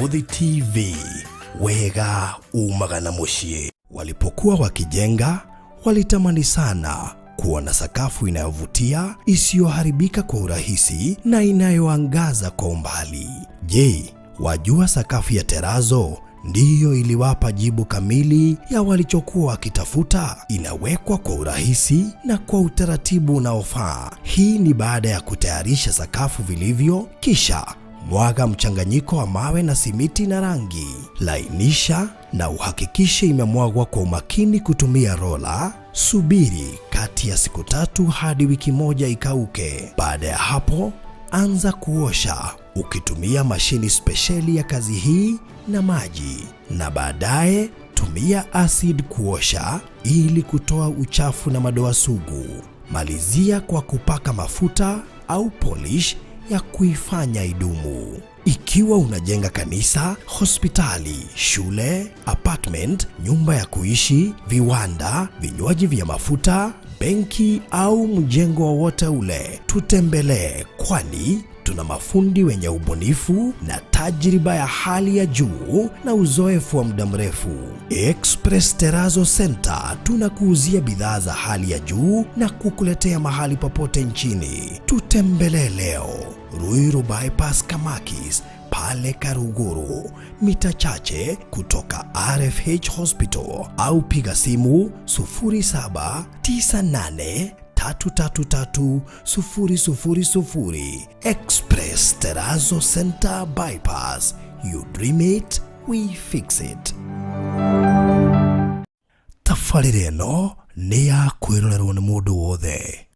Mũrũthi TV, wega umaga na mũciĩ. Walipokuwa wakijenga, walitamani sana kuwa na sakafu inayovutia, isiyoharibika kwa urahisi na inayoangaza kwa umbali. Je, wajua sakafu ya terazo ndiyo iliwapa jibu kamili ya walichokuwa wakitafuta? Inawekwa kwa urahisi na kwa utaratibu unaofaa. Hii ni baada ya kutayarisha sakafu vilivyo, kisha mwaga mchanganyiko wa mawe na simiti na rangi. Lainisha na uhakikishe imemwagwa kwa umakini kutumia rola. Subiri kati ya siku 3 hadi wiki 1 ikauke. Baada ya hapo, anza kuosha ukitumia mashini spesheli ya kazi hii na maji, na baadaye tumia acid kuosha ili kutoa uchafu na madoa sugu. Malizia kwa kupaka mafuta au polish ya kuifanya idumu. Ikiwa unajenga kanisa, hospitali, shule, apartment, nyumba ya kuishi, viwanda, vinywaji vya mafuta, benki au mjengo wowote ule, tutembelee, kwani tuna mafundi wenye ubunifu na tajriba ya hali ya juu na uzoefu wa muda mrefu. Express Terrazzo Center tunakuuzia bidhaa za hali ya juu na kukuletea mahali popote nchini. Tutembelee leo Ruiru Bypass Kamakis pale Karuguru, mita chache kutoka RFH Hospital, au piga simu 0798 333 000. Express Terrazzo Center Bypass. You dream it, we fix it. Tabarĩra ĩno nĩ ya kwĩrorerwo nĩ mũndũ wothe.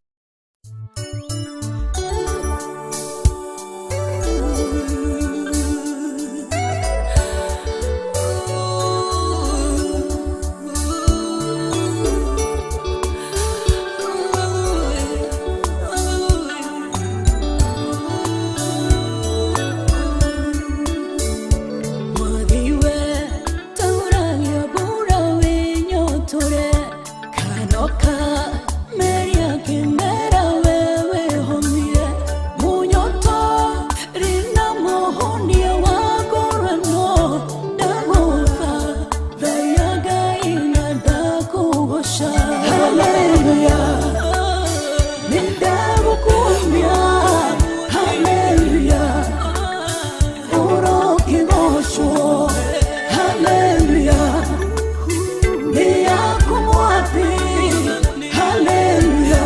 Hallelujah.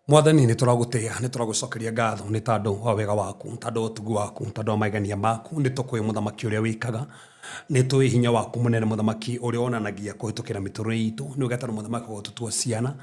Mwathani, nä tå ragå tä a, nä tå ragå cokeria ngatho nä tandå wa wega waku, tandå wa ũtugi waku, tandå wa maigania maku. Nä tå kå må thamaki å rä a wä kaga, nä tå hinya waku må mũthamaki å rä a wonanagia kå hä tå kä ra mä tå rä itå. Nä å getana mũthamaki wa gũtũtua ciana,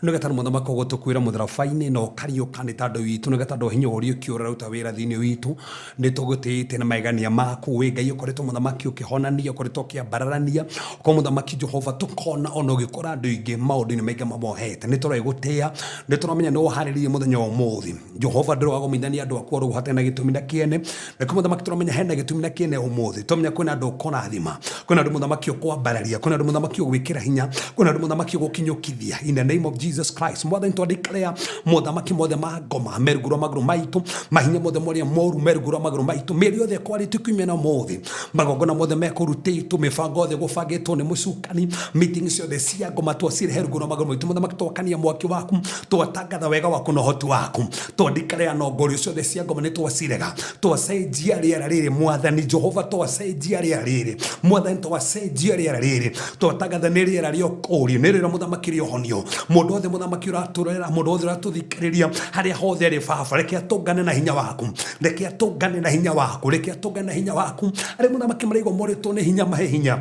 nä å getana mũthamaki wa gũtũkuĩra mũtharaba-inĩ na ũkariũka nĩ tondũ witũ, nĩ ũgetana hinya wa ũriũkio ũraruta wĩra thĩinĩ witũ. Nĩ tũgũtĩĩte na maigania maku. Wĩ Ngai ũkoretwo mũthamaki ũkĩhonania, ũkoretwo ũkĩambararania, ũkorwo mũthamaki Jehova tũkona ona ũgĩkora andũ aingĩ maũndũ-inĩ maingĩ mamohete. Nĩ tũragũtĩĩa, nĩ tũramenya nĩ ũharĩrĩirie mũthenya wa ũmũthĩ. Jehova, ndũragomithania andũ aku oro hatarĩ na gĩtũmi na kĩene. Na kũu mũthamaki tũramenya hena gĩtũmi na kĩene ũmũthĩ. Tũramenya kwĩna andũ ũkũrathima, kwĩna andũ mũthamaki ũkwambararia, kwĩna andũ mũthamaki ũgwĩkĩra hinya, kwĩna andũ mũthamaki ũgũkinyũkithia, in the name of Jesus Christ. Mwathani, twandĩkĩrĩa mothamaki mothe ma ngoma me rungu rwa magũrũ maitũ, mahinya mothe marĩa moru me rungu rwa magũrũ maitũ, mĩario yothe ĩkwarĩtio kiumia na ũmũthĩ, magongona mothe mekũrutĩtwo, mĩbango yothe gũbangĩtwo nĩ mũcukani, meeting ciothe cia ngoma twacirehe rungu rwa magũrũ maitũ. Mũthamaki, twakania mwaki waku, twatangatha wega waku na ũhoti waku, twandĩkĩrĩa nongorio ciothe cia ngoma nĩ twacirega, twacenjia rĩera rĩrĩ. Mwathani Jehova, twacenjia rĩera rĩrĩ. Mwathani, twacenjia rĩera rĩrĩ, twatangatha nĩ rĩera rĩa ũkũũri, nĩ rĩera mũthamaki rĩa ũhonio. Mũndũ wothe mũthamaki ũratũrera, mũndũ wothe ũratũthikĩrĩria harĩa hothe arĩ, baba, reke atũngane na hinya waku, reke atũngane na hinya waku, reke atũngane na hinya waku. Arĩa mũthamaki maraigua morĩtwo nĩ hinya, mahe hinya.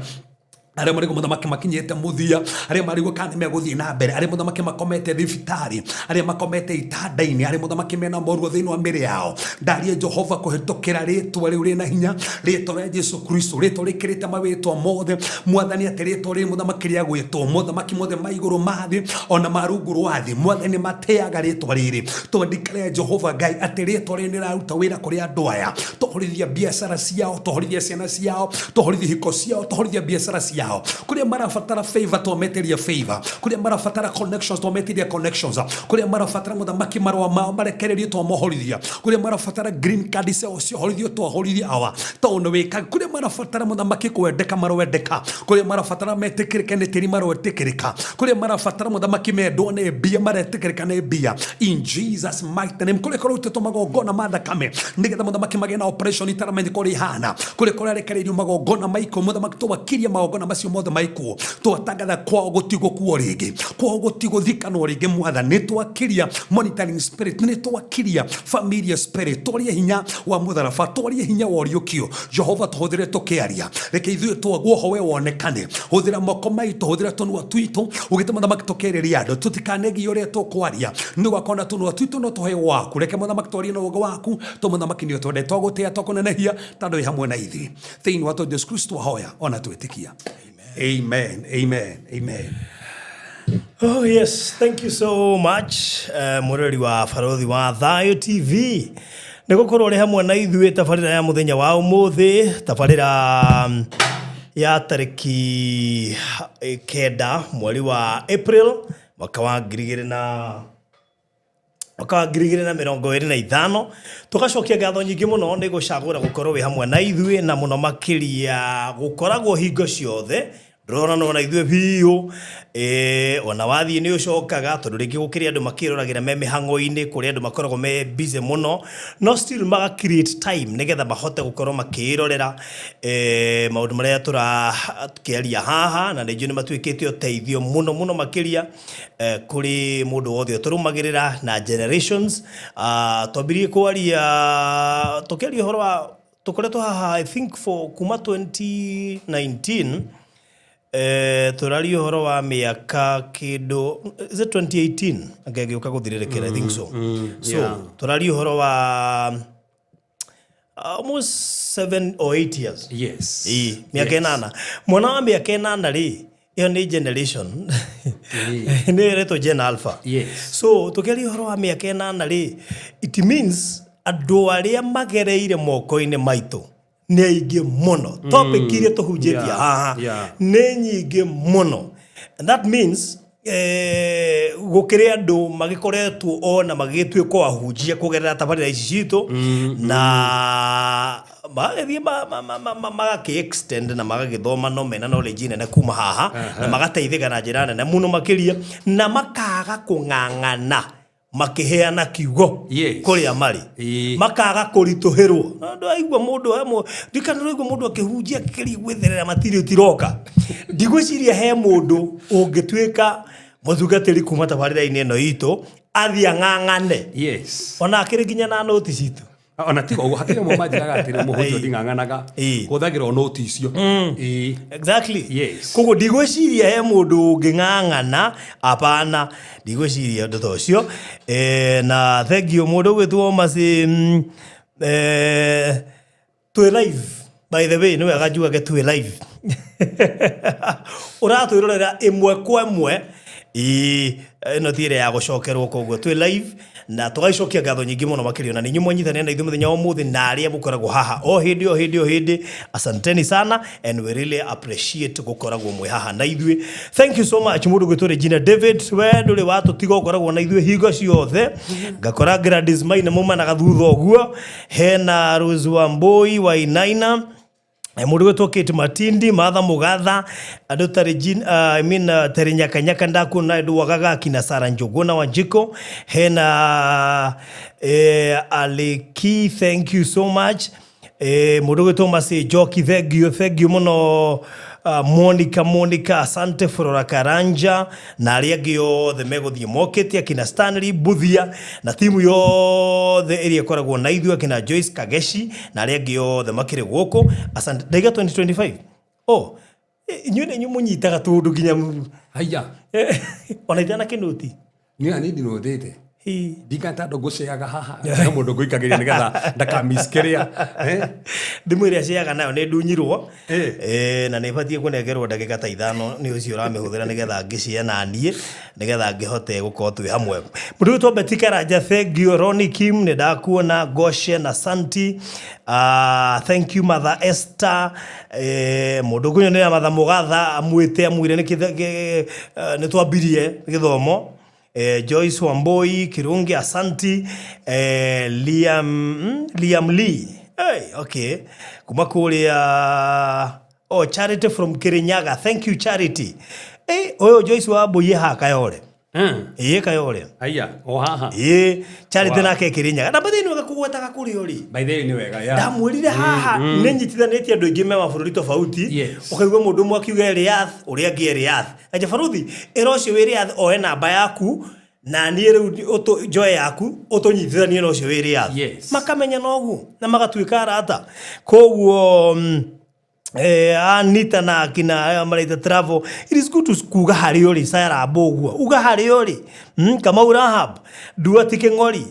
Arĩa marĩguo mũthamaki makinyĩte mũthia, arĩa marĩguo kana nĩ megũthiĩ na mbere, arĩa mũthamaki makomete thibitarĩ, arĩa makomete itanda-inĩ, arĩa mũthamaki mena moruo thĩinĩ wa mĩrĩ yao, ndarie Jehova kũhĩtũkĩra rĩtwa rĩu rĩna hinya, rĩtwa rĩa Jesu Kristo, rĩtwa rĩkĩrĩte mawĩtwa mothe. Mwathani, atĩ rĩtwa rĩrĩ mũthamaki rĩa gwĩtwo, mothamaki mothe ma igũrũ, ma thĩ, ona ma rungu rwa thĩ, Mwathani, mateaga rĩtwa rĩrĩ. Twandĩkĩre Jehova Ngai atĩ rĩtwa rĩrĩ nĩraruta wĩra kũrĩ andũ aya. Tũhorithia biacara ciao, tũhorithia ciana ciao, tũhorithia hiko ciao, tũhorithia biacara ciao. Kũrĩa marabatara favor, twametĩria favor. Kũrĩa marabatara connections, twametĩria connections. Kũrĩa marabatara mũthamaki marũa mao marekererio, twamohorithia. Kũrĩa marabatara green card ciao ciohorithio, twahorithia awa tondũ nĩ wĩkaga. Kũrĩa marabatara mũthamaki kwendeka, marwendeka. Kũrĩa marabatara metĩkĩrĩke nĩ tĩri, marwetĩkĩrĩka. Kũrĩa marabatara mũthamaki mendwo nĩ mbia, maretĩkĩrĩka nĩ mbia, in Jesus mighty name. Kũrĩa kũrutĩtwo magongona ma thakame nĩgetha mũthamaki magĩe na operation itaramenyeka ũrĩa ihana, kũrĩa kũrarekereirio magongona maikwo, mũthamaki, twakiria magongona macio mothe maikwo, twatangatha kwao gũtigũkuo rĩngĩ, kwao gũtigũthikanwo rĩngĩ. Mwathani, nĩ twakiria monitoring spirit, nĩ twakiria familia spirit, twarie hinya wa mũtharaba, twarie hinya wa ũriũkio. Jehova, tũhũthĩre tũkĩaria, reke ithuĩ twagwo ho we wonekane. Hũthĩra moko maitũ, hũthĩra tũnua twitũ ũgĩte mũthamaki tũkĩrĩria andũ, tũtikanegie ũrĩa tũkwaria, nĩ gwakorwo na tũnua twitũ no tũhe waku. Reke mũthamaki twarie na ũũgĩ waku to mũthamaki nĩ ũtwende. Twagũtĩa, twakũnenehia tondũ wĩ hamwe na ithuĩ. Thĩinĩ wa to Jesu Kristo twahoya ona twĩtĩkia, amen, amen, amen. Oh yes, thank you so much, mũrori wa Barothi wa Thayo TV, nĩ gũkorwo ũrĩ hamwe na ithuĩ tabarĩra ya mũthenya wa ũmũthĩ, tabarĩra ya tarĩki 9 mweri wa April mwaka wa 2025. Tũgacokia ngatho nyingĩ mũno nĩ gũcagũra gũkorwo wĩ hamwe na ithuĩ, na mũno makĩria gũkoragwo hingo ciothe ndũronanwo na ithuĩ biũ. Ona wathiĩ nĩ ũcokaga, tondũ rĩngĩ gũkĩrĩ andũ makĩroragĩra me mĩhang'o-inĩ, kũrĩ andũ makoragwo me busy mũno, no still maga create time nĩgetha mahote gũkorwo makĩrorera maũndũ marĩa tũrakĩaria haha, na nĩ njũĩ nĩ matuĩkĩte ũteithio mũno mũno makĩria kũrĩ mũndũ wothe ũtũrũmagĩrĩra na generations. Twambirie kwaria, tũkĩaria ũhoro wa tũkoretwo haha, I think for kuma 2019, tũraria ũhoro wa mĩaka kĩndũ, is it 2018 angĩgĩũka gũthirĩrĩkĩra? I think so. So tũraria ũhoro wa almost 7 or 8 years. Ĩĩ, mĩaka 8. Mwana wa mĩaka 8 rĩ, ĩyo nĩ generation nĩ ĩretwo Gen Alpha. So tũkĩaria ũhoro wa mĩaka 8 rĩ, it means andũ arĩa magereire moko-inĩ maitũ nĩ aingĩ mũno. Topic iria tũhunjĩtie haha nĩ nyingĩ mũno. And that means gũkĩrĩ andũ magĩkoretwo ona magĩgĩtuĩka ahunjia kũgerera tabarĩra ici citũ, na magagĩthiĩ magakĩ extend na magagĩthoma, no mena knowledge nene kuma haha, na magateithĩka na njĩra nene mũno makĩria, na makaga kũng'ang'ana makĩheana kiugo kũrĩa marĩ, makaga kũritũhĩrwo. Na ndwaigua mũndũ amwe, ndikana ndwaigua mũndũ akĩhunjia akĩgeria gwĩtherera matirĩ tiroka. Ndigwĩciria he mũndũ ũngĩtuĩka mũtungatĩri kuma tabarĩra-inĩ ĩno itũ. Athiĩ ang'ang'ane. Yes. Ona akĩrĩ nginya na noti citũ. Ona tiga ũguo, hakĩrĩ amwe manjĩraga atĩrĩ, mũhũthĩ nding'ang'anaga, hũthagĩra o noti icio. Ĩĩ. Exactly. Yes. Koguo ndigwĩciria he mũndũ ũngĩng'ang'ana, apana, ndigwĩciria ũndũ ta ũcio. Na thank you mũndũ ũgwĩtwo Mercy, twĩ live by the way, nĩ wega njugage twĩ live. Ũratwĩrorera ĩmwe kwa ĩmwe. Ĩĩ, ĩno ti ĩrĩa ya gũcokerwo, koguo twĩ live na tũgagĩcokia ngatho nyingĩ mũno makĩria na nĩ inyuĩ mwanyitanĩra na ithuĩ mũthenya wa ũmũthĩ na arĩa mũkoragwo haha o hĩndĩ o hĩndĩ o hĩndĩ. Asanteni sana and we really appreciate gũkoragwo mwĩ haha na ithuĩ. Thank you so much mũndũ gwĩtwo Regina David, we ndũrĩ watũtiga, ũkoragwo na ithuĩ hingo ciothe. Ngakora Gladys Maina mumanaga thutha ũguo, hena Rose Wambui Wainaina, mũndũ gwĩtwo Kate Matindi, Martha Mugatha, andũ ta Regina, I mean, Terry Nyakanyaka ndakuona andũ wagaga akina Sara Njuguna Wanjiko, hena Aleki, thank you so much. Mũndũ gwĩtwo Mercy Njoki, thank you, thank you mũno. Monica, Monica, asante. Flora Karanja na arĩa angĩ othe megũthiĩ mokĩte, akina Stanley Buthia na timu yothe ĩrĩa ĩkoragwo na ithuĩ, akina Joyce Kageshi na arĩa angĩ othe makĩrĩ gũkũ, asante. Ndaiga 2025, oh, inyuĩ nĩ inyuĩ mũnyitaga tũndũ nginya Haiya. Ona itana kĩnũti. Niĩ niĩ ndinothĩte. Hi. Ndingata andũ ngũceaga haha he mũndũ ngũikagĩria nĩgetha ndakamiss kĩrĩa. Thimũ ĩrĩa ciaga nayo nĩ ndunyirwo. Na nĩ batiĩ kũnengerwo ndagĩka ta 5 nĩ ũcio ũramĩhũthĩra nĩgetha ngĩcie na niĩ nĩgetha ngĩhote gũkorwo twĩ hamwe. Mũndũ wĩtwo Betty Karanja, thank you. Ronnie Kim, nĩ ndakuona. Goshen, asanti. Thank you Mother Esther. Mũndũ ũkũnyonera Mother Mũgatha amwĩte amwĩre nĩ twambirie gĩthomo. Joyce Wamboi Kirungi, asanti. Liam, Liam Lee, hey, okay, kuma kuria, oh, Charity from Kirinyaga, thank you Charity. Hey, oyo Joyce Wamboi haha Kayore. Ĩĩ, Kayore. Haiya, o haha. Ĩĩ, Charity. Wow. Nake Kirinyaga na bathĩ nĩ wega kũgwetaga kũrĩa ũrĩ. By the way, nĩ wega ya. Ndamwĩrire haha nĩ nyitithanĩtie andũ aingĩ me mabũrũri tofauti. Ũkaigua mũndũ ũmwe akiuga e Riyadh, ũrĩa angĩ e Riyadh. Anja baruthi ĩra ũcio wĩ Riyadh oe namba yaku na niĩ rĩu njoe yaku ũtũnyitithanie na ũcio wĩ Riyadh. Makamenya na ũguo na magatuĩka arata. Koguo Anita na akina aya maraita travel, it is good to kuga harĩa ũrĩ. Sarah ũguo uga harĩa ũrĩ. Kamau Rahab Nduati Kĩng'ori,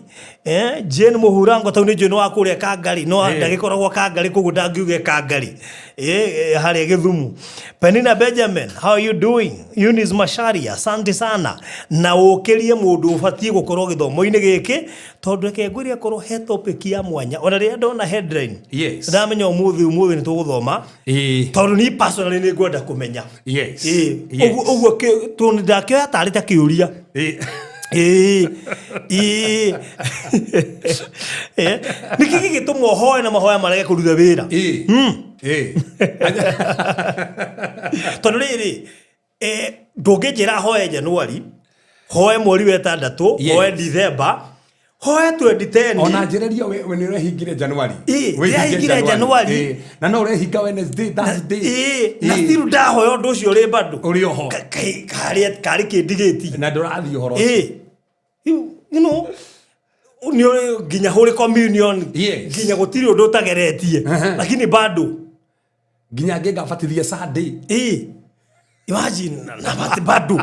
Jane Mũhurango tau nĩ njũĩ nĩ wa kũrĩa Kangari no ndagĩkoragwo Kangari, koguo ndangiuge Kangari, harĩa Gĩthumu. Penina Benjamin, how are you doing? Eunice Macharia, asante sana. Na ũkĩrie mũndũ ũbatiĩ gũkorwo gĩthomo-inĩ gĩkĩ, tondũ reke ngwĩre akorwo he topic ya mwanya, ona rĩrĩa ndona headline ndamenya ũmũthĩ ũmũthĩ nĩ tũgũthoma, tondũ niĩ personally nĩ ngwenda kũmenya. Ũguo ũguo tondũ ndakĩoya tarĩ ta kĩũria. Ĩĩ. Nĩkĩ gĩgĩtũma ũhoe na mahoya marege kũruta wĩra? Tondũ rĩrĩ, ndũngĩnjĩra hoe Januari, hoe mweri wa ĩtandatũ, hoe Dithemba, hoe 2010. Ona njĩrĩria we nĩ ũrehingire January. Ĩĩ, Wĩhinge. Ndĩrahingire January. Na no ũrehinga Wednesday, Thursday. Ĩĩ, na still ndahoya ũndũ ũcio ũrĩ bado. Ũrĩ oho. Karĩ kĩndigĩti. Na ndũrathiĩ ũhoro ũcio. Ĩĩ. Nĩ ũrĩ nginya Holy Communion, nginya gũtirĩ ũndũ ũtageretie, lakini bado. Nginya ngĩngabatithia Sunday. Ĩĩ, imagine, na bado.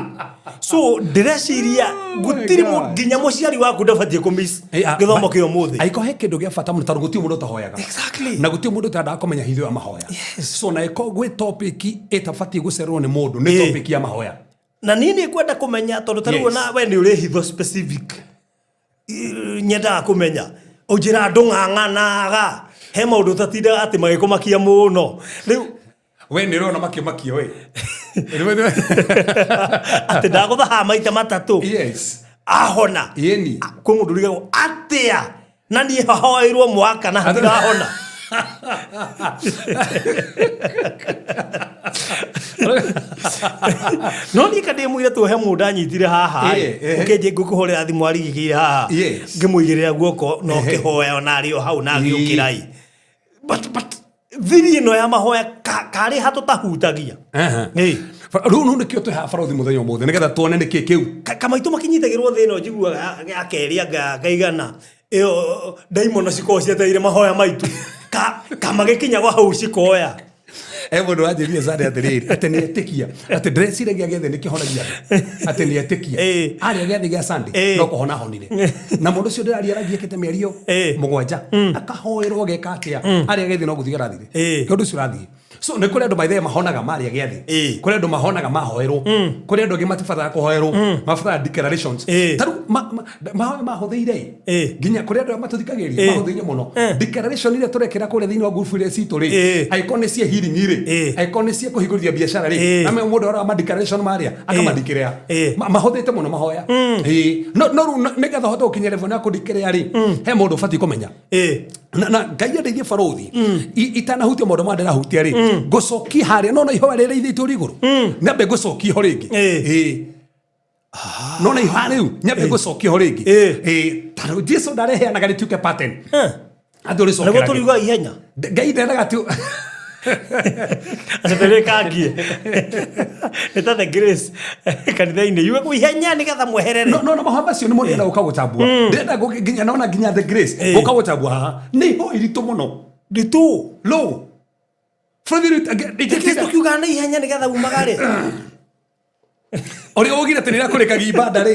So ndĩreciria gũtirĩ God. nginya mũciari waku ndabatiĩ kũmiss gĩthomo kĩa ũmũthĩ. Aiko he kĩndũ gĩa bata mũno, tondũ gũtirĩ mũndũ ũtahoyaga. Na gũtirĩ mũndũ ũtendaga kũmenya hitho ya mahoya. So na ĩko gwĩ topic ĩtabatiĩ gũcererwo nĩ mũndũ, nĩ topic ya mahoya. Na niĩ nĩ ngwenda kũmenya, tondũ ta rĩu ona we nĩ ũrĩ hitho specific. Nyendaga kũmenya ũnjĩra ndũng'ang'anaga he maũndũ ũtatindaga atĩ magĩkũmakia mũno rĩu. We nĩ ũrona makĩmakio ĩ. Atĩ ndagũthaha maita matatũ. Ahona. Yeni. Kwĩ mũndũ ũrigagwo atĩa na niĩ hoeirwo mwaka na hatirahona. No niĩ ka ndĩ mũire tu he mũndũ anyitire haha. Ũkĩnjĩ ngũkũhũrĩra thimũ arigĩkĩire haha, ngĩmũigĩrĩra guoko na ũkĩhoya ona arĩ o hau na agĩũkĩra ĩ. But thiri ĩno ya mahoya karĩ ha tũtahutagia. Rĩu nũ nĩkĩo twĩ haha barothi mũthenya ũmũthĩ nĩgetha tuone nĩkĩ kĩu. Kamaitũ makinyitagĩrwo thĩ ĩno njiguaga ya kerĩ anga ngaigana ĩyo ndaimono cikoragwo cietereire mahoya maitũ. Kamagĩkinya gwa hau cikoya. He mũndũ wanjĩrire Sunday atĩrĩrĩ atĩ nĩ etĩkia atĩ ndĩreciragia gĩathĩ nĩ kĩhonagia andũ atĩ nĩ etĩkia arĩa gĩathĩ gĩa Sunday no kũhona ahonire na mũndũ ũcio ndĩraria aragiĩkĩte mĩeri 7 akahoerwo geka atĩa arĩa gĩathĩ no gũthiĩ arathire ũndũ ũcio ũrathiĩ. So nĩ kũrĩ andũ maithe mahonaga marĩa gĩathĩ, kũrĩ andũ mahonaga mahoerwo, kũrĩ andũ angĩ matibataraga kũhoerwo, mabataraga declarations. Ta rĩu mahoya mahũthĩire nginya kũrĩ andũ arĩa matũthikagĩrĩria mahũthĩire mũno declaration iria tũrekĩra kũrĩa thĩinĩ wa group iria citũ rĩ, angĩkorwo nĩ cia healing rĩ, angĩkorwo nĩ cia kũhingũrithia biacara rĩ, na mũndũ arora ma declaration marĩa akamadeclare. Mahũthĩte mũno mahoya. No no rĩu nĩgetha ũhote gũkinya level ya kũdeclare rĩ, he mũndũ ũbatiĩ kũmenya. Na Ngai andeithie barothi itanahutia maũndũ marĩa ndĩrahutia rĩ, ngũcokia harĩa no na ihoya rĩrĩa ithe itũ igũrũ nyambe ngũcokia ho rĩngĩ. No na ihoya rĩu nyambe ngũcokia ho rĩngĩ. Ta rĩu Jesu ndareheanaga rĩtuĩke pattern andũ nĩguo rĩcokerage. Tũriuga ihenya. Ngai ndendaga tu Acokerĩkangie nĩ ta the grace kanitha-inĩ yuge kũ ihenya nĩgetha mweherere. No no no mahoya macio nĩ mũndũ enda gũka gũtambua, ndĩrenda nginya nona nginya the grace gũka gũtambua haha nĩ ihoya iritũ mũno. Nditũ. Low bũrũri. Kristo kiugaga na ihenya nĩgetha umagare. Ũrĩa ugire atĩ nĩrakũrĩkagia ibanda rĩ,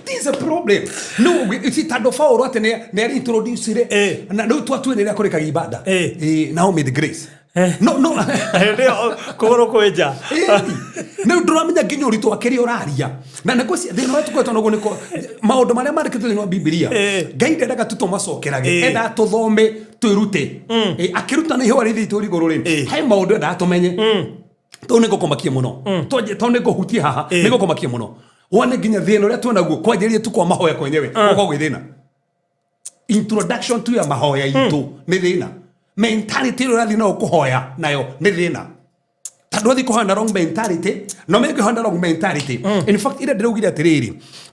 this is a problem. No you see, tondũ Paul atĩ nĩ arĩ introduce rĩ na rĩu twatue nĩ rĩakũrĩkagia ibanda. Now may the grace no no Hĩndĩ ĩyo kũgũrũ kwĩnja. Rĩu ndũramenya nginya ũritũ wa kĩrĩa ũraria na nĩ kũcia thĩna ũrĩa tũkoretwo naguo nĩ maũndũ marĩa mandĩkĩtwo thĩinĩ wa Bibilia. Ngai ndendaga tu tũmacokerage, endaga tũthome twĩrute. Akĩrutana ihũa rĩthĩ itũ igũrũ rĩ, he maũndũ endaga tũmenye. Tondũ nĩ ngũkũmakia mũno. Tondũ nĩ ngũhutia haha nĩ ngũkũmakia mũno wone nginya thĩna ũrĩa twĩnaguo kwanjĩrĩria tu kwa mahoya kwenyewe gũkorwo gwĩ thĩna. Introduction tu ya mahoya itũ nĩ thĩna. Mentality ĩrĩa ũrathiĩ nayo kũhoya nayo nĩ thĩna, tondũ wathiĩ kũhoya na wrong mentality no mengĩhoya na wrong mentality. In fact, ĩrĩa ndĩraugire atĩrĩrĩ,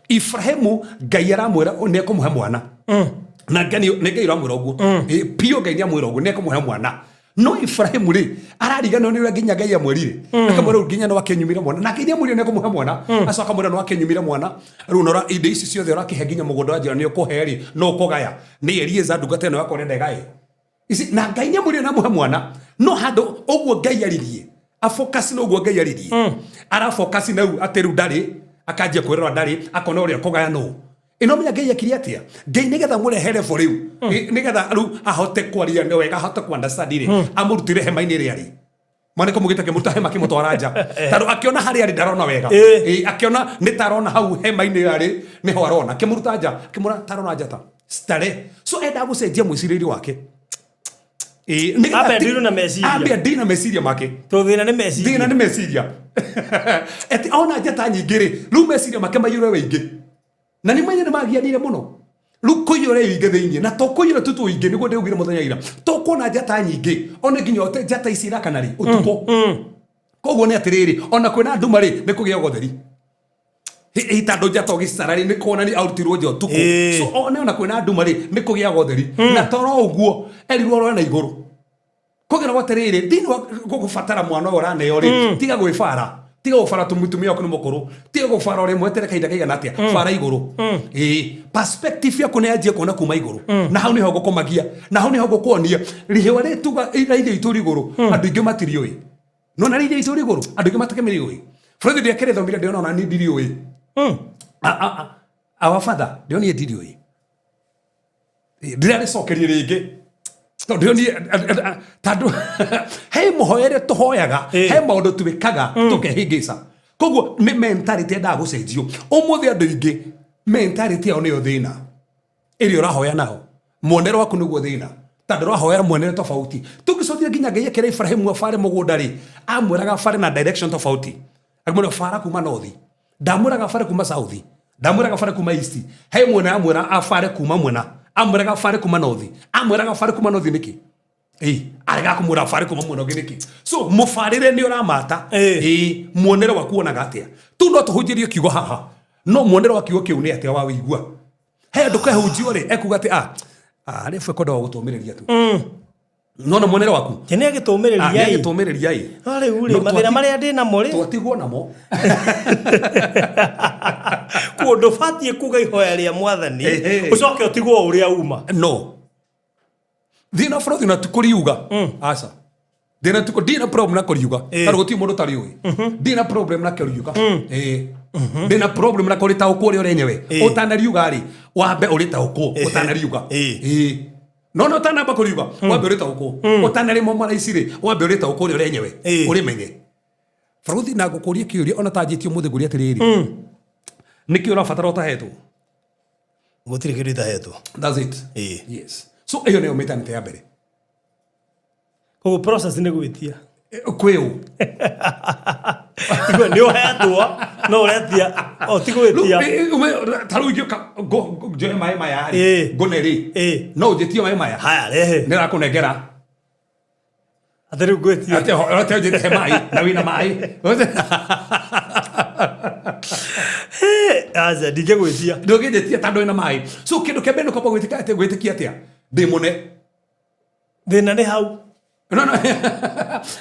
Ibrahimu Ngai aramwĩra nĩ ekũmũhe mwana na Ngai nĩ Ngai ũramwĩra ũguo. Piũ Ngai nĩ amwĩra ũguo nĩ ekũmũhe mwana, no Ibrahimu rĩ arariganĩrwo nĩ ũrĩa nginya Ngai amwĩrire, akamwĩra rĩu nginya no akĩnyumire mwana, na Ngai nĩ amwĩrire nĩ ekũmũhe mwana, acoka amwĩra no akĩnyumire mwana rĩu nora indo ici ciothe ũrakĩhe nginya mũgũnda wa njĩra nĩ ũkũhe rĩ, no ũkũgaya nĩ Elieza ndungata ĩno yakwa ũrenda ĩgae ici, na Ngai nĩ amwĩrire namũhe mwana, no handũ ũguo Ngai aririe afocus na ũguo Ngai aririe arafocus na rĩu atĩ rĩu ndarĩ akanjia kwĩrora ndarĩ akona ũrĩa kũgaya nũ ĩno menya Ngai ekire atĩa. Ngai nĩgetha mũrehe level rĩu, nĩgetha rĩu ahote kwaria na wega, ahote ku understand rĩ, amũrutire hema-inĩ ĩrĩa arĩ mwanake mũgĩte akĩmũruta hema akĩmũtwara nja tondũ akĩona harĩa arĩ ndarona wega. Akĩona nĩ ta arona hau hema-inĩ ĩyo arĩ nĩho arona, akĩmũruta nja akĩmũra tarora njata stare. So endaga gũcenjia mwĩcirĩrie wake. Nĩgetha Ambe deal na meciria. Ambe deal na meciria make. Tondũ thĩna nĩ meciria. Thĩna nĩ meciria ati ona njata nyingĩ rĩ, rĩu meciria make maiyũre wĩingĩ na nĩ menye nĩ magianire mũno rĩu kũiyũre wĩingĩ thĩinĩ na to kũiyũre tu tũingĩ nĩguo ndĩugire mũthenya ira to kuona njata nyingĩ one nginya ũte njata ici irakana rĩ ũtukũ. Koguo nĩ atĩrĩrĩ, ona kwĩna nduma rĩ, nĩ kũgĩa ũtheri tondũ njata ũgĩcara rĩ nĩ kuonania arutirwo nja ũtukũ. So one ona kwĩna nduma rĩ, nĩ kũgĩaga ũtheri na toro ũguo erirwo arore na igũrũ kũgeragwo atĩrĩrĩ thĩinĩ wa gũbatara mwana ũyũ ũraneo rĩ, tiga gwĩbara, tiga gũbara mũtumia waku nĩ mũkũrũ, tiga gũbara ũrĩa mwetere kahinda kaigana atĩa, bara igũrũ. Perspective yaku nĩ yanjie kuona kuma igũrũ na hau nĩho ngũkũmagia na hau nĩho ngũkuonia rĩhĩwa rĩtuga raithĩ itũ igũrũ andũ aingĩ matiriũĩ no na rĩithĩ itũ igũrũ andũ aingĩ matakĩmĩrĩũĩ. Bũrũri ndiakĩrĩthomire ndĩona ona niĩ ndiriũĩ. Our father ndĩonie ndiriũĩ, ndĩrarĩcokerie rĩngĩ tondũ ndĩonie tondũ he mũhoere tũhoyaga, he maũndũ twĩkaga tũkehĩngĩca. Koguo nĩ mentality endaga gũcenjio. Ũmũthĩ andũ aingĩ mentality yao nĩyo thĩna ĩrĩa ũrahoya nao, muonere waku nĩguo thĩna tondũ ũrahoya muonere tofauti. Tũngĩcokire nginya Ngai akĩra Ibrahimu abare mũgũnda rĩ, amwĩraga abare na direction tofauti, akĩmwĩra bara kuma north, ndamwĩraga abare kuma south, ndamwĩraga abare kuma east, he mwena amwĩra abare kuma mwena, amwĩraga abare kuma north, amwĩraga abare kuma north nĩkĩ? Arega kũmwĩra abare kuma mwena ũngĩ nĩkĩ? So mũbarĩre nĩ ũramata. Muonere waku wonaga atĩa? Tu no tũhunjĩrie kiugo haha, no muonere wa kiugo kĩu nĩ atĩa wa wĩigua? He andũ kehunjio rĩ ekuga atĩ ah ah rĩu ekwendaga gũtũmĩrĩria tu. Nona mwonere waku. Nĩ agĩtũmĩrĩria Nĩ agĩtũmĩrĩria ĩ. No rĩu rĩ, mathĩna marĩa ndĩ namo rĩ, twatigwo namo. Kuo ndũbatiĩ kuga ihoya rĩa mwathani ũcoke ũtigwo ũrĩa uma. No thiĩ na bũrũri na kũriuga aca ndina tuko ndina problem na kũriuga tondũ gũtirĩ mũndũ ũtarĩũĩ. Ndina problem na kũriuga. Ĩĩ, ndina problem na kũrĩtaũkwo ũrĩa ũrenyewe. Ũtanariuga rĩ, wambe ũrĩtaũkwo ũtanariuga. Ĩĩ, no no ũtanamba kũriuga, wambe ũrĩtaũkwo. Ũtanarĩma mara ici rĩ, wambe ũrĩtaũkwo ũrĩa ũrenyewe ũrĩmenye. Baruthi, na ngũkũria kĩũria ona tanjĩtie ũmũthĩ, ngũria atĩrĩrĩ, nĩkĩ ũrabatara ũtahetwo? Gũtirĩ kĩndũ itahetwo. That's it. Yes, so ĩyo nĩyo mentality ya mbere. Koguo process nĩ gwĩtia. Kwĩ ũ? Igua nĩ ũhetwo no ũretia o ti gwĩtia. Ta rĩu ingĩũka njoe maĩ maya rĩ, ngũne rĩ, no ũnjĩtie maĩ maya? Haya, rehe. Nĩ rakũnengera. Atĩ rĩu ngwĩtia. Atĩ ũnjĩtie maĩ na wĩna maĩ. Aca, ndingĩgwĩtia. Ndũngĩnjĩtia tondũ wĩna maĩ. So kĩndũ kĩa mbere nĩ kwamba gwĩtĩka atĩ gwĩtĩkia atĩa ndĩ mũne. Thĩna nĩ hau. No, no.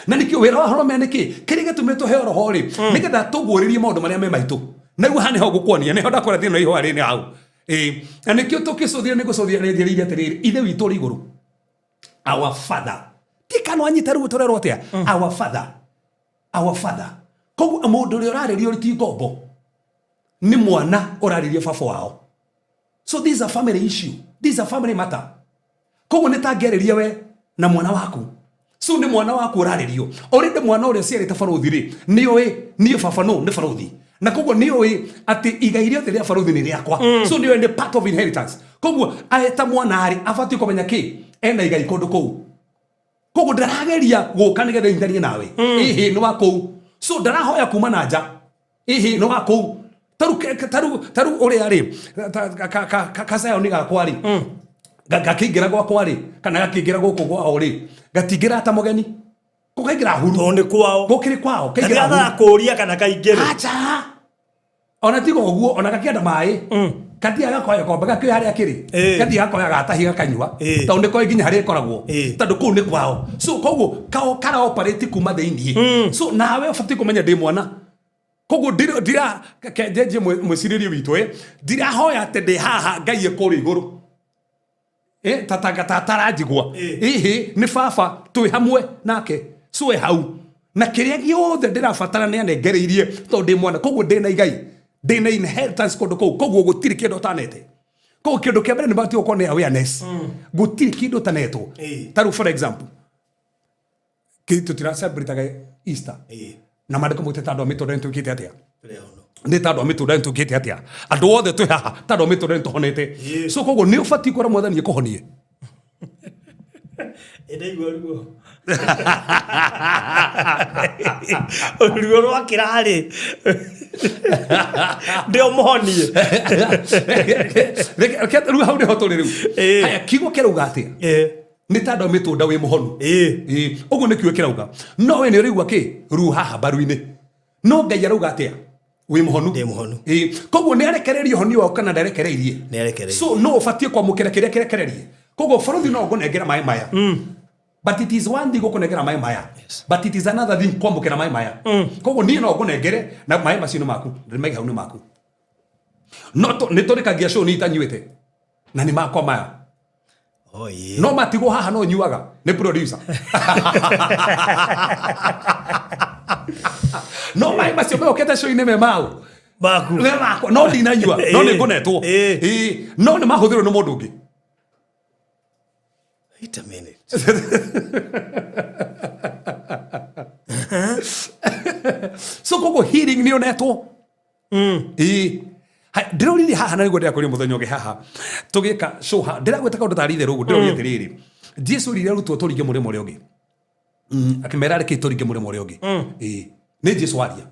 Na nĩkĩo wĩra wa horomea nĩkĩ kĩrĩa gĩtũmĩte tũheo roho rĩ, nĩgetha tũguũrĩrie maũndũ marĩa me maitũ. Na rĩu haha nĩho ngũkuonia, nĩho ndakwĩra thĩna ihoya rĩ nĩ hau. Ĩĩ, na nĩkĩo tũkĩcũthia nĩ gũcũthia nĩ njĩrĩire atĩrĩrĩ, ithe witũ ũrĩ igũrũ, our father, ti kana wanyita rĩu tũrerwo atĩa? Our father, our father. Koguo mũndũ ũrĩa ũrarĩrio ti ngombo, nĩ mwana ũrarĩria baba wao. So this is a family issue, this is a family matter. Koguo nĩ tangĩarĩria we na mwana waku. So nĩ mwana waku ũrarĩrio already, mwana ũrĩa ũciarĩte barũthi rĩ, nĩ ũĩ niĩ baba no nĩ barũthi, na koguo nĩ ũĩ atĩ igai rĩothe rĩa barũthi nĩ rĩakwa. So nĩ ũĩ nĩ part of inheritance. Koguo aeta mwana rĩ, abatiĩ kũmenya kĩ ena igai kũndũ kũu. Koguo ndarageria gũka nĩgetha injanie nawe. Ĩhĩ, nĩ wa kũu. So ndarahoya kuma na nja. Ĩhĩ, nĩ wa kũu. Taru ũrĩa rĩ, kacayoni gakwa rĩ, gakĩingĩra gwakwa rĩ, kana gakĩingĩra gũkũ gwao rĩ, gatingĩra ta mũgeni, gũkaingĩra huru. Tondũ nĩ kwao. Gũkĩrĩ kwao, kaingĩra huru. Gathiathaga kũria kana kaingĩre. Acha, ona tiga ũguo, ona gakĩenda maĩ, kathiaga gakoya kombe gakĩoya harĩa kĩrĩ. Gathiaga gakoya gatahi gakanyua, tondũ nĩ koĩ nginya harĩa ĩkoragwo, tondũ kũu nĩ kwao. So koguo kao kara operate kuma thĩiniĩ. So nawe ũbatiĩ kũmenya ndĩ mwana. Koguo ndira njenjie mwĩcirĩrie witũ. Ĩ, ndirahoya atĩ ndĩ haha, Ngai ĩ kũrĩa igũrũ. Ĩ, tataranjigua. Ĩhĩ, nĩ baba twĩ hamwe nake. So ĩ hau na kĩrĩa gĩothe ndĩrabatara nĩ anengereirie, tondũ ndĩ mwana. Koguo ndĩ na igai, ndĩ na inheritance kũndũ kũu. Koguo gũtirĩ kĩndũ ũtanete. Koguo kĩndũ kĩa mbere nĩ batiĩ gũkorwo nĩ awareness, gũtirĩ kĩndũ ũtanetwo. Ta rĩu, for example, tũtira celebrate Easter na mandĩko maugĩte ta andũ a mĩtũrĩre nĩtwĩkĩte atĩa? Nĩ ta andũ a mĩtũrĩre nĩtwĩkĩte atĩa? Andũ othe twĩ haha ta andũ a mĩtũrĩre nĩtũhonete. So koguo nĩ ũbatiĩ kwĩra mwathani ĩkũhonie. Ndaigua ruo, ruo rwakĩra rĩ, ndĩ mũhonie. Rĩu hau nĩho tũrĩ rĩu. Haya, kiugo kĩrauga atĩa? Nĩ ta andũ a mĩtũnda wĩ mũhonu. Ĩĩ, ũguo nĩ kiugo kĩrauga, no we nĩ ũraigua kĩ ruo haha mbaru-inĩ, no Ngai arauga atĩa? Wĩ mũhonu. Ndĩ mũhonu. Ĩĩ, koguo nĩ arekereirie ũhonio waku kana ndarekereirie? Nĩ arekereirie. So no ũbatiĩ kwamũkĩra kĩrĩa kĩrekererie. Koguo bũrũri no ngũnengera maĩ maya, but it is one thing gũkũnengera maĩ maya, but it is another thing kwamũkĩra maĩ maya. Koguo niĩ no ngũnengere na maĩ macio nĩ maku, ndĩmaige hau, nĩ maku. No nĩ tũrĩkagia show nĩ itanyuĩte na nĩ makwa maya. Oh, yeah. No matigwo haha no nyuaga nĩ producer, no maĩ macio mehokete show-inĩ me mau? Maku. Me makwa, no ndinanyua, no nĩ ngũnetwo. Ĩĩ, no nĩ mahũthĩrwo nĩ mũndũ ũngĩ. Wait a minute. So koguo healing nĩ onetwo. Ĩĩ. Ndĩroririe haha na nĩguo ndĩrakũria mũthenya ũngĩ haha tũgĩka show ha ndĩragwĩta kaũndũ tarĩ itherũ ũguo. Ndĩroria atĩrĩrĩ, Jesu erire arutwo tũringe mũrĩmo ũrĩa ũngĩ. Akĩmera rekei tũringe mũrĩmo ũrĩa ũngĩ. Ĩĩ, nĩ Jesu aria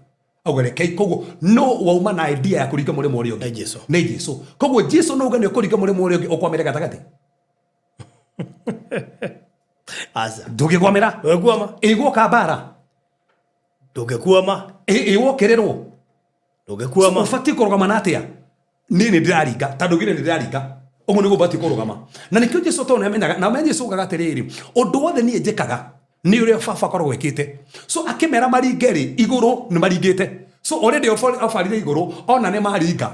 auga rekei. Koguo no wauma na idea ya kũringa mũrĩmo ũrĩa ũngĩ? Nĩ Jesu. Nĩ Jesu. Koguo Jesu no uga nĩ ũkũringa mũrĩmo ũrĩa ũngĩ, ũkwamĩre gatagatĩ? Aca. Ndũngĩkwamĩra. Ndũngĩkwama. Ĩgwoka mbara. Ndũngĩkwama. Ĩwokĩrĩrwo. Ndũngĩkwama. Ũbatiĩ kũrũgama na atĩa? Niĩ nĩ ndĩraringa, tondũ ugire nĩ ndĩraringa. Ũguo nĩguo batiĩ kũrũgama. Na nĩkĩo Jesu tondũ nĩamenyaga, na amenye Jesu augaga atĩrĩrĩ, ũndũ wothe niĩ njĩkaga nĩ ũrĩa baba akoragwo ekĩte. So akĩmera maringe rĩ, igũrũ nĩ maringĩte. So already abarire igũrũ, ona nĩ maringa.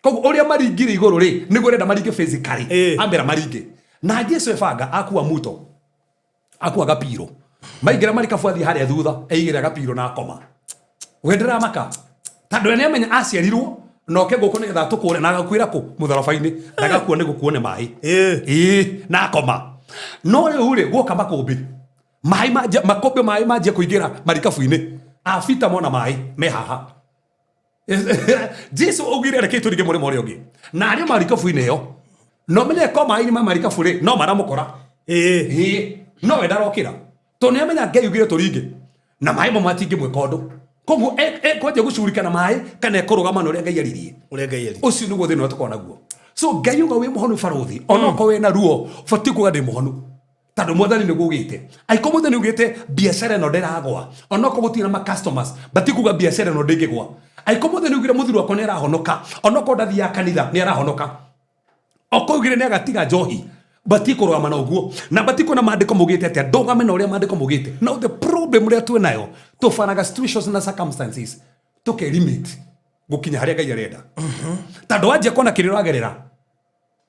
Koguo ũrĩa maringire igũrũ rĩ, nĩguo ũrenda maringe physically. Amera maringe. Na Jesu ebanga akua muto, akua gapiro. Maingĩra marikabu athiĩ harĩa thutha, eigĩra gapiro na akoma. We ndĩramaka. Tondũ we nĩamenya aciarirwo na oke gũkũ nĩgetha atũkũre na agakuĩra kũ mũtharaba-inĩ ndagakua nĩ gũkuo nĩ maĩ. Ĩĩ, na akoma. No rĩu rĩ, guoka makũmbĩ. Maĩ manjia, makũmbĩ maĩ manjia kũingĩra marikabu-inĩ. Abita mona maĩ me haha. Jesu augire reke tũringe mũrĩmo ũrĩa ũngĩ. Na arĩa marikabu-inĩ ĩyo, no menye ko maĩ-inĩ ma marikabu rĩ, no maramũkora. Ĩĩ, no we ndarokĩra. Tondũ nĩamenya Ngai augire tũringe. Na maĩ mo matingĩmwĩka ũndũ. Koguo ekwanjia gũcurika na maĩ kana ekũrũgama na ũrĩa Ngai aririe. Ũrĩa Ngai aririe. Ũcio nĩguo thĩna ũrĩa tũkoragwo naguo. So Ngai auga wĩ mũhonu barũthi, onokorwo wĩna ruo, ũbatiĩ kuga ndĩ mũhonu. Tondũ mwathani nĩguo augĩte. Angĩkorwo mwathani augĩte biacara ĩno ndĩragwa, onokorwo gũtirĩ na ma customers, batiĩ kuga biacara ĩno ndĩngĩgwa. Angĩkorwo mwathani augire mũthuri wakwa nĩarahonoka, onokorwo ndathiaga kanitha, nĩarahonoka. Okorwo augire nĩagatiga njohi, batiĩ kũrũgama na ũguo. Na batiĩ kuona maandĩko maugĩte atĩa, ndũgame na ũrĩa maandĩko maugĩte. Now the problem ũrĩa twĩ nayo, tũbaraga situations na circumstances, tũke limit gũkinya harĩa Ngai arenda. Tondũ wanjia kuona kĩrĩa ũragerera,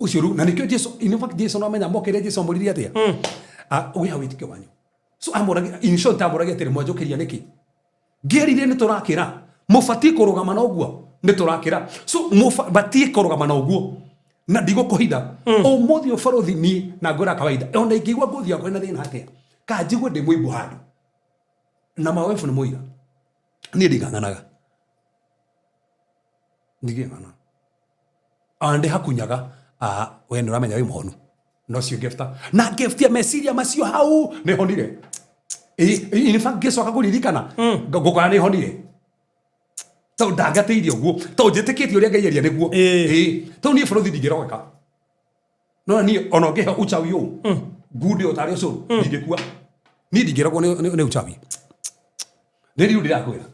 ũcio rĩu, na nĩkĩo Jesu, in fact Jesu no amenya mokĩre Jesu amũririe atĩa? Wĩ ha wĩtĩkio wanyu? So amũragia, in short amũragia atĩrĩ, mwanjũkĩria nĩkĩ? Ngĩerire nĩ tũrakĩra, mũbatiĩ kũrũgama na ũguo, nĩ tũrakĩra. So batiĩ kũrũgama na ũguo. Na ndigũkũhitha. Ũmũthĩ ũyũ barũthi niĩ na ngwĩra kawaida, ona ingĩigua ngothi yakwa ĩna thĩna atĩa, kana njigue ndĩ mũimbu handũ. Na mawebu nĩ mũira. Niĩ nding'ang'anaga. Ndingĩng'ang'ana. Ona ndĩ hakunyaga, we nĩ ũramenya wĩ mũhonu. No cio ngĩbuta. Na ngĩbutia meciria macio hau, nĩ honire. In fact, ngĩcoka kũririkana, ngũkora nĩ honire. Tondũ ndangatĩirie ũguo. Tondũ njĩtĩkĩtie ũrĩa Ngai aria nĩguo. Tondũ niĩ bũrũri ndingĩrogeka. No niĩ ona ũngĩhe uchawi ũũ, ngunde o tarĩ ũcũrũ, ndingĩkua. Niĩ ndingĩrogwo nĩ uchawi. Nĩ rĩu ndĩrakwĩra.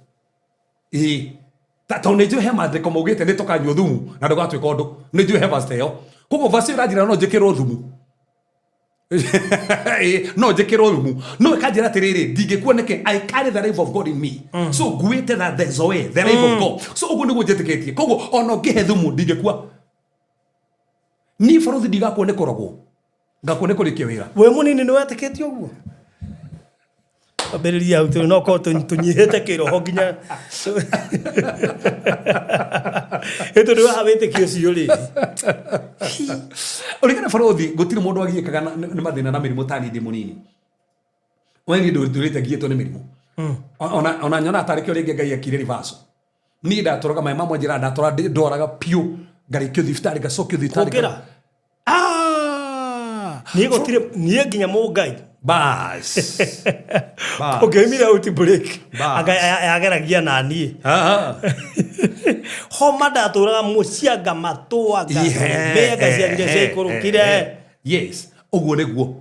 Tondũ nĩ njũĩ he maandĩko maugĩte nĩ tũkanyua thumu na ndũgatuĩka ũndũ. Nĩ njũĩ he verse ĩyo. Koguo verse ĩyo ĩranjĩra no njĩkĩrwo thumu. No njĩkĩrwo thumu. No ĩkanjĩra atĩrĩrĩ, ndingĩkua nĩkĩ? I carry the life of God in me. So nguĩte the Zoe, the life of God. So ũguo nĩguo njĩtĩkĩtie. Koguo ona ũngĩhe thumu ndingĩkua. Niĩ barũthi ndigakua nĩ kũrogwo. Ngakua nĩ kũrĩkia wĩra. Wĩ mũnini nĩ wetĩkĩtie ũguo? Ambĩrĩria hau tũrĩ no korwo tũnyihĩte kĩroho nginya ĩ tondũ wa wĩtĩkio ũcio rĩ. Ũrigana barũthi gũtirĩ mũndũ wagiĩkaga nĩ mathĩna na mĩrimũ ta niĩ ndĩ mũnini. We niĩ ndũrĩte ngiĩtwo nĩ mĩrimũ. Ona nyonaga tarĩ kĩo rĩngĩ Ngai ekire reversal. Niĩ ndatũraga maĩ mamwe njĩra ndatũra ndwaraga piũ ngarĩkio thibitarĩ ngacokio thibitarĩ. Kũngĩra? Niĩ gũtirĩ, niĩ nginya mũngai. Bas. Bas. Ũngĩoimire outbreak, Bas. anga yageragia na niĩ. Homa ndatũraga mũcianga matũanga. Mĩanga ciathire ciaikũrũkire. Yes, ũguo nĩguo.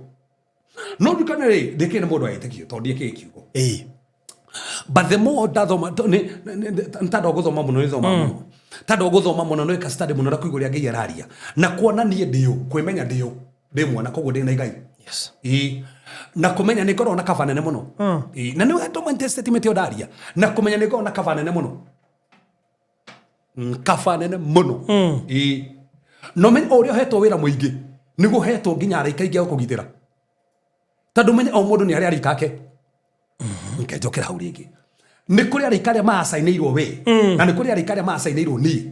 No ndukane rĩ, ndĩkĩrĩ nĩ mũndũ wetĩkio tondũ ndiĩkĩrĩ kiugo. But the more ndathoma, nĩ tandũ gũthoma mũno, nĩ thoma mũno. Tandũ gũthoma mũno, nĩ wĩka study mũno na kũigua ũrĩa Ngai araria. Na kuona niĩ ndĩ ũ, kwĩmenya ndĩ ũ, ndĩ mwana, koguo ndĩ na igai. Na kũmenya nĩ ngoragwo na cover nene mũno. Na nĩ watũma nĩ statement ĩyo ndaria. Na kũmenya nĩ ngoragwo na cover nene mũno. Cover nene mũno. No menye o ũrĩa ũhetwo wĩra mũingĩ, nĩguo ũhetwo nginya araika aingĩ a gũkũgitĩra. Tondũ menye o mũndũ nĩ arĩ araika ake. Nke njokera hau rĩngĩ. Nĩ kũrĩ araika arĩa maacainĩirwo we, na nĩ kũrĩ araika arĩa maacainĩirwo niĩ.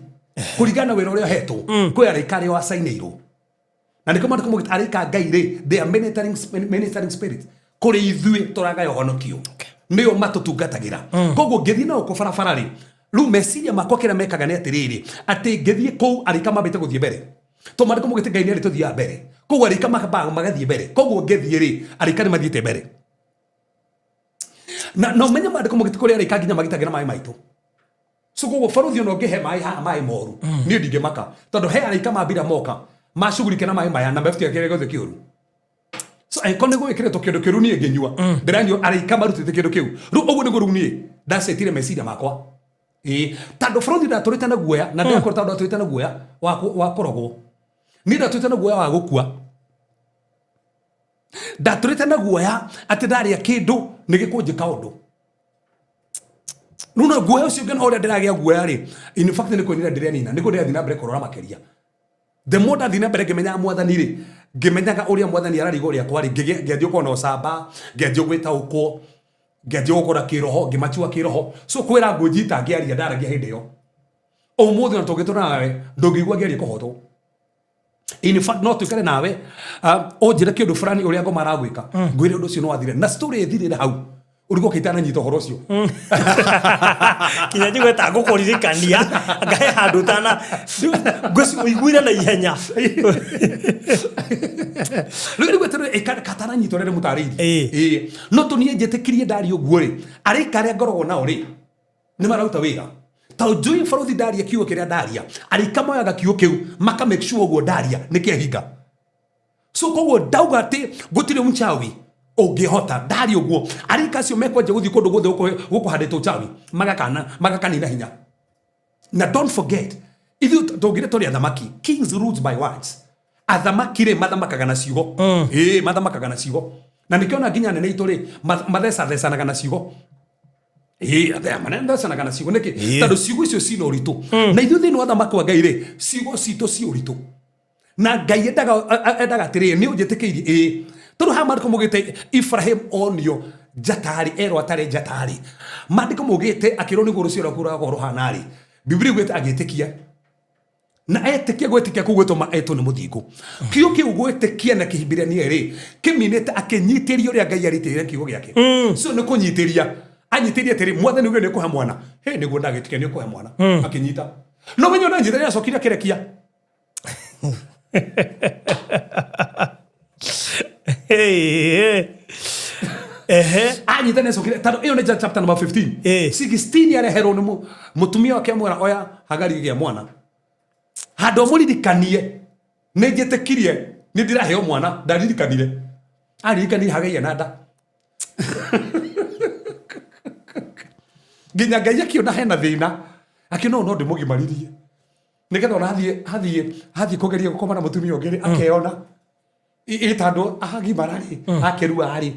Kũringana na wĩra ũrĩa ũhetwo, kwĩ araika arĩa wacainĩirwo. Na nĩkĩo maandĩko maugĩte araika a Ngai rĩ, they are ministering spirits. Kũrĩ ithuĩ tũragaya ũhonokio. Nĩo matũtungatagĩra. Koguo ngĩthiĩ nao kũ barabara rĩ, rĩu meciria makwa kĩrĩa mekaga nĩ atĩrĩrĩ, atĩ ngĩthiĩ kũu araika mambĩte gũthiĩ mbere. Tondũ maandĩko maugĩte Ngai nĩ arĩtũthiaga mbere. Koguo araika makambaga magathiĩ mbere. Koguo ngĩthiĩ rĩ, araika nĩ mathiĩte mbere. Na no menye maandĩko maugĩte kũrĩ araika nginya magitagĩra maĩ maitũ. So koguo barũthi ona ũngĩhe maĩ haha maĩ moru, niĩ ndingĩmaka. Tondũ he araika mambira moka, macugurike na maĩ maya na mebutie kĩrĩa gĩothe kĩũru. So angĩkorwo nĩ gwĩkĩrĩtwo kĩndũ kĩũru niĩ ngĩnyua, ndĩranyua araika marutĩte kĩndũ kĩu. Rĩu ũguo nĩguo rĩu niĩ ndacetire meciria makwa. Tondũ barũthi ndatũrĩte na guoya, na ndĩrakorwo tondũ ndatũrĩte na guoya wa kũrogwo. Niĩ ndatũrĩte na guoya wa gũkua, ndatũrĩte na guoya atĩ ndarĩa kĩndũ nĩ gĩkũnjĩka ũndũ. Rĩu no guoya ũcio ũngĩ, ũrĩa ndĩragĩa guoya rĩ, in fact nĩ kwĩnira ndĩrenina, nĩguo ndĩrathiĩ na mbere kũrora makĩria. The more ndathiĩ na mbere ngĩmenyaga Mwathani rĩ, ngĩmenyaga ũrĩa Mwathani arariga ũrĩa kwarĩ, ngĩanjia gũkorwo na ũcamba, ngĩanjia gwĩtaũkwo, ngĩanjia gũkũra kĩroho, ngĩmachua kĩroho. So kwĩra ngũnjita ngĩaria, ndaragia hĩndĩ ĩyo. Ũmũthĩ ona tũngĩtũra nawe, ndũngĩigua ngĩaria kũhotwo. In fact no tuikare nawe, ũnjĩre kĩũndũ fulani ũrĩa ngoma aragwĩka, ngwĩre ũndũ ũcio nĩ wathire na story ĩthirĩre hau, ũrigwo kĩitananyita ũhoro ũcio. Kinya njigue ta ngũkũririkania ngahe handũ ũtana ũiguire na ihenya. Rĩu rĩu atĩrĩrĩ, katananyita ũrĩa ndĩmũtarĩirie. Ĩĩ. No tũniĩ njĩtĩkirie ndaria ũguo rĩ, arĩka arĩa ngoragwo nao rĩ, nĩ mararuta wĩra. Ta njũĩ barothi ndaria kiugo kĩrĩa ndaria, arĩka moyaga kiugo kĩu maka make sure ũguo ndaria nĩ kĩahinga. So koguo ndauga atĩ gũtirĩ mchawi ũngĩhota ndaria ũguo, arĩka acio mekwanjia gũthiĩ kũndũ guothe gũkũhandĩtwo uchawi, magakana magakanina hinya. Na don't forget, ithuĩ tũngire tũrĩ athamaki. Kings rules by words. Athamaki rĩ, mathamakaga na ciugo. Ĩĩ, mathamakaga na ciugo, na nĩkĩo ona nginya anene itũ rĩ, mathecathecanaga na ciugo. Ĩĩ, mathecanaga na ciugo nĩkĩ? Tondũ ciugo icio cina ũritũ. Na ithuĩ thĩinĩ wa thamaki wa Ngai rĩ, ciugo citũ ci ũritũ, na Ngai endaga endaga atĩrĩrĩ, nĩ ũnjĩtĩkĩirie? Ĩĩ. Tondũ haha maandĩko maugĩte Ibrahim onio njatarĩ, erwo atarĩ njatarĩ, maandĩko maugĩte akĩrwo nĩguo rũciaro rwaku rũgakorwo rũhana rĩ, Biblia ĩugĩte agĩtĩkia, na etĩkia, gwĩtĩkia kũu gwĩtũma etwo nĩ mũthingu. Kiugo kĩu gwĩtĩkia na Kĩhibirania rĩ, kĩminĩte akĩnyitĩria ũrĩa Ngai arĩtĩire kiugo gĩake. So nĩ kũnyitĩria anyitĩrie atĩrĩ, Mwathani uge nĩ ũkũhe mwana, he nĩguo ndagĩtĩkia nĩ ũkũhe mwana. Akĩnyita, no menye ona nyitĩria, acokire akĩrekia. Hey, ehe. Anyita nĩ acokire, tondũ ĩyo nĩ chapter number 15. 16 areherwo nĩ mũtumia wake, amwĩra, "Oya Hagari, gĩa mwana." Handũ amũririkanie nĩ njĩtĩkirie nĩ ndĩraheo mwana, ndaririkanire, aririkanire Hagari na nda. Nginya Ngai akĩona hena thĩna, akĩona ũyũ no ndĩmũgimaririe, nĩgetha ona athiĩ kũgeria gũkoma na mũtumia ũngĩ rĩ, akeyona ĩ tondũ agimara rĩ, akĩrua rĩ,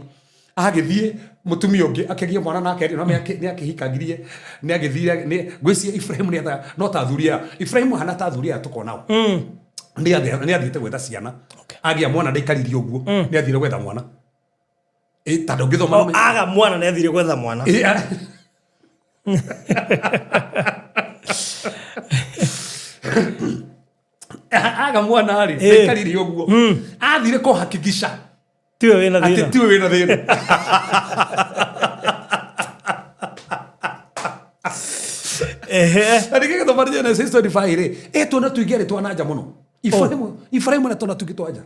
agĩthiĩ mũtumia ũngĩ akĩgĩa mwana nake rĩ, no nĩ akĩhikangirie, nĩ agĩthire nĩ ngwĩciria Ibrahim nĩ atha no ta athuri aya, Ibrahim ahana ta athuri aya tũkonao, nĩ athiĩte gwetha ciana. Agĩa mwana ndaikaririe ũguo, nĩ athire gwetha mwana. Ĩ, tondũ ũngĩthoma O, aga mwana nĩ athire gwetha mwana. Ĩ, aga mwana rĩ, ndaikarire ũguo, athire kũhakikisha tiwe wĩna atĩ thĩna. Tiwe wĩna thĩna. Na nĩkĩo gĩthoma Genesis 25 rĩ, ĩ tuona tũingĩ arĩ twana nja mũno. Ibrahimu na twana tũingĩ twa nja.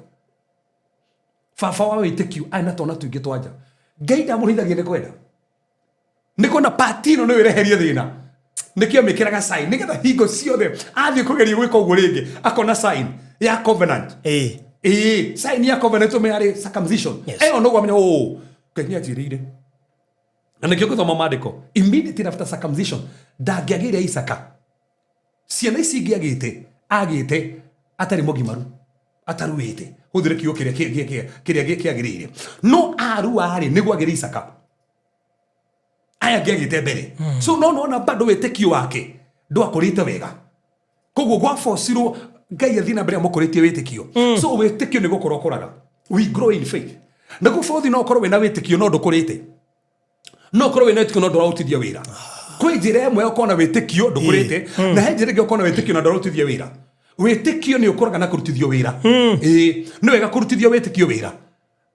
Baba wa wĩtĩkio arĩ na twana tũingĩ twa nja. Ngai ndamũhithagia, nĩ kwenda nĩ kuona pati ĩno nĩyo ĩreherie thĩna, nĩkĩo mĩkĩraga sign, nĩgetha hingo ciothe athiĩ kũgeria gwĩka ũguo rĩngĩ, akona sign ya covenant. Ĩĩ, sign ya covenant tũme yarĩ circumcision. Ĩyo nĩguo amenya ũũ Ngai nĩ anjĩrĩire. Na nĩkĩo gũthoma maandĩko, immediately after circumcision ndangĩagĩire Isaka ciana ici ingĩ, agĩte atarĩ mũgimaru, ataruĩte, hũthĩre kiugo kĩrĩa kĩrĩa kĩagĩrĩire, no arua-rĩ, nĩguo agĩre Isaka. Aya angĩ agĩte mbere. So no nona bado wĩtĩkio wake ndwakũrĩte wega, koguo gwabocirwo Ngai athiĩ na mbere amũkũrĩtie wĩtĩkio. So wĩtĩkio nĩ gũkũra ũkũraga. We grow in faith. Naguo bũthi no ũkorwo wĩna wĩtĩkio no ndũkũrĩte, no ũkorwo wĩna wĩtĩkio no ndũraũtithia wĩra. Kwĩ njĩra ĩmwe ya ũkorwo na wĩtĩkio ndũkũrĩte, na he njĩra ĩngĩ ũkorwo na wĩtĩkio na ndũraũtithia wĩra. Wĩtĩkio nĩ ũkũraga na kũrutithio wĩra. Ĩĩ, nĩ wega kũrutithio wĩtĩkio wĩra.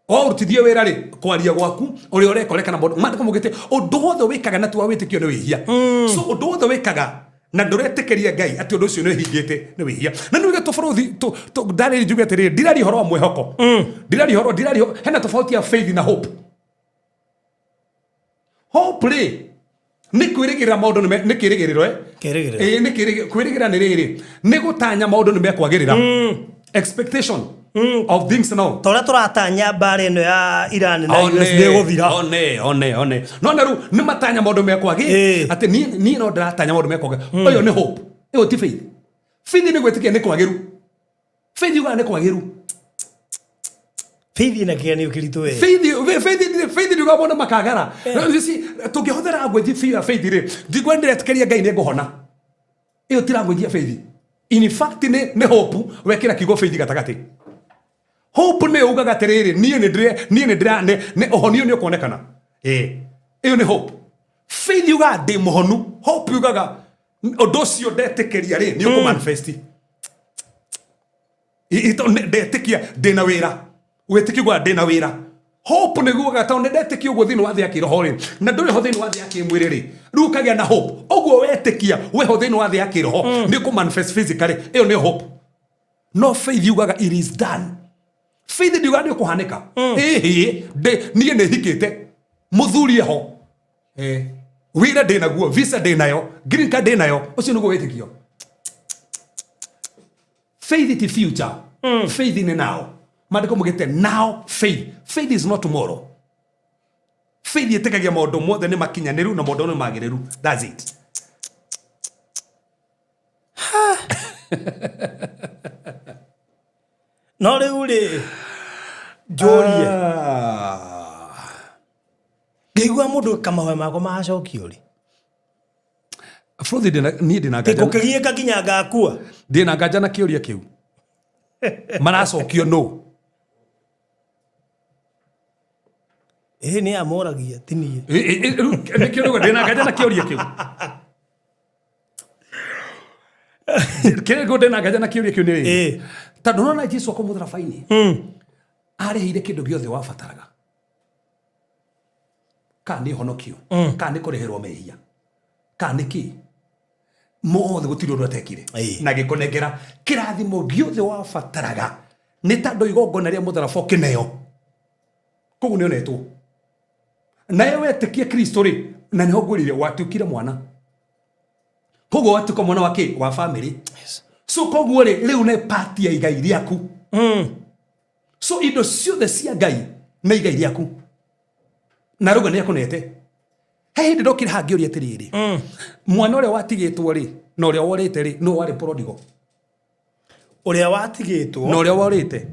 Waũrutithie wĩra rĩ, kwaria gwaku, ũrĩa ũreka ũreka na maũndũ maandĩko maugĩte ũndũ wothe wĩkaga na ti wa wĩtĩkio nĩ wĩhia. So ũndũ wothe wĩkaga na ndũretĩkĩria Ngai atĩ ũndũ ũcio nĩ ũhingĩte nĩ wĩhia. Na nĩ uge tũbũrũthi ndarĩ njuge atĩrĩrĩ, ndiraria ũhoro wa mwĩhoko, ndiraria ũhoro, ndiraria hena tofauti ya faith na hope. Hope rĩ, nĩ kwĩrĩgĩrĩra maũndũ nĩ kĩrĩgĩrĩro, eh? Kĩrĩgĩrĩro. Ĩĩ, nĩ kwĩrĩgĩrĩra nĩ rĩrĩ, nĩ gũtanya maũndũ nĩ mekwagĩrĩra, expectation of things now. Ta ũrĩa tũratanya mbara ĩno ya Iran na US nĩ ĩgũthira. One one one no na rĩu nĩ matanya maũndũ mekwagĩ atĩ niĩ no ndĩratanya maũndũ mekwagĩ. Ũyũ nĩ hope, ĩyo ti faith. Faith nĩ gwĩtĩkia nĩ kwagĩru. Faith yugaga nĩ kwagĩru. Faith ina kĩgeranio kĩritũ we. Faith, faith, faith ndiuga mona makagara. You see, tũngĩhũthĩra language ya faith rĩ, ndingwa ndĩretĩkĩria Ngai nĩ ngũhona. Ĩyo ti language ya faith. In fact nĩ hope wekĩra kiugo faith gatagatĩ. Hope nĩ ugaga atĩrĩrĩ, niĩ nĩ ndĩre niĩ nĩ ndĩra nĩ ũhonio nĩ ũkuonekana. Ĩĩ, ĩyo nĩ hope. Faith yugaga ndĩ mũhonu. Hope yugaga ũndũ ũcio ndetĩkĩria rĩ nĩ ũkũmanifest. Ndetĩkia ndĩna wĩra, wĩtĩkio gwa ndĩna wĩra. Hope nĩ guoga tondũ nĩ ndetĩkia ũguo thĩinĩ wa thĩ ya kĩroho rĩ, na ndũrĩ ho thĩinĩ wa thĩ ya kĩmwĩrĩ rĩ, rĩu ũkagĩa na hope. Ũguo wetĩkia wĩho thĩinĩ wa thĩ ya kĩroho nĩ ũkũmanifest physically. Ĩyo nĩ hope. No faith yugaga it is done. Faith ndiugaga nĩ ũkũhanĩka. Ĩhĩ, niĩ nĩ hikĩte mũthuri eho, wĩra ndĩ naguo, visa ndĩ nayo, green card ndĩ nayo. Ũcio nĩguo wĩtĩkio. Faith ti future. Faith nĩ now. Maandĩko mugĩte now faith. Faith is not tomorrow. Faith ĩtĩkagia maũndũ mothe nĩ makinyanĩru na maũndũ nĩ magĩrĩru. That's it. No rĩu rĩ, njũrie, ngĩigua mũndũ kamahoya makwa macokio rĩ, Frothi, niĩ ndĩna nganja. Ngũkĩgiĩka nginya ngakua. Ndĩna nganja na kĩũria kĩu. Maracokio no. Ĩĩ, nĩ amoragia, ti niĩ. Nĩkĩo rĩu ndĩna nganja na kĩũria kĩu. Kĩrĩa ngũ ndĩna nganja na kĩũria kĩu nĩ rĩrĩ. Tondũ nona Jesu akwa mũtharaba-inĩ arĩhĩire kĩndũ gĩothe wabataraga, kana nĩ ũhonokio, kana nĩ kũrĩhĩrwo mehia, kana nĩ kĩ mothe, gũtirĩ ũndũ atekire. Na gĩkũnengera kĩrathimo gĩothe wabataraga nĩ tondũ igongona rĩa mũtharaba ũkĩneo. Koguo nĩ onetwo nawe wetĩkia Kristo rĩ, na nĩho ngwĩrire watuĩkire mwana. Koguo watuĩka mwana wa kĩ wa family. So koguo rĩ, rĩu nĩ part ya igai rĩaku. So indo ciothe cia Ngai nĩ igai rĩaku na rauga nĩ akũnete. He hĩndĩ ndokire haha ngĩũria atĩrĩrĩ, mwana ũrĩa watigĩtwo rĩ na ũrĩa worĩte rĩ, nũ warĩ prodigal? Ũrĩa watigĩtwo Na ũrĩa worĩte.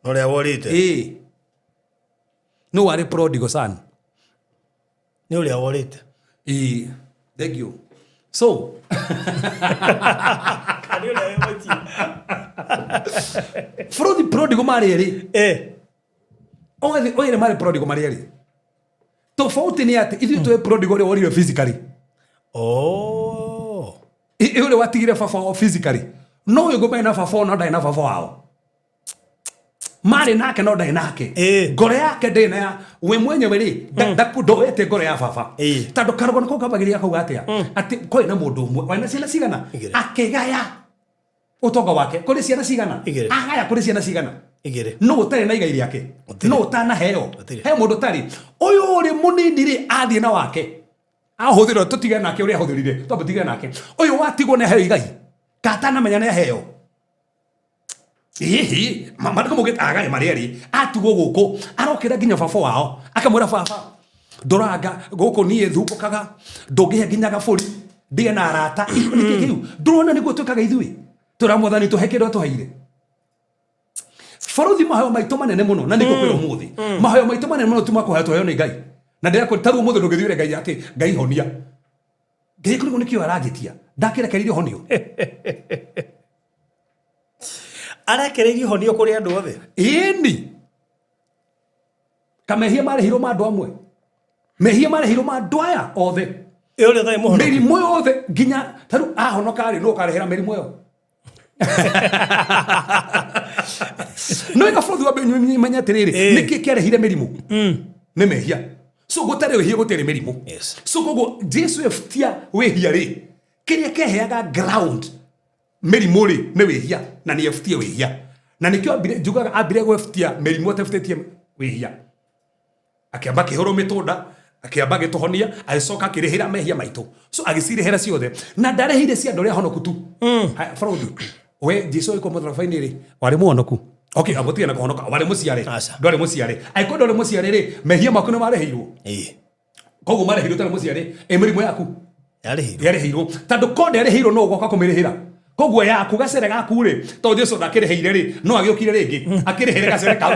Na ũrĩa worĩte. Ĩĩ, nũ warĩ prodigal son? Nĩ ũrĩa worĩte. Ĩĩ, thank you. So Kana ũrĩa wĩ mũciĩ. Prodi prodigal marĩ erĩ. Othe oire marĩ prodigal marĩ erĩ. Tofauti nĩ atĩ ithuĩ twĩ prodigal ũrĩa worire physically. Ũrĩa watigire baba wao physically. No ũyũ ngũmbe na baba wao no ndarĩ na baba wao. Marĩ nake no ndarĩ nake. Ngoro yake ndĩ na ya we mwenyewe rĩ, ndoete ngoro ya baba. Tondũ karũgano kau kambagĩrĩria kau atĩa? Atĩ kwarĩ na mũndũ ũmwe warĩ na ciana cigana? Igĩrĩ. Akĩgaya ũtonga wake kũrĩ ciana cigana? Igĩrĩ. Agaya kũrĩ ciana cigana? Igĩrĩ. No ũtarĩ na igai rĩake? Gũtirĩ. No ũtanaheo? Gũtirĩ. He mũndũ ũtarĩ. Ũyũ ũrĩ mũnini rĩ, athiĩ na wake ahũthĩra, tũtige nake ũrĩa ahũthĩrire, twambe tige nake. Ũyũ watigwo nĩ aheo igai katanamenya nĩ aheo. Hihi mandĩko maugĩte agaya marĩa erĩ atigwo gũkũ arokĩra nginya baba wao akamwĩra, baba, ndoranga gũkũ niĩ thumbũkaga, ndũngĩhe nginya gabũri ndĩe na arata. Nĩkĩ kĩu ndũrona nĩguo twĩkaga ithuĩ? Twĩra mwathani tũhe kĩndũ atũheire. Barothi, mahoya maitũ manene mũno, na nĩngũkwĩra ũmũthĩ, mahoya maitũ manene mũno ti makũhoya tũheo nĩ Ngai. Na ndĩrakwĩra tarĩu ũmũthĩ ndũngĩthiĩ wĩre Ngai atĩ Ngai honia. Ngai kũrigwo nĩkĩo aranjĩtia ndakĩrekereirie honio. Arekereirie honio kũrĩ andũ othe. Ĩni, kamehia marĩhirwo ma andũ amwe, mehia marĩhirwo ma andũ aya othe. Ĩ ũrĩa ũtarĩ mũhonoku? Mĩrimũ yothe nginya tarĩu ahonoka rĩ, nũ ũkarehera mĩrimũ ĩyo? No ĩka bũrũri wa menya atĩrĩrĩ, nĩkĩ kĩarehire mĩrimũ? Nĩ mehia. So gũtarĩ wĩhia gũtirĩ mĩrimũ. So koguo Jesu ebutia wĩhia rĩ, kĩrĩa kĩheaga ground mĩrimũ rĩ nĩ wĩhia, na nĩ ebutie wĩhia. Na nĩkĩo ambire, njugaga ambire gwebutia mĩrimũ atebutĩtie wĩhia. Akĩamba akĩhũrwo mĩtũnda, akĩamba agĩtũhonia, agĩcoka akĩrĩhĩra mehia maitũ. So agĩcirĩhĩra ciothe na ndarĩhire cia andũ arĩa ahonoku tu. Haya, Barothi, we Jesu agĩkwo mũtharaba-inĩ rĩ, warĩ mũhonoku? Okay, amũtige na kũhonoka, warĩ mũciare? Aca. Ndwarĩ mũciare. Angĩkorwo ndwarĩ mũciare rĩ, mehia maku nĩ marĩhĩirwo? Ĩĩ. Koguo marĩhĩirwo ũtarĩ mũciare. Ĩ mĩrimũ yaku? Yarĩhĩirwo. Yarĩhĩirwo. Tondũ ko ndĩarĩhĩirwo, no ũgoka kũmĩrĩhĩra. Koguo yaku gacere gaku rĩ, tondũ Jesu ndakĩrĩhĩire rĩ, no agĩũkire rĩngĩ akĩrĩhĩre gacere kau,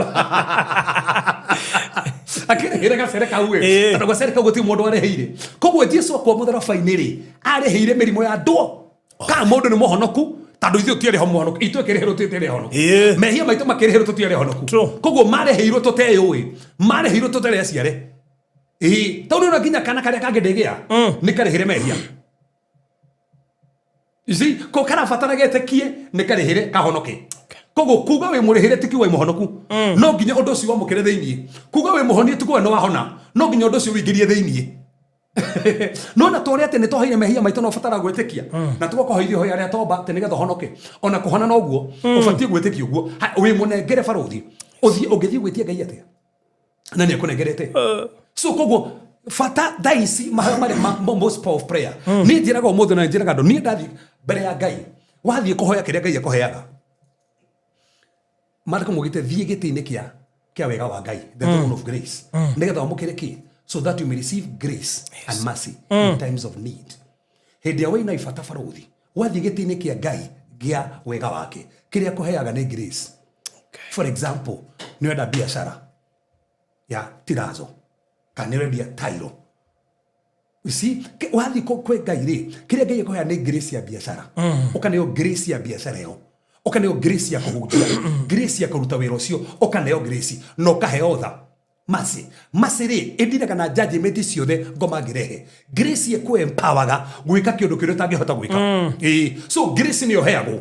akĩrĩhĩre gacere kau ĩ. Tondũ gacere kau gũtirĩ mũndũ arĩhĩire. Koguo Jesu akua mũtharaba-inĩ rĩ, arĩhĩire mĩrimũ ya andũ. Kana mũndũ nĩ mũhonoku, tondũ ithuĩ tũtiarĩ ho mũhonoku, ithuĩ kĩrĩhĩrwo tũtiarĩ honoku. Mehia maitũ makĩrĩhĩrwo tũtiarĩ honoku. Koguo marĩhĩirwo tũteyũĩ, marĩhĩirwo tũtarĩ aciare. Ĩĩ, tondũ nĩ nginya kana karĩa kangĩ ndĩgĩa nĩ karĩhĩre mehia. You see, ko karabatara getĩkie nĩ karĩhĩre kahonoke. Koguo kuga wĩ mũrĩhĩre ti kiuga wĩ mũhonoku. No nginya ũndũ ũcio wamũkĩre thĩiniĩ. Kuga wĩ mũhonie ti kuga nĩ wahona. No nginya ũndũ ũcio wĩingĩrie thĩiniĩ. No na tũrĩa atĩ nĩ twaheire mehia maitũ no ũbatara gwĩtĩkia. Na tũgakohoithia ihoya rĩa toba atĩ nĩgetha ũhonoke. Ona kũhona noguo ũbatiĩ gwĩtĩkia ũguo. Wĩ mũnengere barũthi. Ũthiĩ ũngĩthiĩ gwĩtia Ngai atĩa? Na nĩ akũnengerete. So koguo bata thaa ici mahoya marĩa most power of prayer. Niĩ njĩraga ũmũthĩ na njĩraga andũ, niĩ ndathiĩ mbere ya Ngai, wathiĩ kũhoya kĩrĩa Ngai akũheaga, maandĩko maugĩte thiĩ gĩtĩ-inĩ kĩa wega wa Ngai, the throne of grace, nĩgetha wamũkĩre kĩ, so that you may receive grace and mercy in times of need. Hĩndĩ ĩrĩa wĩna ibata barũthi, wathiĩ gĩtĩ-inĩ kĩa Ngai gĩa wega wake, kĩrĩa akũheaga nĩ grace. For example, nĩ ũrenda biacara ya tirazo kana nĩ ũrendia tairo. You see, wathiĩ kwĩ Ngai rĩ, kĩrĩa Ngai akũheaga nĩ grace ya biacara. Ũkaneo grace ya biacara ĩyo, ũkaneo grace ya kũhunjia, grace ya kũruta wĩra ũcio, ũkaneo grace na ũkaheo tha. Mercy. Mercy rĩ, ĩndiraga na judgment ciothe ngoma ngĩrehe. Grace ĩkũ empowerga gwĩka kĩũndũ kĩrĩa ũtangĩhota gwĩka. Ĩĩ. So grace nĩyo heagwo.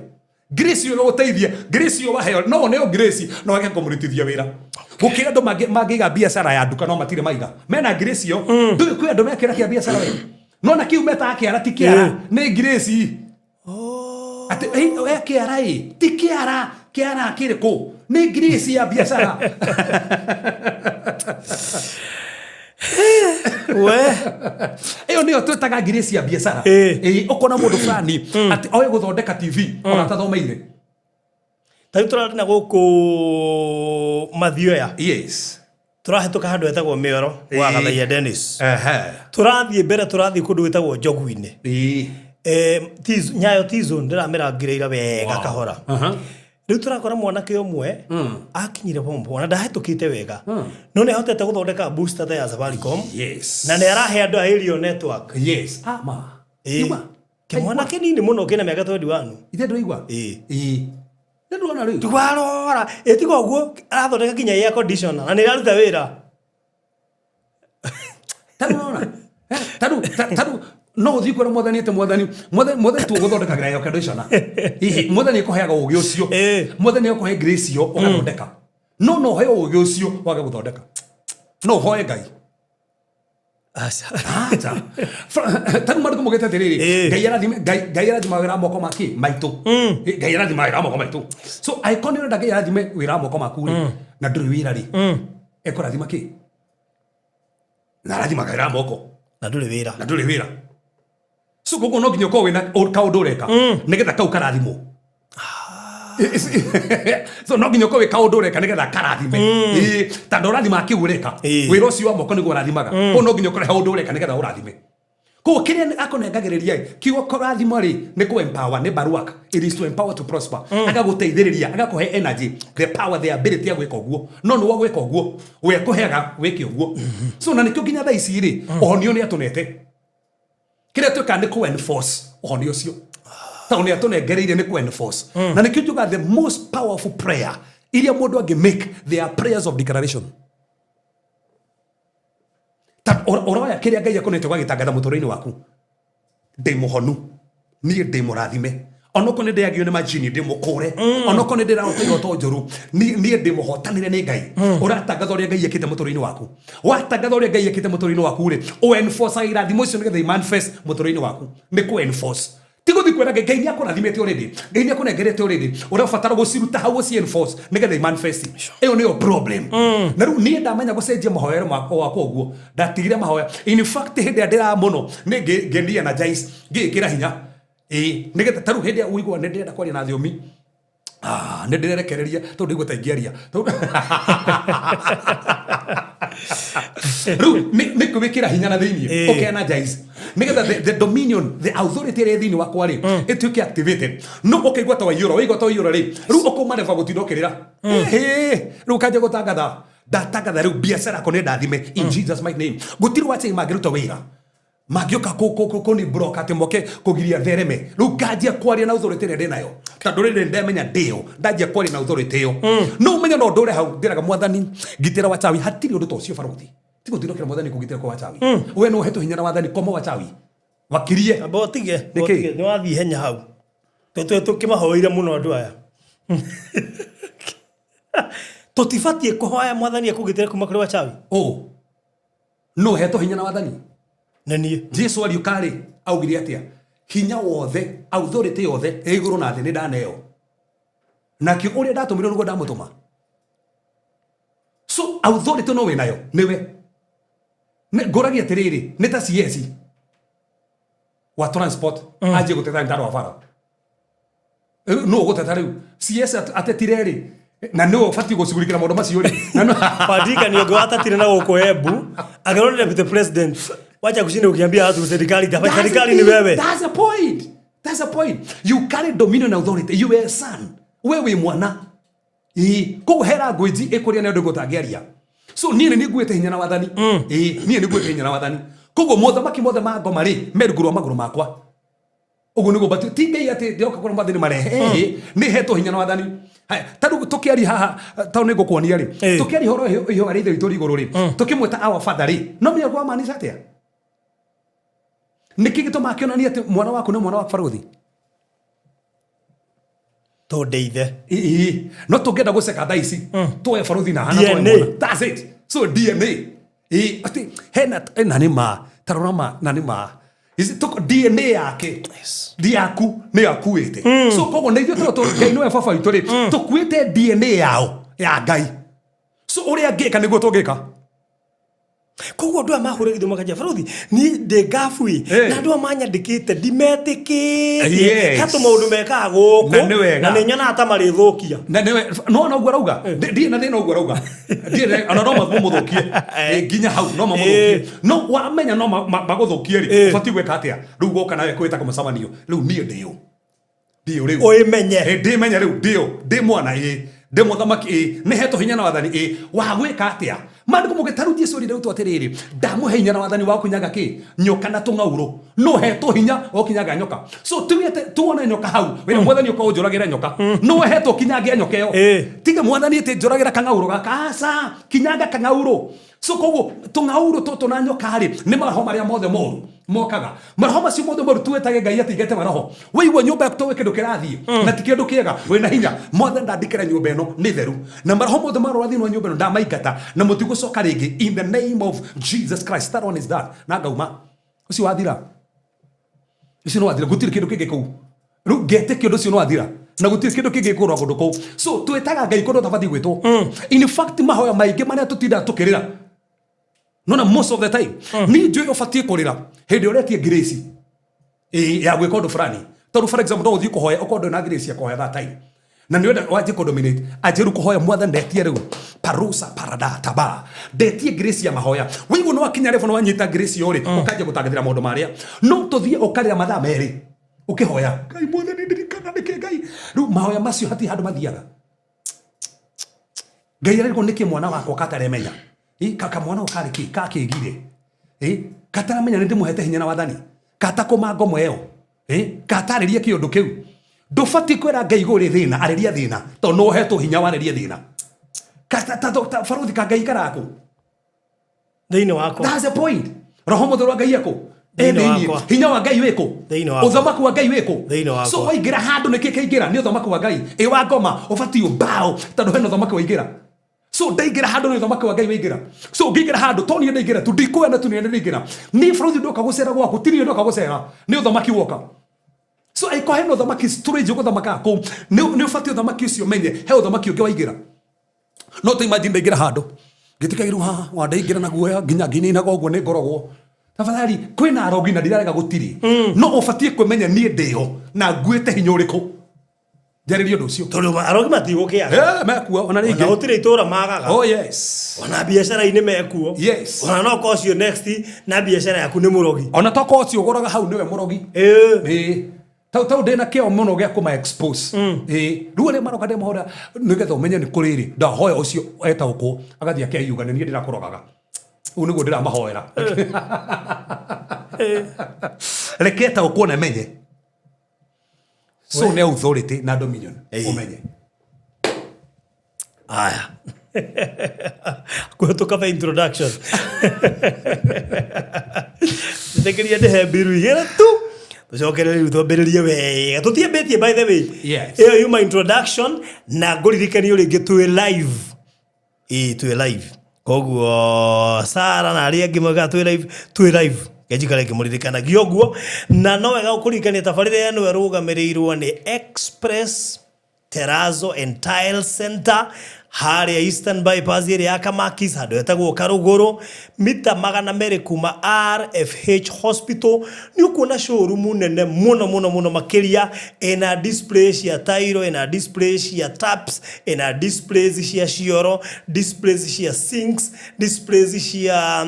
Grace ĩyo ĩgũteithia, grace ĩyo waheo, no nĩyo grace, no wage kũmũrutithia wĩra. Gũkĩra andũ mangĩiga biacara ya nduka no matirĩ maiga. Mena grace ĩyo. Ndũĩ kwĩ andũ mekĩra kĩa biacara we. No na kĩu metaga kĩara ti kĩara, nĩ grace. Atĩ, we kĩara ĩ, ti kĩara, kĩara kĩrĩkũ? Nĩ grace ya biacara. We. Ĩyo nĩyo twĩtaga grace ya biacara. Ĩ, ũkona mũndũ fulani atĩ oĩ gũthondeka TV ona atathomeire. Ta rĩu tũrarĩ na gũkũ Mathioya. Tũrahĩtũka handũ hetagwo Mĩoro gwa Gathaia Dennis. Tũrathiĩ mbere, tũrathiĩ kũndũ gwĩtagwo Njogu-inĩ. Nyayo T-zone ndĩramĩrangĩrĩire wega kahora. Rĩu tũrakora mwanake ũmwe akinyire form four na ndahĩtũkĩte wega, no nĩ ahotete gũthondeka booster ta ya Safaricom. Na nĩ arahe andũ a Aerial Network. Yes. Ah, ma. Igua. Kĩmwana kĩnini mũno kĩna mĩaka 21. Ithe ndũraigua? Ĩĩ. Ĩĩ. Nĩ ndũrona rĩu? Twarora, ĩtiga ũguo arathondeka nginya air conditioner na nĩ ĩraruta wĩra. Ta rĩu ũrona? Ta rĩu no ũthiĩ kwĩra mwathani atĩ mwathani, mwathani tu ũgũthondekagĩra air conditioner. Hihi mwathani ekũheaga ũgĩ ũcio. Mwathani ekũhe grace ĩyo ũgathondeka. No no ũheo ũgĩ ũcio wage gũthondeka. No ũhoe Ngai. Aca. Aca. Ta rĩu maandĩko maugĩte atĩrĩrĩ, Ngai arathime, Ngai arathima wĩra wa moko make maitũ. Ngai arathima wĩra wa moko maitũ. So angĩkorwo nĩ ũrenda Ngai arathime wĩra wa moko maku rĩ, na ndũrĩ wĩra rĩ, ekũrathima kĩ? Na arathimaga wĩra wa moko. Na ndũrĩ wĩra. Na ndũrĩ wĩra. So koguo no nginya ũkorwo wĩna kaũndũ ũreka nĩgetha kau karathimwo. So no nginya ũkorwo wĩ kaũndũ ũreka nĩgetha karathime. Ĩĩ, tondũ ũrathimaga kĩu ũreka. Wĩra ũcio wa moko nĩguo ũrathimaga. Koguo no nginya ũkorwo he ũndũ ũreka nĩgetha ũrathime. Koguo kĩrĩa akũnengagĩrĩria ĩ, kiugo kũrathimwo rĩ, nĩ kũ empower, nĩ baruak. It is to empower to prosper. Agagũteithĩrĩria, agakũhe energy, the power, the ability ya gwĩka ũguo. No nĩ wa gwĩka ũguo, we akũheaga wĩke ũguo. So na nĩkĩo nginya thaa ici rĩ, ũhonio nĩ atũnete. Kĩrĩa twĩkaga nĩ kũ enforce ũhonio ũcio. Tondũ nĩ atũnengereire nĩ kũ enforce. Na nĩkĩo njugaga the most powerful prayer iria mũndũ angĩ make, they are prayers of declaration. Ta ũroya kĩrĩa Ngai akũnete ũgagĩtangatha mũtũrĩre-inĩ waku. Ndĩ mũhonu, niĩ ndĩ mũrathime, onokorwo nĩ ndĩagio nĩ majini ndĩ mũkũre, onokorwo nĩ ndĩrarota iroto njũru, niĩ ndĩ mũhotanĩre nĩ Ngai. Ũratangatha ũrĩa Ngai ekĩte mũtũrĩre-inĩ waku. Watangatha ũrĩa Ngai ekĩte mũtũrĩre-inĩ waku rĩ, ũ enforce irathimo icio nĩgetha i manifest mũtũrĩre-inĩ waku. Nĩ kũ enforce. Ti gũthiĩ kwĩra Ngai, Ngai nĩ akũrathimĩte already, Ngai nĩ akũnengerete already, ũrabatara gũciruta hau ũci enforce nĩgetha i manifest. Ĩyo nĩyo problem. Na rĩu niĩ ndamenya gũcenjia mahoero makwa wakwa ũguo, ndatigire mahoya. In fact hĩndĩ ĩrĩa ndĩra mũno nĩ ngĩ energize, ngĩĩkĩra hinya. Ĩĩ, nĩgetha ta rĩu hĩndĩ ĩrĩa ũigua nĩ ndĩrenda kwaria na thiomi, nĩ ndĩrerekereria tondũ ndaigua ta ingĩaria. Rĩu nĩ kwĩĩkĩra hinya na thĩiniĩ, ũke energize. Nĩgetha the dominion, the authority ĩrĩa ĩ thĩinĩ wakwa rĩ, ĩtuĩke activated. No ũkaigua ta waiyũra, waigua ta waiyũra rĩ, rĩu ũkauma reba gũtinda ũkĩrĩra. Ĩhĩ, rĩu ũkanjia gũtangatha. Ndatangatha rĩu biacara yakwa nĩ ndathime in Jesus mighty name. Gũtirĩ wachawi mangĩruta wĩra. Mangĩũka kũni block atĩ moke kũgiria thereme. Rĩu nganjia kwaria na authority ĩrĩa ndĩnayo. Tondũ rĩrĩ ndemenya ndĩyo, ndanjia kwaria na authority ĩyo. No ũmenye no ndũre hau ndĩraga mwathani ngitĩra wachawi, hatirĩ ũndũ ta ũcio barothi. Ti gũtindũkĩra mwathani kũgitĩra kwa wachawi. We no ũhetwo hinya na wathani koma wachawi. Wakirie. Amba ũtige. Nĩkĩ? Ũtige, nĩ wathiĩ henya hau. Tũkĩmahoire mũno andũ aya. Tũtibatiĩ kũhoya mwathani akũgitĩre kuma kũrĩ wachawi. Oh. No ũhetwo hinya na wathani. Nĩ niĩ. Jesu ariũka rĩ, augire atĩa? Hinya wothe, authority yothe ĩ igũrũ na thĩ nĩ ndaneo. Nakĩo ũrĩa ndatũmirwo nĩguo ndamũtũma. So authority no wĩnayo, nĩwe. Ngũragia atĩrĩrĩ, nĩ ta CS wa transport anjie gũteta nĩ tandũ wa bara. Rĩu nũ ũgũteta rĩu? CS atetire rĩ, na nĩwe ũbatiĩ gũcugurikĩra maũndũ macio rĩ. Na Wadirikani ũngĩ watatire na gũkũ Embu akĩrwo nĩ deputy president, wacha kushinda ukiambia watu serikali itafanya, That's serikali the ni wewe. That's the point. That's the point. You carry dominion and authority. You are a son. We wĩ mwana. Ĩĩ, koguo he language ĩkũrĩa nĩ andũ gũtangĩaria. So niĩ nĩ nguĩte hinya na wathani. Ĩĩ, niĩ nĩ nguĩte hinya na wathani. Koguo mothamaki mothe ma ngoma rĩ, me rungu rwa magũrũ makwa. Ũguo nĩguo batiĩ. Ti Ngai atĩ ndĩroka kũrĩa mwathani marehe. Ĩĩ, nĩ hetwo hinya na wathani. Haya, ta rĩu tũkĩaria haha, tondũ nĩ ngũkuonia rĩ, tũkĩaria ũhoro ihoya rĩa Ithe witũ ũrĩ igũrũ rĩ, tũkĩmwĩta our father rĩ, no menya ũguo wamaanisha atĩa? Nĩkĩ gĩtũmaga kĩonanie atĩ mwana waku nĩ mwana wa barũthi? Tondũ ithe. Ĩĩ, no tũngĩenda gũceka thaa ici, tuoe barũthi na hana tuoe DNA. mwana. That's it. So DNA. Ĩĩ, atĩ hena, na nĩ ma, ta rora ma, na nĩ ma. Ici DNA yake, ndi yaku, nĩ akuĩte. So koguo na ithuĩ tondũ Ngai nĩwe baba witũ rĩ, tũkuĩte DNA yao, ya Ngai. So ũrĩa angĩka nĩguo tũngĩka. Koguo andũ aya mahũra gĩthomo makanja barothi niĩ ndĩ ngabu ĩ, na andũ aya manyandĩkĩte ndimetĩkĩtie. He tũmaũndũ mekaga gũkũ, Na nĩ wega. na nĩ nyonaga ta marĩthũkia. Na nĩwe, no ona ũguo arauga, ndirĩ na thĩna ũguo arauga. Ndirĩ na, ona no mamũthũkie. Nginya hau, no mamũthũkie. No wamenya no magũthũkie rĩ, ũbatiĩ gwĩka atĩa? Rĩu woka nawe kwĩta mũcemanio, rĩu niĩ ndĩ ũ? Ndĩ ũ rĩu? Ũĩmenye. Ndĩmenye rĩu, ndĩ ũ? Ndĩ mwana, ĩ. Ndĩ mũthamaki, ĩ. Nĩ hetwo hinya na wathani, ĩ. Wa gwĩka atĩa? Maandĩko mauge, ta rĩu Jesu erire arutwo atĩrĩrĩ, ndamũhe hinya na wathani wa gũkunyaga kĩ? Nyoka na tũng'aurũ. No hetwo hinya wa gũkinyanga nyoka. So tuge atĩ tuone nyoka hau, wĩra mwathani ũka ũnjũragĩre nyoka. No hetwo kinyange nyoka ĩyo. Tiga mwathani atĩ njũragĩra kang'aurũ gaka, aca, kinyanga kang'aurũ. So koguo tũng'aurũ tũtũ na nyoka rĩ, nĩ maroho marĩa mothe moru mokaga. Maroho macio mothe moru tuĩtage Ngai atingate maroho. Waigua nyũmba yaku toĩ kĩndũ kĩrathiĩ, na ti kĩndũ kĩega, wĩna hinya. Mwathani ndandĩkĩra nyũmba ĩno nĩ theru. Na maroho mothe marora thĩinĩ wa nyũmba ĩno ndamaingata na mũtigũcoka rĩngĩ in the name of Jesus Christ. That one is done. Na ngauma. Ũcio wathira. Ũcio nĩ wathira. Gũtirĩ kĩndũ kĩngĩ kũu. Rĩu ngetĩkia ũndũ ũcio nĩ wathira. Na gũtirĩ kĩndũ kĩngĩ gĩkũrũa kũndũ kũu. So twĩtaga Ngai kũndũ ũtabatiĩ gwĩtwo. In fact mahoya maingĩ marĩa tũtindaga tũkĩrĩra. Nona most of the time. Niĩ njũĩ ũbatiĩ kũrĩra hĩndĩ ĩrĩa ũretia grace. Ĩĩ, ya gwĩka ũndũ fulani. Tondũ for example no ũthiĩ kũhoya ũkorwo ndũrĩ na grace ya kũhoya that time. Na nĩ wenda wanjie kũ dominate. Anjie rĩu kũhoya mwathani ndetie rĩu. Parusa parada taba. Ndetie grace ya mahoya. Waigua nĩ wakinya level nĩ wanyita grace ĩyo rĩ, ũkanjia gũtangathĩra maũndũ marĩa. No tũthiĩ ũkarĩra mathaa merĩ ũkĩhoya. Ngai mwathani ndirikana nĩkĩ Ngai. Rĩu mahoya macio hatirĩ handũ mathiaga. Ngai arerwo nĩkĩ mwana wakwa kataremenya. Kaka mwana ũyũ karĩ kĩ? Kakĩgire. Kataramenya nĩ ndĩmũhete hinya na wathani. Katakũma ngomo ĩyo. Katarĩrie kĩũndũ kĩu. Ndũbatiĩ kwĩra Ngai igũrũ rĩ thĩna, arĩria thĩna. Tondũ nĩ ũhetwo hinya warĩrie thĩna. Barothi ka Ngai karakũ? Thĩinĩ wakwa. That's the point. Roho Mũtheru wa Ngai ekũ? Thĩinĩ Thĩinĩ. wakwa. Hinya wa Ngai wĩkũ? Thĩinĩ wakwa. Ũthamaki wa Ngai wĩkũ? Thĩinĩ wakwa. So waingĩra handũ nĩkĩ kĩaingĩra? Nĩ ũthamaki wa Ngai. Ĩ wa ngoma ũbatiĩ ũmbaũ tondũ hena ũthamaki waingĩra. So ndaingĩra handũ nĩ ũthamaki wa Ngai waingĩra. So ngĩingĩra handũ to niĩ ndaingĩra tu ndikuona tu niĩ ndaingĩra. Niĩ bũrũri ndoka gũcera gwaku ti niĩ ndoka gũcera nĩ ũthamaki woka. So angĩkorwo hena ũthamaki strange ũgũthamakaga kũu nĩ ũbatiĩ ũthamaki ũcio ũmenye he ũthamaki ũngĩ waingĩra. No tũ imagine ndaingĩra handũ ngĩtĩkagĩrwo haha wandaingĩra na guoya nginya ngĩinainaga ũguo nĩ ngorogwo. Tafadhali kwĩna arogi na ndirarega gũtirĩ. No ũbatiĩ kwĩmenya niĩ ndĩo na nguĩte hinya ũrĩkũ. Njarĩrie ũndũ ũcio. Tondũ arogi matigũkĩaga. Eh, mekuo ona Ona rĩngĩ. gũtirĩ itũra magaga. Oh yes. Ona biacara-inĩ mekuo. Yes. Ona no korwo ũcio next na biacara yaku nĩ mũrogi. Ona tokorwo ũcio ũgũraga hau nĩwe mũrogi. Ĩĩ. Ĩĩ. Tau tau ndĩna kĩo mũno gĩa kũma expose. Ĩĩ. Rĩu arĩa maroka ndĩmahũra nĩgetha ũmenye nĩ kũrĩ rĩ. Ndahoya ũcio etaũkwo agathiĩ akeyuga nĩ niĩ ndĩrakũrogaga. Ũguo nĩguo ndĩramahoera. Reke etaũkwo na menye. So nĩ authority na dominion. Ĩĩ. Ũmenye. Aya. Kũhetũka the introduction. Nĩtĩkĩria ndĩhe mbiru igĩrĩ tu. Tũcokere rĩu twambĩrĩrie wega. Tũtiambĩtie by the way. Yes. Ĩyo yuma introduction na ngũririkanio rĩngĩ twĩ live. Ĩĩ twĩ live. Koguo Sara na arĩa angĩ moigaga twĩ live, twĩ live. Kenjikare ngĩmũririkanagia ũguo. Na no wega gũkũririkania tabarĩra ĩno ĩrũgamĩrĩirwo nĩ Express Terrazzo and Tile Center harĩa Eastern Bypass ĩrĩa ya Kamakis handũ hetagwo Karũgũrũ mita 200 kuma RFH Hospital. Nĩ ũkuona showroom nene mũno mũno mũno makĩria, ĩna display cia tairo, ĩna display cia taps, ĩna displays cia cioro, displays cia sinks, displays cia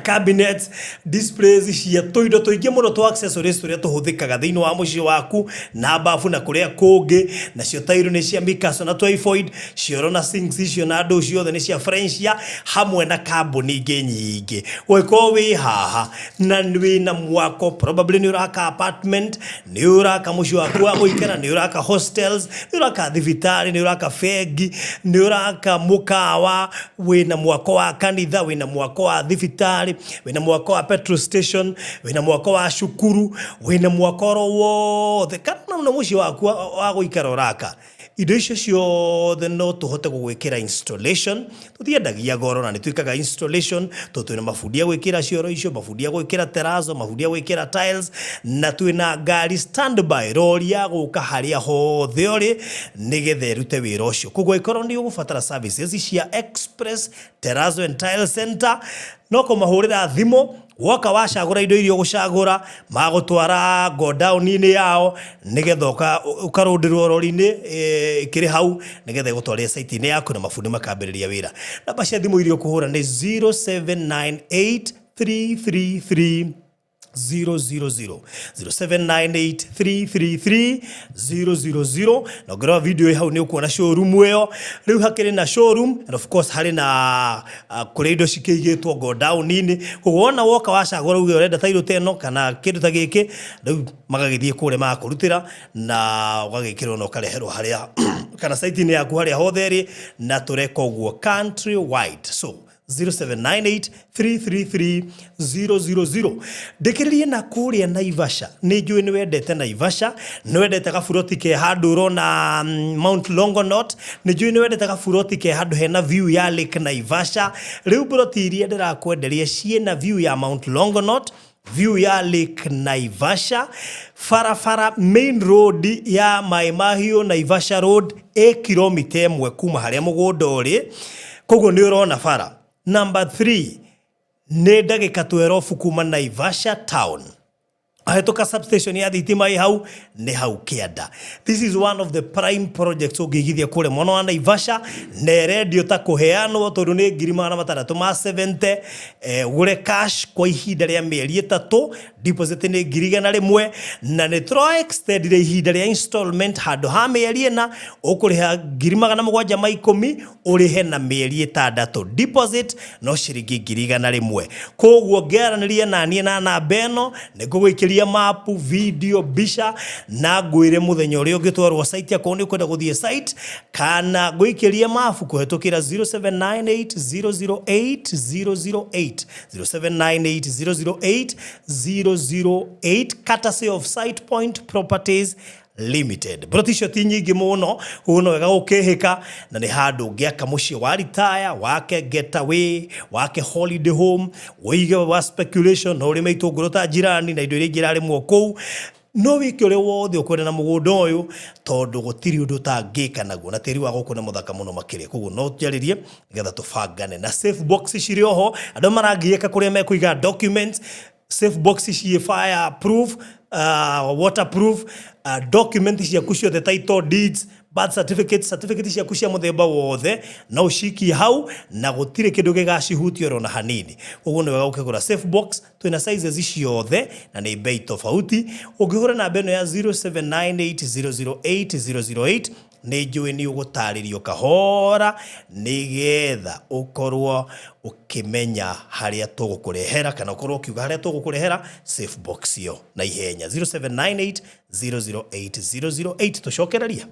cabinets, displays cia tũindo tũingĩ mũno twa accessories tũrĩa tũhũthĩkaga thĩinĩ wa mũciĩ waku na bafu na kũrĩa kũngĩ. Nacio tairo nĩ cia Mikaso na Twyford, cioro na sinks icio na ndũ ciothe nĩ cia Frenchia hamwe na kambuni ingĩ nyingĩ. Ũngĩkorwo wĩ haha na wĩna mwako, probably nĩ ũraka apartment, nĩ ũraka mũciĩ waku wa gũikara, nĩ ũraka hostels, nĩ ũraka thibitarĩ, nĩ ũraka bengi, nĩ ũraka mũkawa, wĩna mwako wa kanitha, wĩna mwako wa thibitarĩ, wĩna mwako wa petrol station, wĩna mwako wa cukuru, wĩna mwako oro wothe, kana na mũciĩ waku wa gũikara ũraka. Indo icio ciothe no tũhote gũgwĩkĩra installation. Tũtiendagia goro na nĩ twĩkaga installation, tondũ twĩna mabundi a gwĩkĩra cioro icio, mabundi a gwĩkĩra terrazzo, mabundi a gwĩkĩra tiles, na twĩna ngari standby, rori ya gũka harĩa hothe ũrĩ nĩgetha ĩrute wĩra ũcio. Koguo ĩkorwo nĩ ũgũbatara services cia Express Terrazzo and Tile Center, no kũmahũrĩra thimũ. Woka wacagũra indo iria ũgũcagũra, magũtwara godown-inĩ yao nĩgetha ũkarũndĩrwo rori-inĩ ĩkĩrĩ hau nĩgetha ĩgũtwarĩre site-inĩ yaku na mabundi makambĩrĩria wĩra. Namba cia thimũ iria ũkũhũra nĩ 0798 333 000, 0798 333 000. Na ũngĩrora video ĩ hau nĩ ũkuona showroom ĩyo. Rĩu hakĩrĩ na showroom and of course harĩ na kũrĩa indo cikĩigĩtwo godown-inĩ. Koguo wona woka wacagũra uge ũrenda tairũ ta ĩno kana kĩndũ ta gĩkĩ, rĩu magagĩthiĩ kũrĩa magakũrutĩra na ũgagĩkĩrwo na ũkareherwo harĩa kana site-inĩ yaku harĩa hothe ĩrĩ, na tũreka ũguo country wide. So 0798 333 000. Ndĩkĩrĩrie na kũrĩa Naivasha. Nĩ njũĩ nĩ wendete Naivasha, nĩ wendete gaburoti ke handũ ũrona Mount Longonot, nĩ njũĩ nĩ wendete gaburoti ke handũ hena view ya Lake Naivasha. Rĩu buroti iria ndĩrakwenderia ciĩna view ya Mount Longonot, view ya Lake Naivasha, barabara main road ya Mai Mahiu Naivasha Road ĩ kilomita 1 kuma harĩa mũgũnda ũrĩ. Koguo nĩ ũrona bara. Number 3 nĩ ndagĩka 12 kuma Naivasha town. Ahĩtũka substation ya thitima ĩ hau, nĩ hau kĩanda. This is one of the prime projects ũngĩigithia kũrĩa mwena wa Naivasha, na ĩrendio ta kũheanwo tondũ nĩ ngiri magana matandatũ ma 70, ũgũre cash kwa ihinda rĩa mĩeri 3, deposit nĩ ngiri igana rĩmwe, na nĩ tũra extendire ihinda rĩa installment handũ ha mĩeri 4, ũkũrĩha ngiri magana mũgwanja ma ikũmi, ũrĩhe na mĩeri 6, deposit no ciringi ngiri igana rĩmwe. Koguo ngĩaranĩria na niĩ na namba ĩno, nĩ ngũgũikĩria mapu, video, mbica, na ngwĩre mũthenya ũrĩa ũngĩtwarwo site akorwo nĩ ũkwenda gũthiĩ site, kana ngũikĩrie mabu kũhetũkĩra 0798 008 008, 0798 008 008, courtesy of Site Point Properties Limited. Broti icio ti nyingĩ mũno, ũguo no wega gũkĩhĩka, na nĩ handũ ũngĩaka mũciĩ wa retire, wake getaway, wake holiday home, ũige wa speculation, no ũrĩme itũngũrũ ta jirani na indo iria ingĩ irarĩmwo kũu. No wĩke ũrĩa wothe ũkwenda na mũgũnda ũyũ, tondũ gũtirĩ ũndũ ũtangĩka naguo, na tĩri wa gũkũ nĩ mũthaka mũno makĩria. Koguo no tũjarĩrie nĩgetha tũbangane. Na safe box cirĩ oho, andũ marangiĩka kũrĩa mekũiga documents, safe box ciĩ fire proof, Waterproof, document ciaku ciothe, title deeds, birth certificate, certificate ciaku cia muthemba wothe no ucikie hau na gutire kindu gigacihutia oro na hanini. Koguo nĩ wega ũkĩgũra safe box. Twĩna sizes ciothe na nĩ bei tofauti. Ũngĩhũra namba ĩno ya 0798008008, nĩ njũĩ nĩ ũgũtarĩrio kahora nĩgetha ũkorwo ũkĩmenya harĩa tũgũkũrehera, kana ũkorwo ũkiuga harĩa tũgũkũrehera safe box ĩyo na ihenya. 0798008008. Tũcokererie.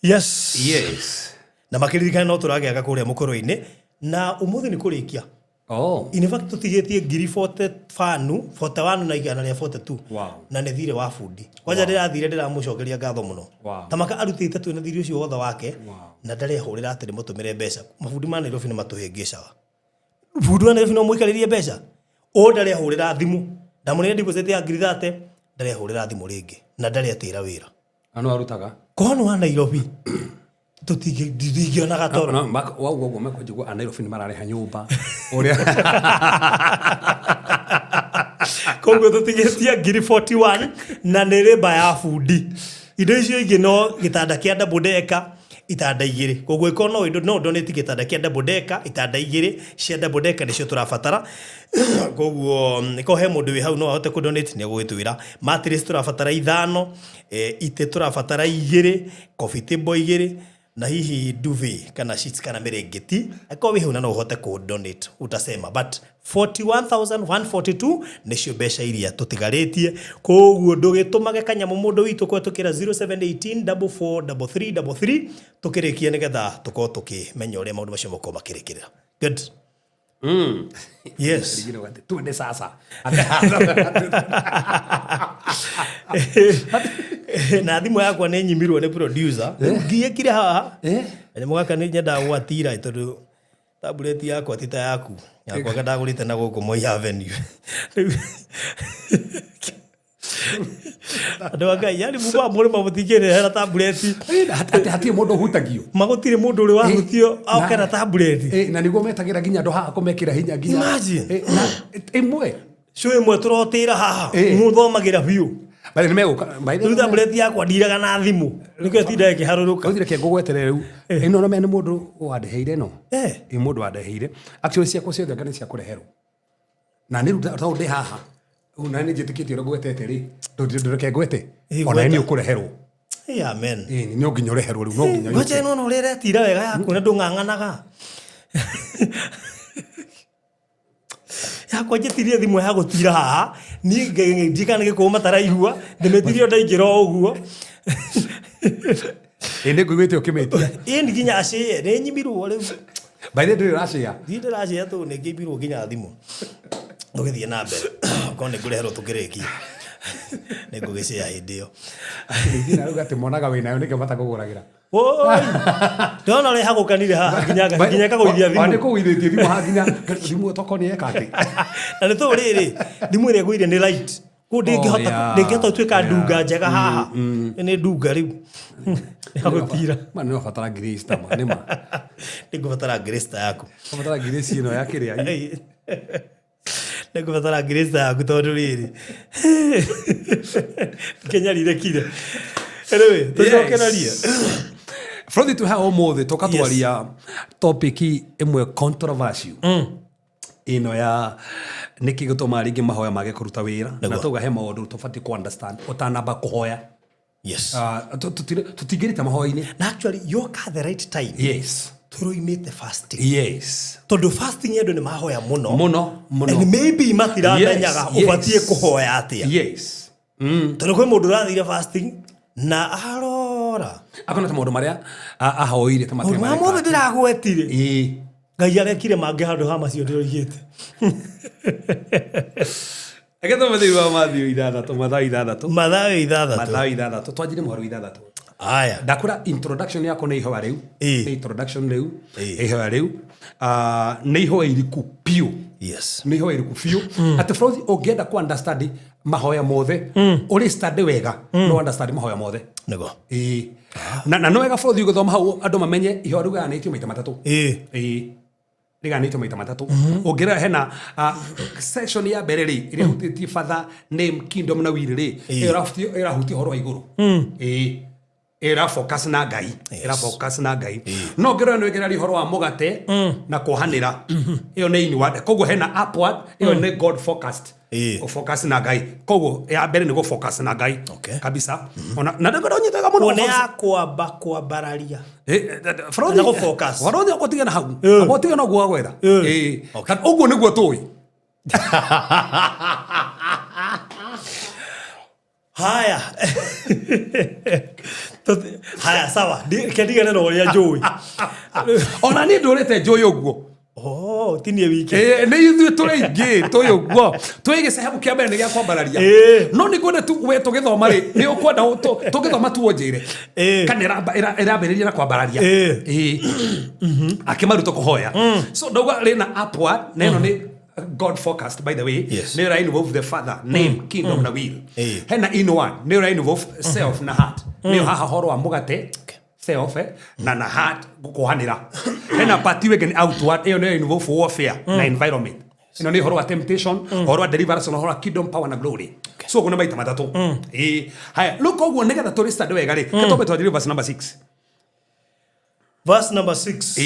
Yes. Yes. Na makĩririkana no tũragĩaka kũrĩa mũkũrũ-inĩ na ũmũthĩ nĩ kũrĩkia. Oh. In fact, tũtigĩtie ngiri 40 fanu 41 na igana rĩa 42. Na nĩ thirĩ wa bundi kwanja. Ndĩrathire ndĩramũcokeria ngatho mũno. Ta maka arutĩte twĩna thirĩ ũcio wothe wake na ndarehũrĩra atĩ ndĩmũtũmĩre mbeca. Mabundi ma Nairobi nĩ matũhĩngĩcaga. Bundi wa Nairobi no mũikarĩrie mbeca o ndarehũrĩra thimũ. Ndamũnire deposit ya ngiri 30, ndarehũrĩra thimũ rĩngĩ na ndaretĩra wĩra. Na no arutaga. Kono wa Nairobi tũtingĩonaga toro. No, wauga ũguo mekũnjigua a Nairobi nĩ mararĩha nyũmba ũrĩa. Koguo tũtigĩtie ngiri 41 na nĩ rĩmba ya bundi. Indo icio ingĩ no gĩtanda kĩa double decker, itanda igĩrĩ. Koguo ĩkorwo no donate gĩtanda kĩa double decker, itanda igĩrĩ cia double decker nĩcio tũrabatara. Koguo ĩkorwo he mũndũ wĩ hau no ahote kũ donate, nĩ egũgĩtwĩra. Mattress tũrabatara ithano, itĩ tũrabatara igĩrĩ, coffee table igĩrĩ, na hihi duvet kana sheets kana mĩrĩngĩti. Angĩkorwo wĩ hau na no ũhote kũ donate, utasema. But 41,142 nĩcio mbeca iria tũtigarĩtie. Koguo ndũgĩtũmage kanyamũ, mũndũ witũ, kũhetũkĩra 0718 443333, tũkĩrĩkie nĩgetha tũkorwo tũkĩmenya ũrĩa maũndũ macio makorwo makĩrĩkĩrĩra. Good. Yes. Rĩngĩ nĩ twende sasa. Na thimũ yakwa nĩ nyimirwo nĩ producer ngiĩkire haha. Kanyamũ gaka nĩ nyendaga gwatira tondũ tablet yakwa ti ta yaku. Yakwa ndagũrĩte na gũkũ Moi Avenue. Rĩu andũ a Ngai, yani muba mũrĩma mũtingĩrehera tablet. Atĩ hatirĩ mũndũ ũhutagio. Magũtirĩ mũndũ ũrĩ wahutio oke na tablet. Na nĩguo metagĩra nginya andũ haha kũmekĩra hinya nginya. Imagine. Na ĩmwe. Cio ĩmwe tũrotĩra haha mũthomagĩra biũ. Bale nĩ megũka. Rĩu tablet yakwa ndiraga na thimũ, nĩkĩo ĩtindaga ĩkĩharũrũka. Rĩu reke ngũgwetere rĩu. Ĩno no nĩ mũndũ wandeheire ĩno. Ĩ mũndũ wandeheire. Actually ciakwa ciothe anga nĩ cia kũreherwo. Na nĩ rĩu tondũ ndĩ haha. Rĩu na nĩ njĩtĩkĩtie ũrĩa ngwetete rĩ. Ndũreke ngwete. Ĩ, Ona nĩ gweta. ũkũreherwo. Ĩ, amen. Ĩ, no nginya ũreherwo rĩu, no nginya. Ngoja ĩno ũrĩa ĩretira wega yaku na ndũng'ang'anaga. Yakwa njĩtirie thimũ ya gũtira haha niĩ ndikana gĩkũũ mataraigua, ndĩmĩtirie o ndaingĩra o ũguo. Ĩ, nĩ ngũiguĩte ũkĩmĩtia. Ĩ, nĩ nginya acĩe nĩ nyimirwo rĩu. By the way, ndũrĩ ũracĩa. Thiĩ ndĩracĩa tũ nĩ ngĩimirwo nginya thimũ. Tũgĩthiĩ na mbere, korwo nĩ ngũreherwo tũkĩrĩkia nĩ ngũgĩcĩa hĩndĩ ĩyo. Ningĩ na rĩu atĩ monaga wĩnayo nĩkĩo matakũgũragĩra. Woi! Ndĩrona ũrĩa ĩhagũkanire haha nginya ĩkagũithia Wa nĩ thimũ. kũgũithĩtie thimũ haha nginya thimũ ĩyo toko nĩ eka atĩ. Na nĩ tũũ rĩrĩ, thimũ ĩrĩa ĩgũire nĩ light. Kũu ndĩngĩhota ndĩngĩhota gũtuĩka ndunga njega haha. Nĩ ndunga rĩu. Ya gũtira. Ma nĩ ũrabatara grace ta ma nĩ ma. Nĩ ngũbatara grace ta yaku. Ũrabatara grace ĩno ya kĩrĩa. Nĩ ngũbatara grace ta yaku tondũ rĩrĩ. Kĩnyarirekire. Anyway, tũcokererie. Frothi, twĩ haha ũmũthĩ tũka twaria topic ĩmwe controversial. Ĩno ya nĩkĩ gĩtũmaga rĩngĩ mahoya mage kũruta wĩra, na tauga he maũndũ tũbatiĩ kũ understand ũtanamba kũhoya. Ah, tũtingĩrĩte mahoya-inĩ. Na actually yoka the right time. Tũroimĩte fasting. Tondũ fasting andũ nĩ mahoya mũno. Mũno mũno. And maybe matiramenyaga ũbatiĩ kũhoya atĩa. Tondũ kwĩ mũndũ ũrathire fasting na arora Akona ta maũndũ marĩa ahoire ta maũndũ matirĩ maya mothe mareka. ndĩragwetire, Ngai arekire mangĩ handũ ha macio ndĩroigĩte. Reke tũme thĩinĩ wa Mathayo ithathatũ, Mathayo ithathatũ. Mathayo ithathatũ. Mathayo ithathatũ, twanjire mũhari wa ithathatũ. Aya. Ndakwĩra introduction yakwa nĩ ihoya rĩu. Nĩ introduction rĩu. Ihoya rĩu. Ah, nĩ ihoya iriku biũ. Nĩ ihoya iriku biũ atĩ bro ũngĩenda ku understand mahoya mothe, ũrĩ study wega, no understand mahoya mothe. Ĩĩ. Na no wega bro ũgĩthoma hau andũ mamenye ihoya rĩu gayanĩtio maita matatũ. Ĩĩ. Rĩganĩtio maita matatũ. Ũngĩrora hena section ya mbere rĩ, ĩrĩa ĩhutĩtie Father, name, kingdom na will rĩ, ĩyo ĩrahutia ũhoro wa igũrũ. Ĩĩ. Ĩra focus na Ngai. Ĩra focus na Ngai. No ngĩrora nĩ ĩngĩraria ũhoro wa mũgate na kuohanĩra. Ĩyo nĩ inward. Koguo hena upward, ĩyo nĩ God focused. Focus na Ngai. Koguo ya mbere nĩ gũ focus na Ngai. Kabisa. Ona na ndĩkwenda ũnyite wega mũno. Kuo nĩ ya kwamba kwambararia. Barothi Na gũ-focus. Barothi ũgũtige na hau. Amba ũtige na ũguo wagwetha. Kana ũguo nĩguo tũĩ. Haya. Haya sawa. Reke ndigane na ũrĩa njũĩ. Ona niĩ ndũrĩte njũĩ ũguo. Oh, ti niĩ wiki. Nĩ ithuĩ tũrĩ aingĩ tũĩ ũguo. Tũĩ gĩcehemu kĩa mbere nĩ gĩa kwambararia. No nĩ ngwenda tu we tũgĩthoma rĩ, nĩ ũkwenda tũgĩthoma tu ũnjĩre. Kana ĩrambĩrĩria na kwambararia. Akĩmaruta kũhoya. So ndauga rĩna upward, na ĩno nĩ God focused, by the way. Nĩ ĩra involve the Father, name, kingdom na will. Hena inward, nĩ ĩra involve self na heart. Nĩyo haha ũhoro wa mũgate, self, na heart kuohanĩra. Hena part ĩngĩ nĩ outward, ĩyo nĩyo involve warfare na environment. Ĩno nĩ ũhoro wa temptation, ũhoro wa deliverance, na ũhoro wa kingdom, power na glory. So ũguo nĩ maita matatũ. Haya, rĩu koguo nĩgetha tũrĩ study wega rĩ, mm. twambe twanjĩrĩrie verse number 6. Verse number 6.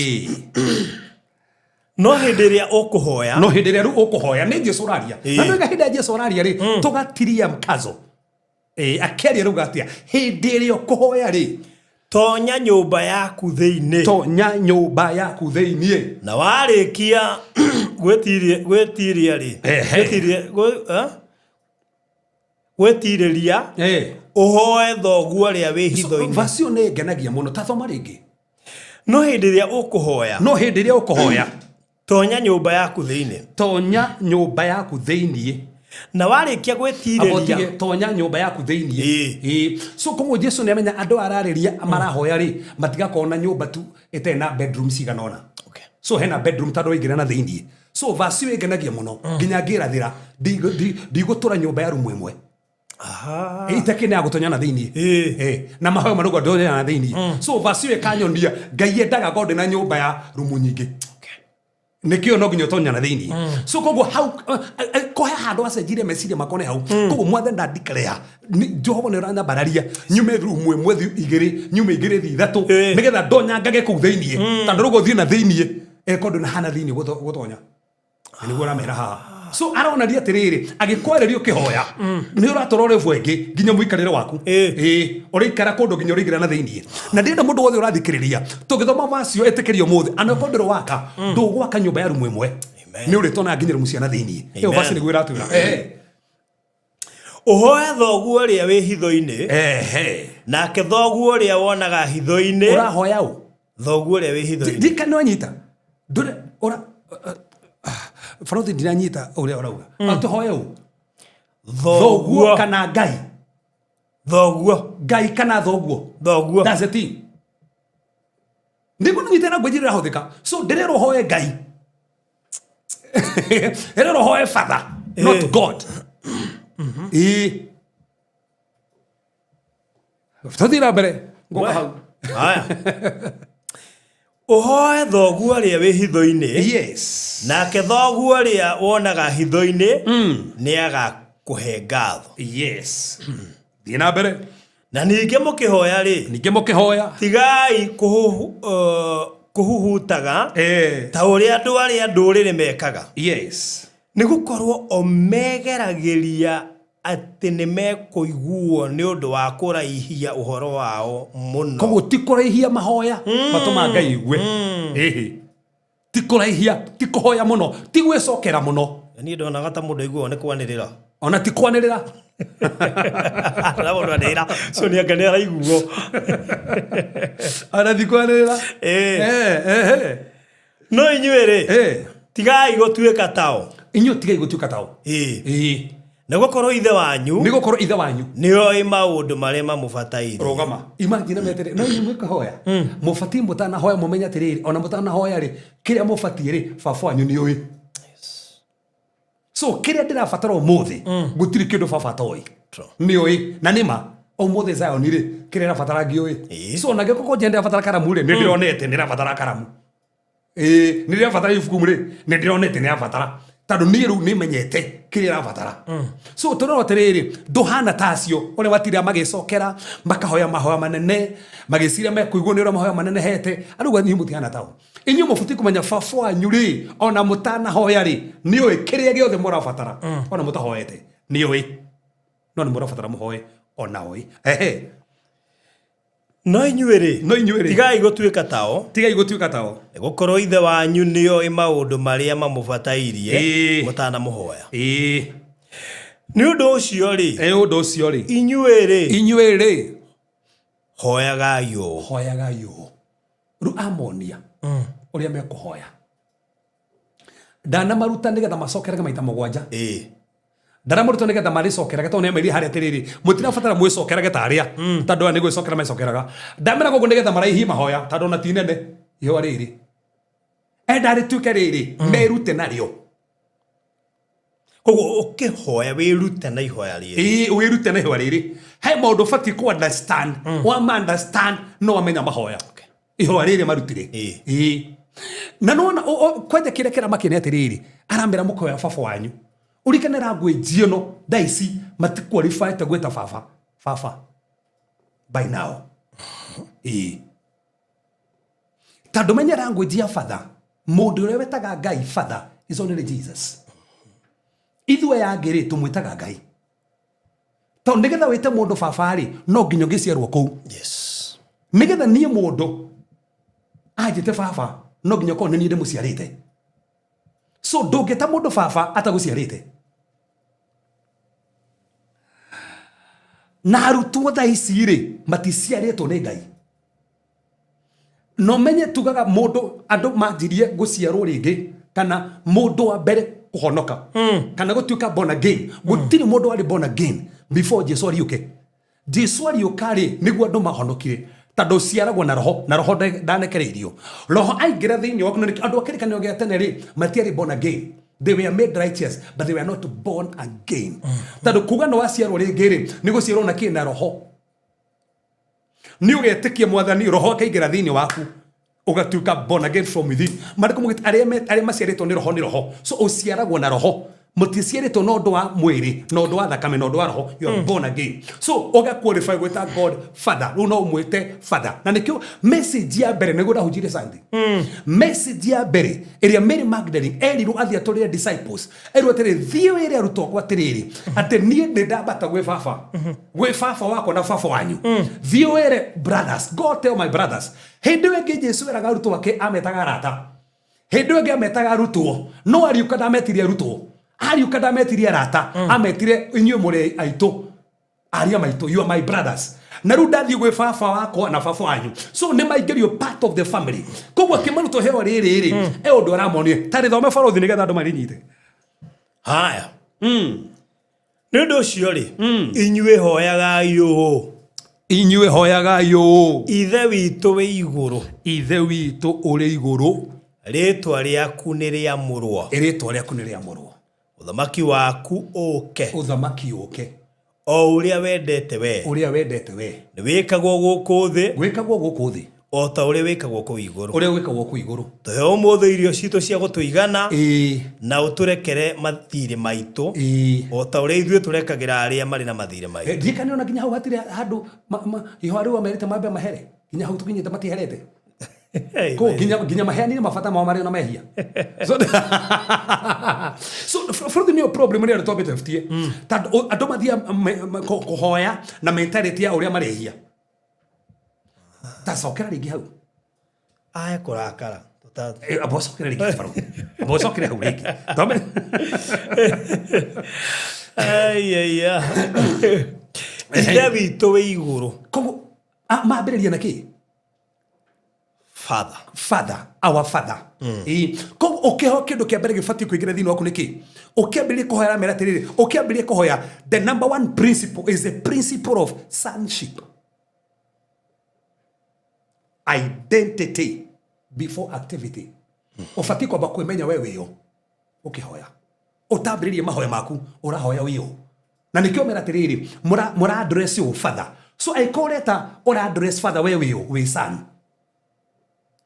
No hĩndĩ ĩrĩa ũkũhoya. No hĩndĩ ĩrĩa rĩu ũkũhoya, nĩ Jesu ũraria. Na nĩ hĩndĩ ĩrĩa Jesu ũraria rĩ, tũgatiria mkazo. Akĩaria rĩu atĩa? Hĩndĩ ĩrĩa ũkũhoya rĩ, tonya nyũmba yaku thĩinĩ. Tonya nyũmba yaku thĩinĩ. Na warĩkia gwĩtiria rĩ. Gwĩtirĩria. Ũhoe thoguo ũrĩa wĩ hitho-inĩ. Verse ĩyo nĩ ĩngenagia mũno. Ta thoma rĩngĩ. No hĩndĩ ĩrĩa ũkũhoya. No hĩndĩ ĩrĩa ũkũhoya. Tonya nyũmba yaku thĩinĩ. Tonya nyũmba yaku thĩinĩ. Na warĩkia gwĩtirĩria. Tonya nyũmba yaku thĩinĩ. So koguo Jesu nĩ amenya andũ ararĩria marahoya rĩ, matigakorwo na nyũmba tu ĩtarĩ na bedroom cigana ũna. So hena bedroom tondũ waingĩra na thĩinĩ. So verse ĩyo ĩngenagia mũno. Nginya ngĩrathĩra, ndigũtũra nyũmba ya rumu ĩmwe. Itakĩ nĩ agũtonya na thĩinĩ. Na mahoya marauga ndonya na thĩinĩ. So verse ĩyo ĩkanyonia Ngai endaga ngorwo ndĩ na nyũmba ya rumu nyingĩ. Nĩkĩo no nginya ũtonya na thĩinĩ. So koguo hau kũhe handũ acenjirie meciria makwa nĩ hau. Koguo mwathani nda declare Jehova nĩ ũranyambararia nyume rumu ĩmwe thiĩ igĩrĩ, nyume igĩrĩ thiĩ ithatũ, nĩgetha ndonyangage kũu thĩinĩ. Tondũ rĩu ũgũthiĩ na thĩinĩ, ĩkorwo ndũnahana thĩinĩ gũtonya. Na nĩguo ũramera haha. So aronania atĩrĩrĩ, agĩkwarĩria ũkĩhoya, nĩ ũratũra ũrĩ bwengĩ nginya mũikarĩre waku. Ũraikara kũndũ nginya ũraingĩra na thĩinĩ. Na ndĩrenda mũndũ wothe ũrathikĩrĩria, tũgĩthoma verse ĩyo ĩtĩkĩrio ũmũthĩ, ana okorwo ndũrĩ waka, ndũgwaka nyũmba ya rumu ĩmwe. Nĩ ũrĩtonaga nginya rumu cia na thĩinĩ. Ĩyo verse nĩguo ĩratwĩra. Ũhoe thoguo ũrĩa wĩ hitho-inĩ. Nake thoguo ũrĩa wonaga hitho-inĩ. Ũrahoya ũ? Thoguo ũrĩa wĩ hitho-inĩ. Ndikana wanyita. Ndũrĩ ũra Barothi ndiranyita ũrĩa ũrauga. Atũhoe ũ? Thoguo kana Ngai? Thoguo. Ngai kana thoguo? Thoguo. That's the thing. Nĩguo nĩnyite na ngwĩjĩrĩra hũthĩka. So ndĩrerwo hoe Ngai. Ndĩrerwo hoe Father, not God. Tũthiĩ na mbere. Ngũka hau. Haya. Ũhoe thoguo ũrĩa wĩ hitho-inĩ. Yes. Nake thoguo ũrĩa wonaga hitho-inĩ nĩ agakũhe ngatho. Yes. Thiĩ na mbere. Na ningĩ mũkĩhoya rĩ. Ningĩ mũkĩhoya. Tigai kũhuhutaga ta ũrĩa andũ arĩa ndũrĩrĩ mekaga. Yes. Nĩ gũkorwo o megeragĩria atĩ nĩ mekũiguo nĩ ũndũ wa kũraihia ũhoro wao mũno. Koguo ti kũraihia mahoya matũma Ngai aigue. Ti kũraihia, ti kũhoya mũno, ti gwĩcokera mũno. Niĩ ndonaga ta mũndũ aiguaga nĩ kwanĩrĩra. Ona ti kwanĩrĩra. Na mũndũ anĩrĩra, so nĩ anga nĩ araiguo. Ona ti kwanĩrĩra. No inyuĩ rĩ, tigai gũtuĩka tao. Inyuĩ tigai gũtuĩka tao. Nĩ gũkorwo ithe wanyu. Nĩ gũkorwo ithe wanyu. Nĩ oĩ maũndũ marĩa mamũbataire. Rũgama. Imagine metere. No inyuĩ mũkĩhoya. Mũbatiĩ mũtanahoya mũmenye atĩrĩrĩ, ona mũtanahoya rĩ, kĩrĩa mũbatiĩ rĩ, baba wanyu nĩ oĩ. So kĩrĩa ndĩrabatara ũmũthĩ, gũtirĩ kĩndũ baba atoĩ. Nĩ oĩ. Na nĩ ma, ũmũthĩ Zion rĩ, kĩrĩa ĩrabatara ngĩũĩ. So ona angĩkorwo njĩra ndĩrabatara karamu rĩ, nĩ ndĩronete nĩ ndĩrabatara karamu. Ĩĩ, nĩ rĩrabatara ibuku rĩ, nĩ ndĩronete nĩ rabatara, tondũ niĩ rĩu nĩ menyete kĩrĩa ĩrabatara. So tũrona atĩrĩrĩ, ndũhana ta acio ũrĩa matindaga magĩcokera, makahoya mahoya manene, magĩciria mekũiguo nĩ ũrĩa mahoya manenehete. Arauga inyuĩ mũtihana tao. Inyuĩ mũbatiĩ kũmenya baba wanyu rĩ, ona mũtanahoya rĩ, nĩoĩ kĩrĩa gĩothe mũrabatara, ona mũtahoete nĩoĩ, no nĩ mũrabatara mũhoe ona oĩ. Ehe. No inyuĩ rĩ, No inyuĩ rĩ, tigai gũtuĩka tao, tigai gũtuĩka tao, nĩgũkorwo Ithe wanyu nĩoĩ maũndũ marĩa mamũbatairie mũtanamũhoya. Nĩ ũndũ ũcio rĩ, Nĩ ũndũ ũcio rĩ, inyuĩ rĩ, inyuĩ rĩ, hoyagai ũũ. Hoyagai ũũ. Rĩu amonia ũrĩa mekũhoya. Ndanamaruta nĩgetha macokerage maita 7. Ndaramaruta nĩgetha marĩcokerage, tondũ nĩamerire harĩa atĩrĩrĩ, mũtirabatara mwĩcokerage ta arĩa, tondũ aya nĩ gwĩcokera mecokeraga. Ndamera koguo nĩgetha maraihie mahoya, tondũ ona ti nene ihoya rĩrĩ, enda rĩtuĩke rĩrĩ, merute narĩo. Koguo ũkĩhoya wĩrute na ihoya rĩrĩ. Ĩĩ, wĩrute na ihoya rĩrĩ. He maũndũ ũbatiĩ kũ understand, wama understand no wamenya mahoya. Ihoya rĩrĩ marutire. Ĩĩ. Na nona kwanja kĩrĩa kĩramakenia atĩrĩrĩ, aramera mũkoya baba wanyu. Ũrikane language ĩno thaa ici matiqualifyte gwĩta baba baba by now. Ĩĩ. Tondũ menye language ya father, mũndũ ũrĩa wetaga Ngai father is only Jesus. Ithuĩ aya angĩ rĩ, tũmwĩtaga Ngai. Tondũ nĩgetha wĩte mũndũ baba rĩ, no nginya ũngĩciarwo kũu. Nĩgetha niĩ mũndũ anjĩte baba, no nginya ũkorwo nĩ niĩ ndĩmũciarĩte. So ndũngĩta mũndũ baba atagũciarĩte. Na arutwo thaa ici rĩ, maticiarĩtwo nĩ Ngai. No menye tugaga mũndũ, andũ manjirie gũciarwo rĩngĩ, kana mũndũ wa mbere kũhonoka, kana gũtuĩka born again. Gũtirĩ mũndũ warĩ born again before Jesu ariũke. Jesu ariũka rĩ, nĩguo andũ mahonokire, tondũ ũciaragwo na roho, na roho ndanekereirio. Roho aingĩra thĩinĩ waku, na nĩkĩo andũ a kĩrĩkanĩro gĩa tene rĩ, matiarĩ born again. They were made righteous, but they were not born again. Tondũ kuga nĩ waciarwo rĩngĩ rĩ, nĩ gũciarwo na kĩ? Na roho. Nĩ ũgetĩkia Mwathani, roho akaingĩra thĩinĩ waku, ũgatuĩka born again from within. Maandĩko maugĩte arĩa maciarĩtwo nĩ roho nĩ roho. So ũciaragwo na roho. Mũticiarĩtwo na ũndũ wa mwĩrĩ, na ũndũ wa thakame, na ũndũ wa roho. You are born again. So ũga qualify gwĩta God Father. Rĩu no ũmwĩte Father. Na nĩkĩo message ya mbere nĩguo ndahunjirie Sunday. Message ya mbere ĩrĩa Mary Magdalene erirwo athiĩ atũrĩre disciples, erirwo atĩrĩrĩ, thiĩ wĩre arutwo akwa atĩrĩrĩ, atĩ niĩ nĩ ndambata gwĩ baba, gwĩ baba wakwa na baba wanyu. Thiĩ wĩre brothers, go tell my brothers. Hĩndĩ ĩyo ĩngĩ Jesu eraga arutwo ake ametaga arata. Hĩndĩ ĩyo ĩngĩ ametaga arutwo, no ariũka ndametirie arutwo, ariũka ndametirie arata, ametire inyuĩ mũrĩ aitũ, aria maitũ, you are my brothers. Na rĩu ndathiĩ gwĩ baba wakwa na baba wanyu. So nĩ maingĩrio part of the family. Koguo akĩmaruta heo rĩrĩ rĩ, e ũndũ aramonia. Ta rĩthome barothi nĩgetha andũ marĩnyite. Haya. Nĩ ũndũ ũcio rĩ, inyuĩ hoyagai ũũ. Inyuĩ hoyagai ũũ. Ithe witũ wĩ igũrũ. Ithe witũ ũrĩ igũrũ. Rĩĩtwa rĩaku nĩ rĩamũrwo. Rĩĩtwa rĩaku nĩ rĩamũrwo. Ũthamaki waku ũũke. Ũthamaki ũũke. O ũrĩa wendete we. Ũrĩa wendete we. Nĩ wĩkagwo gũkũ thĩ. Wĩkagwo gũkũ thĩ. O ta ũrĩa wĩkagwo kũu igũrũ. Ũrĩa wĩkagwo kũu igũrũ. Tũhe ũmũthĩ irio citũ cia gũtũigana. Na ũtũrekere mathirĩ maitũ. O ta ũrĩa ithuĩ tũrekagĩra arĩa marĩ na mathirĩ maitũ. Ndirikane ona nginya hau hatirĩ handũ ihoya rĩu amerite mambe mahere. Nginya hau tũkinyĩte matiherete. Ko nginya maheanire mabata mao marĩa na mehia. So, so bũrũri nĩyo problem ĩrĩa twambĩte tutie. Tondũ andũ mathiaga kũhoya na mentality ya ũrĩa marehia. Ta cokera rĩngĩ hau. Aya kũrakara. Amba ũcokere rĩngĩ barũthi. Amba ũcokere hau rĩngĩ. Ai, ai, ai. Ithe witũ wĩ igũrũ. Koguo, mambĩrĩria na kĩ? Father. Father, our father. Ĩĩ. Koguo ũkĩhoya kĩndũ kĩa mbere gĩbatiĩ kũingĩra thĩinĩ waku nĩ kĩ? Ũkĩambĩrĩria kũhoya aramera atĩrĩrĩ, ũkĩambĩrĩria kũhoya, the number one principle is the principle of sonship. Identity before activity. Ũbatiĩ kwamba kwĩmenya we wĩũ ũkĩhoya. Ũtambĩrĩrie mahoya maku, ũrahoya wĩũ. Na nĩkĩo mera atĩrĩrĩ, mũra address ũ father. So angĩkorwo ũreta ũra address father we wĩũ, wĩ son.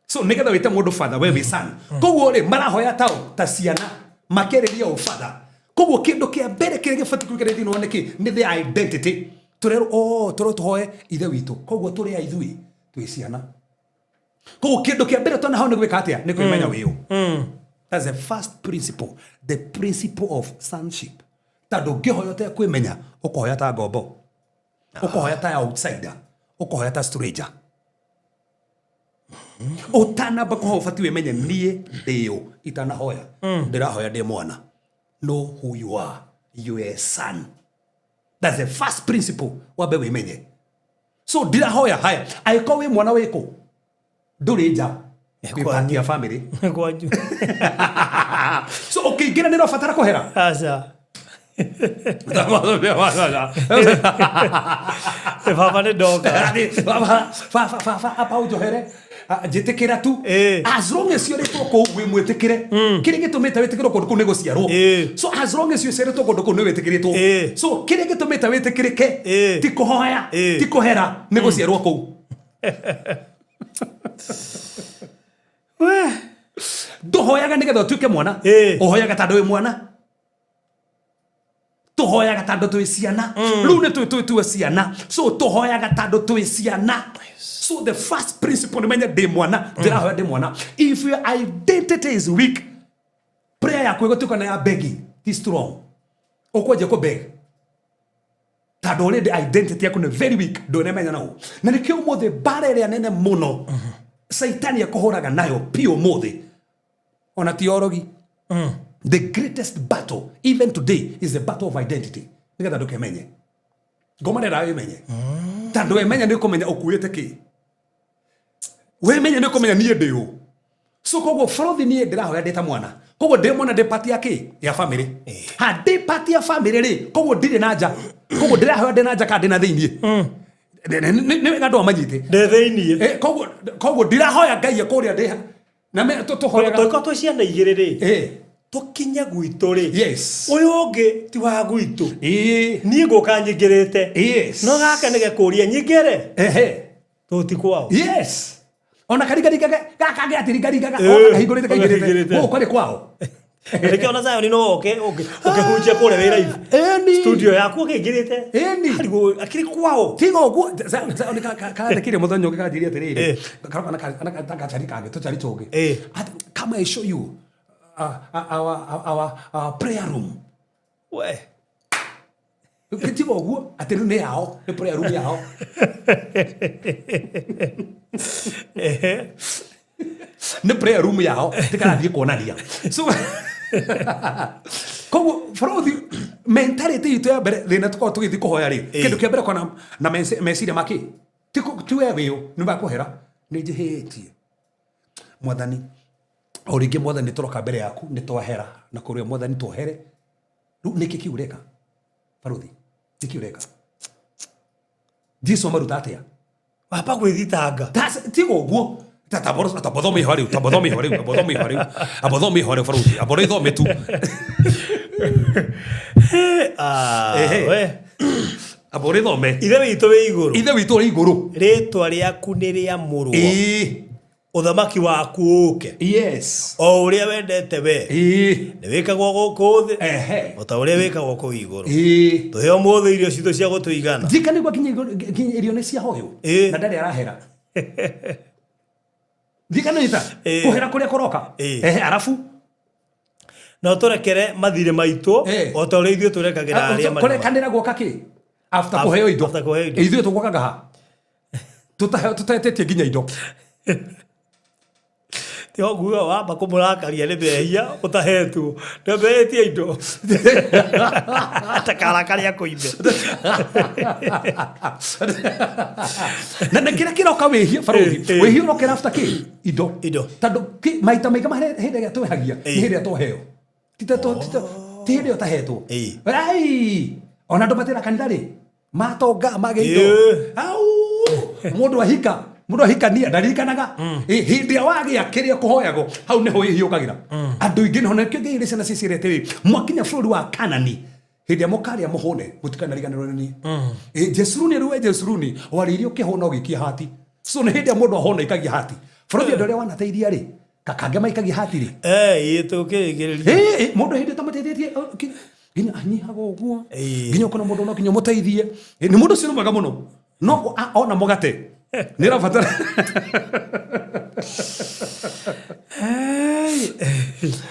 So nĩgetha wĩte mũndũ father, we wĩ son. Koguo rĩ, marahoya tao ta ciana makĩarĩria ũ father. Koguo kĩndũ kĩa mbere kĩrĩa gĩbatiĩ kũingĩra thĩinĩ wa nĩkĩ nĩ the identity. Tũrerwo, oh, tũrerwo tũhoe ithe witũ, koguo tũrĩ a ithuĩ twĩ ciana. Koguo kĩndũ kĩa mbere twanaheo nĩ gwĩka atĩa? Nĩ kwĩmenya wĩ ũ. That's the first principle, the principle of sonship. Tondũ ũngĩhoya ũtekwĩmenya, ũkũhoya ta ngombo, ũkũhoya ta outsider, ũkũhoya ta stranger. Ũtanamba kũhoya ũbatiĩ wĩmenye, niĩ ndĩ ũ. Itanahoya ndĩrahoya ndĩ mwana. Know who you are. You are a son. That's the first principle, wambe wĩmenye. So ndirahoya haya, angĩkorwo wĩ mwana wĩkũ, ndũrĩ nja, wĩ part ya family. Kwanyu. So ũkĩingĩra nĩ ũrabatara kũhera. Aca, baba, nĩ ndoka. Baba, apa ũnjohere. Ah, njĩtĩkĩra tu. As long as ũciarĩtwo kũu wĩ mwĩtĩkĩre. Kĩrĩa gĩtũmĩte wĩtĩkĩrwo kũndũ kũu nĩ gũciarwo. So as long as ũciarĩtwo kũndũ kũu nĩ wĩtĩkĩrĩtwo. So kĩrĩa gĩtũmĩte wĩtĩkĩrĩke ti kũhoya, ti kũhera, nĩ gũciarwo kũu. We. Ndũhoyaga nĩgetha ũtuĩke mwana. Ũhoyaga tondũ wĩ mwana. Tũhoyaga tondũ twĩ ciana. Rĩu nĩ twĩtue ciana, so tũhoyaga tondũ twĩ ciana. So the first principle nĩ menye ndĩ mwana, ndĩrahoya ndĩ mwana. If your identity is weak, prayer yaku ĩgũtuĩka na ya begging, ti strong. Ũkwanjia kũ beg tondũ already identity yaku nĩ very weak, ndũnemenya nau. Na nĩkĩo ũmũthĩ mbara ĩrĩa nene mũno Saitani akũhũraga nayo piũ ũmũthĩ ona ti orogi. The greatest battle even today is the battle of identity, nĩgetha ndũkemenye. Ngoma ndĩraga wĩmenye, tondũ wemenya nĩ ũkũmenya ũkuĩte kĩ. Wemenya nĩ ũkũmenya niĩ ndĩ ũ. So koguo bũrũthi, niĩ ndĩrahoya ndĩ ta mwana, koguo ndĩ mwana, ndĩ part ya kĩ ya family. Ha ndĩ part ya family rĩ, koguo ndirĩ na nja. Koguo ndĩrahoya ndĩ na nja kana ndĩ na thĩiniĩ? Nĩ wega andũ amanyite. Ndĩ thĩiniĩ. Koguo ndirahoya Ngai kũrĩa ndĩ na tũhoyaga. Tũgĩkorwo twĩ ciana igĩrĩ rĩ, tũkinye gwitũ rĩ, ũyũ ũngĩ ti wa gwitũ. Niĩ ngũka nyingĩrĩte. No gaka nĩ gekũria nyingĩre. Tũti kwao. Yes, ona karingaringaga gaka kangĩ atiringaringaga kahingũrĩte kaingĩrĩte. Kahingũrĩte. Gũkũ nĩ kwao. Nĩkĩo ona Zion no oke ũkĩhunjia kũrĩa wĩ live studio yaku ũkĩingĩrĩte. Ĩni. Harigwo akĩrĩ kwao. Tiga ũguo, karathekire mũthenya ũngĩ kanjĩria atĩrĩrĩ, karoka na gacari kangĩ, tũcari tũngĩ. Ati, "Come, I show you our prayer room." We. Tiga ũguo, atĩ rĩu nĩ yao, nĩ prayer room yao. Nĩ prayer room yao, tikarathiĩ kuonania. So koguo bũrũthi, mentality itũ ya mbere, thĩna tũkorwo tũgĩthiĩ kũhoya rĩ, kĩndũ kĩa mbere kona na meciria makĩ ti we wĩũ nĩ makũhera, nĩ njĩhĩtie Mwathani. O rĩngĩ, Mwathani, tũroka mbere yaku, nĩ twahera na kũrĩa, Mwathani, tuohere. Rĩu nĩkĩ kĩu ũreka, barũthi? Nĩkĩ ũreka? Jesu amaruta atĩa? Wamba gwĩthitanga. Tiga ũguo. Tambothome iho rĩu, tambothome iho rĩu, tambothome iho rĩu, ambothome iho rĩu, barũthi, ambora ithome tu. Ah, we. Ambora ithome. Ithe witũ wĩ igũrũ, Ithe witũ ũrĩ igũrũ, rĩtwa rĩaku nĩ rĩamũrwo, ũthamaki waku ũke, o ũrĩa wendete we nĩ wĩkagwo gũkũ thĩ o ta ũrĩa wĩkagwo kũu igũrũ. Tũhe ũmũthĩ irio citũ cia gũtũigana. Njika nĩguo nginya irio nĩ ciahoywo. Na ndarĩ arahera. Njika nĩ ta kũhera kũrĩa kũroka. Ehe, arabu Na ũtũrekere mathirĩ maitũ o ta ũrĩa ithuĩ tũrekagĩra arĩa marĩ Kũrekanĩra guoka kĩ after kũheo indo? After kũheo indo. Ithuĩ tũgwakaga ha tũtetĩtie nginya indo? Tiho nguga wamba kũmũrakaria nĩ mehia ũtahetwo, ndambetie indo ta karakaria kũimbe. Na kĩrĩa kĩroka wĩhia, barũthi, wĩhia ũrokera after kĩ indo. Indo. Tondũ maita maingĩ ma hĩndĩ ĩrĩa twĩhagia nĩ hĩndĩ ĩrĩa twaheo, ti hĩndĩ ĩyo tahetwo. Ai, ona andũ matĩra kanitha rĩ, matonga magĩa indo, au mũndũ ahika, mũndũ ahikania ndaririkanaga. Hĩndĩ ĩrĩa wagĩa kĩrĩa kũhoyagwo, hau nĩho wĩhiũkagĩra andũ aingĩ. Nĩho nĩkĩo Ngai ciana ciciĩre atĩrĩ, mwakinya bũrũri wa Kanani, hĩndĩ ĩrĩa mũkarĩa mũhũne, mũtikanariganĩrwo nĩ niĩ. Jesuruni rĩu, we Jesuruni, warĩirie ũkĩhũna ũgĩikia hati. So nĩ hĩndĩ ĩrĩa mũndũ ahũna ikagia hati. Bũrũri andũ arĩa wanateithia rĩ, kakange maikagia hati rĩ. Ĩĩ, tũkĩrĩkĩrĩria. Ĩĩ, mũndũ hĩndĩ ũtamũteithĩtie, nginya anyihaga ũguo. Nginya ũkona mũndũ no nginya ũmũteithie. Nĩ mũndũ ũcio nĩ mwega mũno. No ona mũgate nĩ ũrabatara.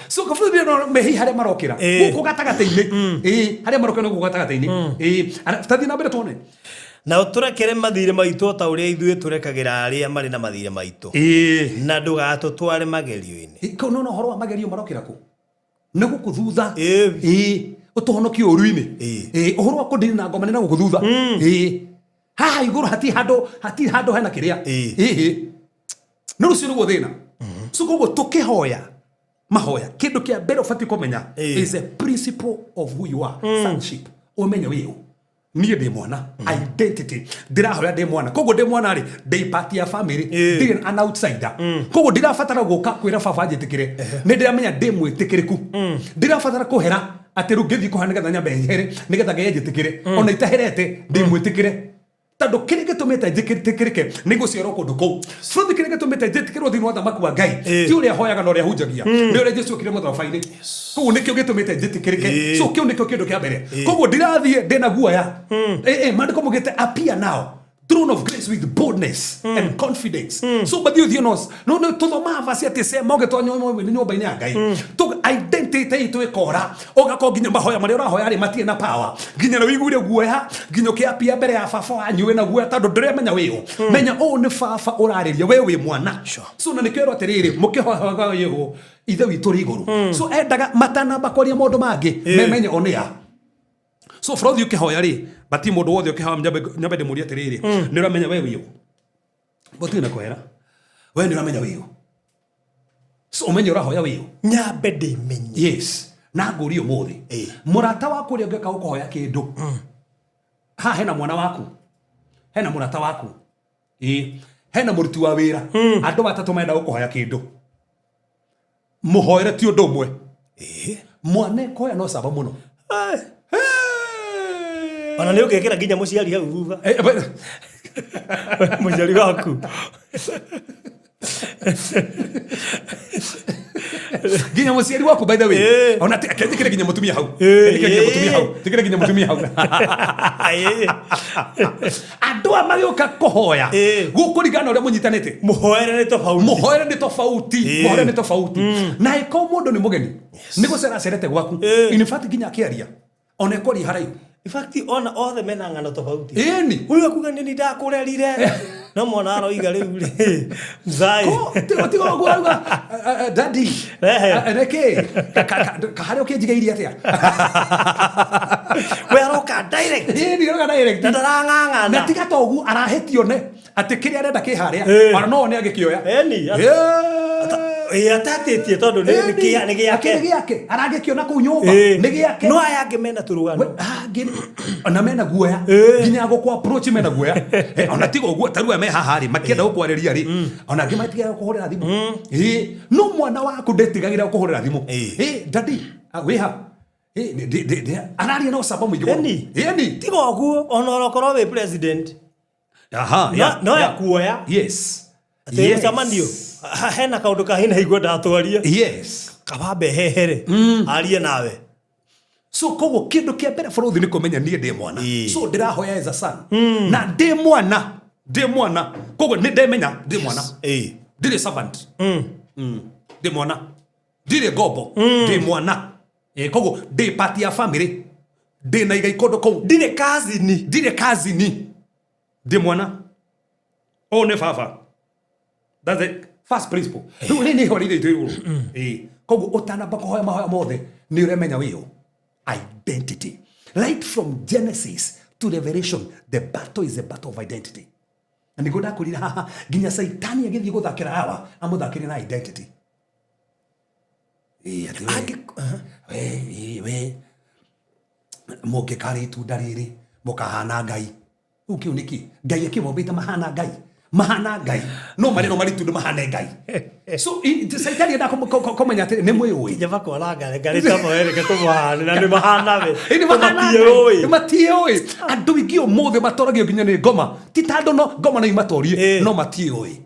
So kabũrũri no mehi harĩa marokĩra. Gũkũ gatagatĩ-inĩ. Ĩĩ, harĩa marokĩra nĩ gũkũ gatagatĩ-inĩ. Ĩĩ, tathiĩ na mbere tuone. Na ũtũrekere mathirĩ maitũ o ta ũrĩa ithuĩ tũrekagĩra arĩa marĩ na mathirĩ maitũ. Na ndũgatũtware magerio-inĩ. Kau no ũhoro wa magerio marokĩra kũ? Nĩ gũkũ thutha. Ĩĩ, ũtũhonokie ũru-inĩ. Ĩĩ, ũhoro wa kũndini na ngoma nĩ na gũkũ thutha. Ĩĩ. Haha igũrũ hatirĩ handũ, hatirĩ handũ hena kĩrĩa. Ĩĩ. Nĩ rũcio nĩguo thĩna. So koguo tũkĩhoya mahoya, kĩndũ kĩa mbere ũbatiĩ kũmenya is a principle of who you are, sonship. Ũmenye wĩ ũ. Niĩ ndĩ mwana, identity. Ndĩrahoya ndĩ mwana. Koguo ndĩ mwana rĩ, ndĩ part ya family, ndirĩ an outsider. Koguo ndirabatara gũka kwĩra baba anjĩtĩkĩre. Nĩ ndĩramenya ndĩ mwĩtĩkĩrĩku. Ndirabatara kũhera atĩ rĩu ngĩthiĩ kũhera nĩgetha nyambe here, nĩgetha Ngai anjĩtĩkĩre. Ona itaherete, ndĩ mwĩtĩkĩre. Tondũ kĩrĩa gĩtũmĩte njĩtĩkĩrĩke nĩ gũciarwo kũndũ kũu. Bũrũri kĩrĩa gĩtũmĩte njĩtĩkĩrwo thĩinĩ wa thamaki wa Ngai ti ũrĩa hoyaga na ũrĩa hunjagia, nĩ ũrĩa Jesu okire mũtharaba-inĩ. Koguo nĩkĩo gĩtũmĩte njĩtĩkĩrĩke. So kĩu nĩkĩo kĩndũ kĩa mbere. Koguo ndirathiĩ ndĩna guoya. Maandĩko maugĩte appear now throne of grace with boldness and confidence. So bathiĩ ũthiĩ no no no tũthomaga verse atĩ sema ũgĩtonya nyũmba-inĩ ya Ngai. Identity itũ ĩkora, ũgakorwo nginya mahoya marĩa ũrahoya rĩ matirĩ na power. Nginya nĩ ũiguire guoya, nginya ũkĩapia mbere ya baba wanyu wĩna guoya tondũ ndũramenya wĩ ũ. Menya ũũ nĩ baba ũrarĩria, we wĩ mwana. So na nĩkĩo erwo atĩrĩrĩ, mũkĩhoyaga wĩ ũ, Ithe witũ ũrĩ igũrũ. So endaga matanamba kwaria maũndũ mangĩ, memenye o nĩ a. So bũrũri ũkĩhoya rĩ, bati mũndũ wothe ũkĩhoya nyambe ndĩmũrie atĩrĩrĩ, nĩ ũramenya we wĩ ũ? Gũtirĩ na kwĩra. We nĩ ũramenya wĩ ũ? So ũmenye ũrahoya wĩ ũ? Nyambe ndĩmenye. Yes. Na ngũrie ũmũthĩ. Mũrata waku ũrĩa ũngĩka gũkũhoya kĩndũ. Haha hena mwana waku. Hena mũrata waku. Hena mũruti wa wĩra. Andũ atatũ marenda gũkũhoya kĩndũ. Mũhoere ti ũndũ ũmwe. Mwana ekũhoya no caba mũno. Ona nĩ ũngĩkĩra nginya mũciari hau thutha. Mũciari waku. Nginya mũciari waku, by the way. Ona kenjĩkĩre nginya mũtumia hau. Kenjĩkĩre nginya mũtumia hau. Njĩkĩre nginya mũtumia hau. Andũ aya magĩũka kũhoya gũkũringana na ũrĩa mũnyitanĩte. Mũhoere nĩ tofauti. Mũhoere nĩ tofauti. Mũhoere nĩ tofauti. Na ĩkorwo mũndũ nĩ mũgeni, nĩ gũcera acerete gwaku. In fact nginya akĩaria, ona ekwaria haraihu. In fact, ona othe mena ng'ano tofauti. Ĩni. Ũyũ akuga nĩ ndakũrerire. No mwana aroiga rĩu rĩ, mzai. Ko, tiga ũguo arauga, daddy. Reke, harĩa ũkĩnjigĩirie atĩa? We aroka direct. Ĩni, aroka direct. Na ndarang'ang'ana. Na tiga ta ũguo arahĩtio ne atĩ kĩrĩa arenda kĩ harĩa. Ona no one agĩkĩoya. Ĩni. Atatĩtie tondũ nĩ nĩ gĩake. Nĩ gĩake. Aragĩkĩona kũu nyũmba. Nĩ gĩake. No aya angĩ mena tũrũgano. We, angĩ ona mena guoya. Nginya gũkũ approach mena guoya. Ona tiga ũguo, ta rĩu aya me haha rĩ, makĩenda gũkwarĩria rĩ, ona angĩ matigagĩra gũkũhũrĩra thimũ. No mwana waku ndetigagĩra gũkũhũrĩra thimũ. Daddy, wĩ ha? Araria na ũcamba mũingĩ mũno. Ĩni. Ĩni. Tiga ũguo, ona ũrokorwo wĩ president. No ekuoya. Atĩ mũcemanio, hena kaũndũ ka hina igua ndatwarie. Kabambe hehere. Arie nawe. So koguo kĩndũ kĩa mbere bũrũri nĩ kũmenya niĩ ndĩ mwana. So ndĩrahoya as a son. Na ndĩ mwana, ndĩ mwana. Koguo nĩ ndemenya ndĩ mwana. Ndirĩ servant. Ndĩ mwana. Ndirĩ ngombo. Ndĩ mwana. Koguo ndĩ part ya family. Ndĩ na igai kũndũ kũu. Ndirĩ cousin. Ndirĩ cousin. Ndĩ mwana. Ũyũ nĩ baba. That's the first principle. Rĩu rĩ nĩ ihoro rĩrĩ itũ igũrũ. Koguo ũtanamba kũhoya mahoya mothe nĩ ũremenya wĩ ũ. Identity. Right from Genesis to Revelation, the battle is a battle of identity. Na nĩguo ndakwĩrire haha, nginya Saitani agĩthiĩ gũthakĩra Hawa, amũthakĩre na identity. Atĩ we, we, we, mũngĩkarĩa itunda rĩrĩ, mũkahana Ngai. Rĩu kĩu nĩkĩ? Ngai akĩmombĩte mahana Ngai. Mahana Ngai. No marĩ no marĩ itunda mahane Ngai. So, Saitani endaga kũmenya atĩrĩ, nĩ mwĩũĩ. Kinya makona Ngai, Ngai ta moe, reke tũmũhane, na nĩ mahana we. Ĩ, nĩ mahana Tũmatiĩũĩ. Ngai. Nĩ matiĩũĩ. Andũ aingĩ ũmũthĩ matoragio nginya nĩ ngoma. Ti tondũ no ngoma no imatorie, no matiĩũĩ.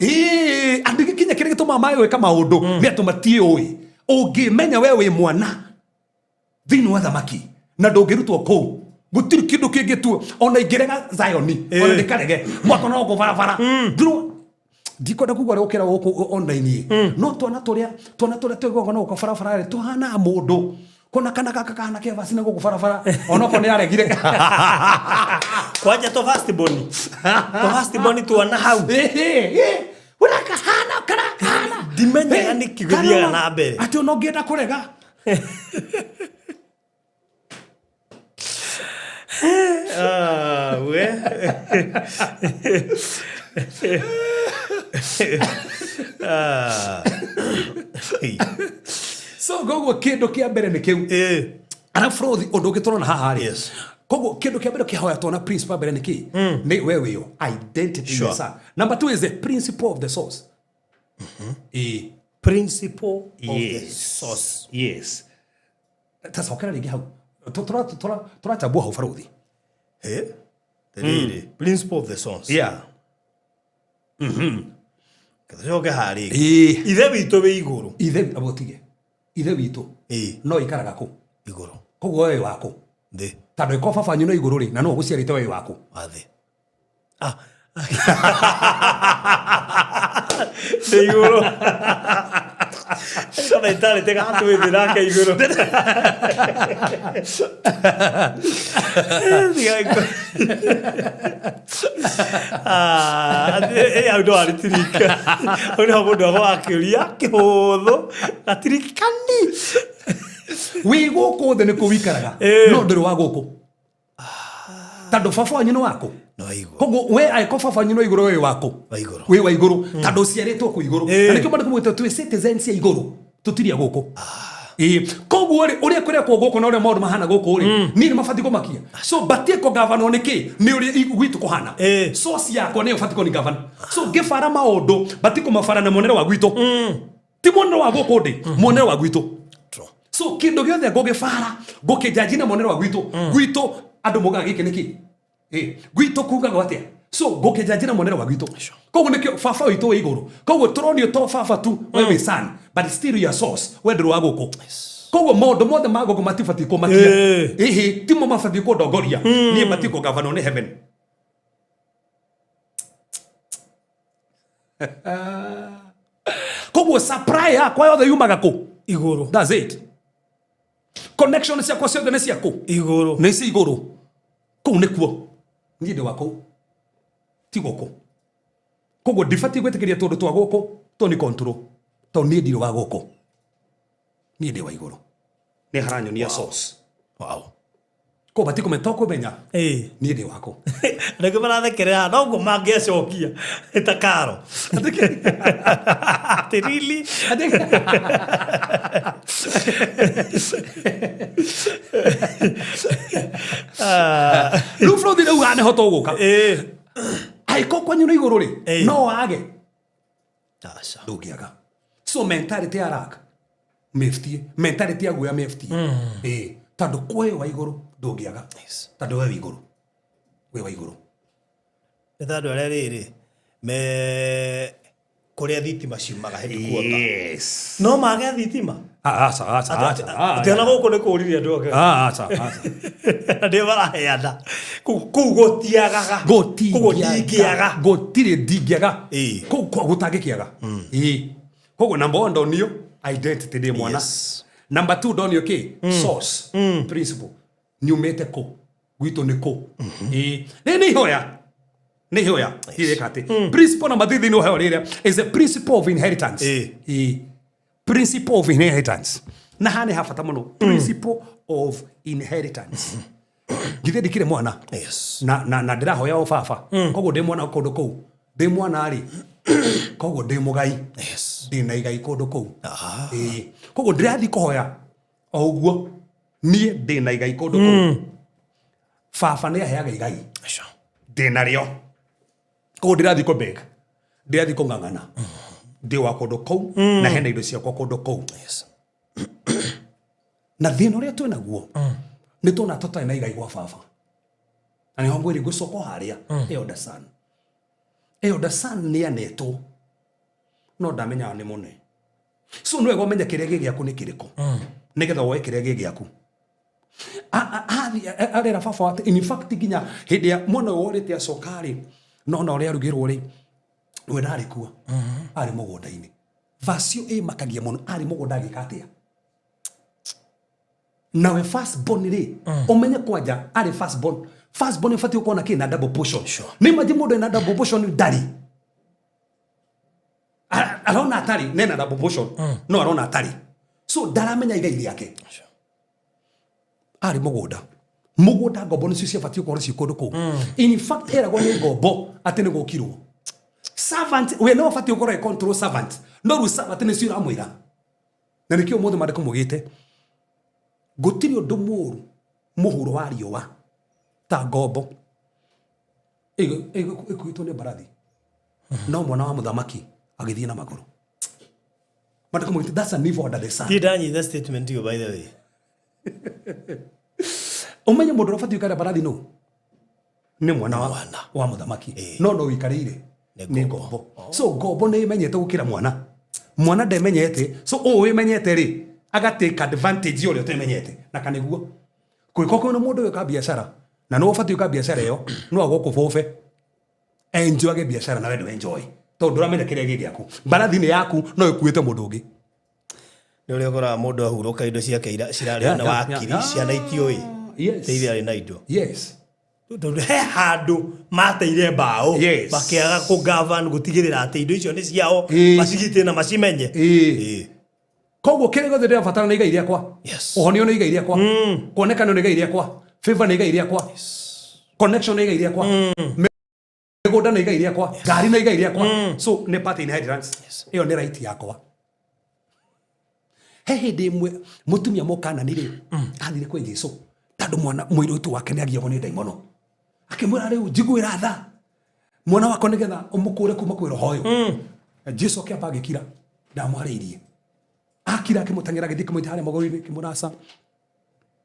Ĩĩ, andũ aingĩ kinya kĩrĩa gĩtũmaga mage gwĩka maũndũ nĩ atĩ matiũĩ. Ũngĩmenya we wĩ mwana thĩinĩ wa thamaki na ndũngĩrutwo kũu, gũtirĩ kĩndũ kĩngĩtuo ona ingĩrega Zayoni, ona ndĩkarege mwaka no gũkũ barabara. Ndikwenda kuga ũrĩa ũkĩra gũkũ online, no twana tũrĩa tũiguaga no gũkũ barabara rĩ, tũhanaga mũndũ kona kana gaka kahana kevasi na gũkũ barabara onokorwo nĩ aregire. Kwanja to first born. To first born tuona hau. Ũrakahana karakahana. Ndimenyaga nĩkĩ gũthiaga na mbere. Atĩ ona ũngĩenda kũrega. Ah, we. Ah. So koguo kĩndũ kĩa mbere nĩ kĩu. Arabu Frothi, ũndũ ũngĩ tũrona haha rĩ, koguo kĩndũ kĩa mbere kĩhoya tuona principle mbere nĩ kĩ? Nĩ we wĩyo identity. Yes, sir. Number two is the principle of the source. Ĩĩ. Principle of the source. Yes, tacokera rĩngĩ hau. Tũrachambua hau, Baruthi. Eh? Rĩrĩ, principle of the source. Tũcoke harĩ. Ithe witũ wĩ igũrũ. Ithe abũtige ithe witũ. No ikaraga kũ? Igũrũ. Koguo we wĩ wakũ? Thĩ. Tondũ ĩko baba wanyu no igũrũ rĩ, na no ũgũciarĩte, we wĩ wakũ? Wa thĩ. Ah. Ndĩ igũrũ. Kana itarĩte gatwĩ thĩ nake igũrũ. Ah, hau no aritirika. Hau nĩho mũndũ agwa akĩũria kĩhũthũ gatirikani. Wĩ gũkũ thĩ nĩkuo wikaraga, no ndũrĩ wa gũkũ, tondũ baba wanyu nĩ wakũ? No igũrũ. Koguo we angĩkorwo baba wanyu no igũrũ, we wĩ wakũ? Wa igũrũ. Wĩ wa igũrũ, tondũ ũciarĩtwo kũ igũrũ. Na nĩkĩo maandĩko maugĩte twĩ citizens cia igũrũ, tũtirĩ a gũkũ. Ĩĩ, koguo rĩ, ũrĩa kũrekwo gũkũ na ũrĩa maũndũ mahana gũkũ rĩ, niĩ nĩ mabatiĩ kũmakia. So batiĩ kũgavanwo nĩ kĩ? Nĩ ũrĩa gwitũ kũhana. Source yakwa nĩyo batiĩ kũnigavana. So ngĩbara maũndũ, batiĩ kũmabara na muonere wa gwitũ, ti muonere wa gũkũ ndĩ, muonere wa gwitũ. True. So kĩndũ gĩothe ngũgĩbara, ngũkĩnjanji na muonere wa gwitũ. Gwitũ andũ mugaga gĩkĩ nĩkĩ? Gwitũ kugaga atĩa? So ngũkĩnjanji na muonere wa gwitũ. Koguo nĩkĩo baba witũ wĩ igũrũ. Koguo tũronio to baba tu, we wĩ son, but still your source, we ndũrĩ wa gũkũ. Koguo maũndũ mothe ma gũkũ matibatiĩ kũmakia. Ĩhĩ, timo mabatiĩ kũndongoria niĩ, batiĩ kũgavanwo nĩ heaven. Koguo supply yakwa yothe yumaga kũ? Igũrũ. That's it. Connection ciakwa ciothe nĩ ciakũ? Igũrũ. Nĩ cia igũrũ. Kũu nĩkuo niĩ ndĩ wa kũu, ti gũkũ. Koguo ndibatiĩ gwĩtĩkĩria tũndũ twa gũkũ tũni control, tondũ niĩ ndirĩ wa gũkũ, niĩ ndĩ wa igũrũ. Nĩ haranyonia source. Koguo batiĩ kũmenya, to kũmenya niĩ ndĩ wakũ. Rĩngĩ marathekerera noguo mangĩacokia ta karo atĩ really. Rĩu bũrũri rĩu haha nĩho tũgũka. Angĩkorwo kwanyu nĩ igũrũ rĩ, no wage? Aca. Ndũngĩaga. So mentality ya lack mĩbutie, mentality ya guoya mĩbutie. Ĩĩ, tondũ kwĩ wa igũrũ ndũngĩaga. Tondũ we wĩ igũrũ, wĩ wa igũrũ. Nĩ ta andũ arĩa rĩrĩ me kũrĩa thitima ciumaga headquarter. No mage thitima. Aca, aca, aca. Atĩ ona gũkũ nĩ kũririe andũ ake. Aca, aca. Ndio maraheana kũu gũtiagaga. Kũu ndingĩaga. Gũtirĩ ndingĩaga. Kũu gũtangĩkĩaga. Ĩĩ, koguo number one ndonio identity, ndĩ mwana. Number two ndonio kĩ? Source principle, nyumĩte kũ, gwitũ nĩ kũ. Ĩĩ, rĩ nĩ ihoya, nĩ ihoya irĩka atĩ principle number three thĩinĩ wa ihoya rĩrĩa is a principle of inheritance. Ĩĩ, principle of inheritance, na haha nĩ ha bata mũno. Principle of inheritance, githĩ ndikĩrĩ mwana? Yes. Na ndĩrahoya o baba. Koguo ndĩ mwana kũndũ kũu, ndĩ mwana rĩ, koguo ndĩ mũgai. Ndĩ na igai kũndũ kũu. Ĩĩ, koguo ndĩrathiĩ kũhoya o ũguo, niĩ ndĩ na igai kũndũ kũu. Baba nĩ aheaga igai. Ndĩ narĩo. Koguo ndĩrathiĩ kũ beg, ndĩrathiĩ kũng'ang'ana, ndĩ wa kũndũ kũu na hena indo ciakwa kũndũ kũu. Na thĩna ũrĩa twĩ naguo nĩ tuona tũtarĩ na igai gwa baba, na nĩho ngwĩrĩ ngũcoka o harĩa elder son. Elder son nĩ anetwo. No ndamenyaga nĩ mũne. So nĩ wega ũmenye kĩrĩa gĩ gĩaku nĩ kĩrĩkũ, nĩgetha woe kĩrĩa gĩ gĩaku. Arera baba wake, in fact nginya hĩndĩ ya mwana ũyũ worĩte acoka rĩ, nona ũrĩa arugĩrwo rĩ, we ndarĩ kuo, arĩ mũgũnda-inĩ. Vacio ĩmakagia mũno, arĩ mũgũnda agĩka atĩa? Nawe first born rĩ, ũmenye kwanja arĩ first born. First born ĩbatiĩ gũkorwo na kĩ? Na double portion. Nĩ imagine mũndũ ena double portion ndarĩ. Arona atarĩ nena double portion, no arona atarĩ, so ndaramenya igai rĩake. Arĩ mũgũnda, mũgũnda ngombo nĩcio ciabatiĩ gũkorwo ciĩ kũndũ kũu. In fact eragwo nĩ ngombo atĩ nĩ gũkirwo. Servant we no abatiĩ gũkorwo e control servant, no rĩu servant nĩcio iramwĩra. Na nĩkĩo ũmũthĩ mandĩko mugĩte gũtirĩ ũndũ mũũru mũhuro wa riũa ta ngombo ĩkuĩtwo nĩ mbarathi, no mwana wa mũthamaki agĩthiĩ na magũrũ. Mandĩko mugĩte that's an evil under the sun. Ndirĩ ndanyita statement ĩyo, by the way. Ũmenye mũndũ ũrĩa ũbatiĩ gũikara mbarathi nũ? Nĩ mwana wa, Mwana. Wa mũthamaki, no ũikarĩire Nĩ nĩ ngombo. So ngombo nĩ ĩmenyete gũkĩra mwana. Mwana ndemenyete. So ũũ wĩmenyete rĩ, aga take advantage ya ũrĩa ũtemenyete. Na kanĩguo kwĩko kwĩna mũndũ wĩka biacara na nĩ ũbatiĩ gwĩka biacara ĩyo, no agũkũ bũbe enjoyage biacara nawe ndũ enjoy, tondũ ndũramenya kĩrĩa gĩ gĩaku. Mbarathi nĩ yaku, no ĩkuĩte mũndũ ũngĩ. Nĩ ũrĩa ũkoraga mũndũ ahurũka, indo ciake cirarĩo na wakiri, ciana itiũĩ. Teithia arĩ na indo. Tondũ he handũ mateire mbaũ, makĩaga kũ-govern, gũtigĩrĩra atĩ indo icio nĩ ciao, macigitĩre na macimenye. Koguo kĩrĩa gĩothe ndĩrabatara nĩ igai rĩakwa. Ũhonio nĩ igai rĩakwa, kuonekana nĩ igai rĩakwa, favor nĩ igai rĩakwa, connection nĩ igai rĩakwa, mĩgũnda nĩ igai rĩakwa, ngari nĩ igai rĩakwa. So nĩ part inheritance. Ĩyo nĩ right yakwa. He hĩndĩ ĩmwe mũtumia mũkanani rĩ, athire kwĩ Jesu tondũ mwana mũirĩtu wake nĩ agiagwo nĩ ndaimono. Akĩmwĩra, "Rĩu njiguĩra tha mwana wakwa nĩgetha ũmũkũre kuma kwĩ roho ũyũ." Jesu akĩamba agĩkira, ndamwarĩirie. Akira, akĩmũteng'era, agĩthiĩ kĩmũita harĩa magũrũ-inĩ, kĩmũraca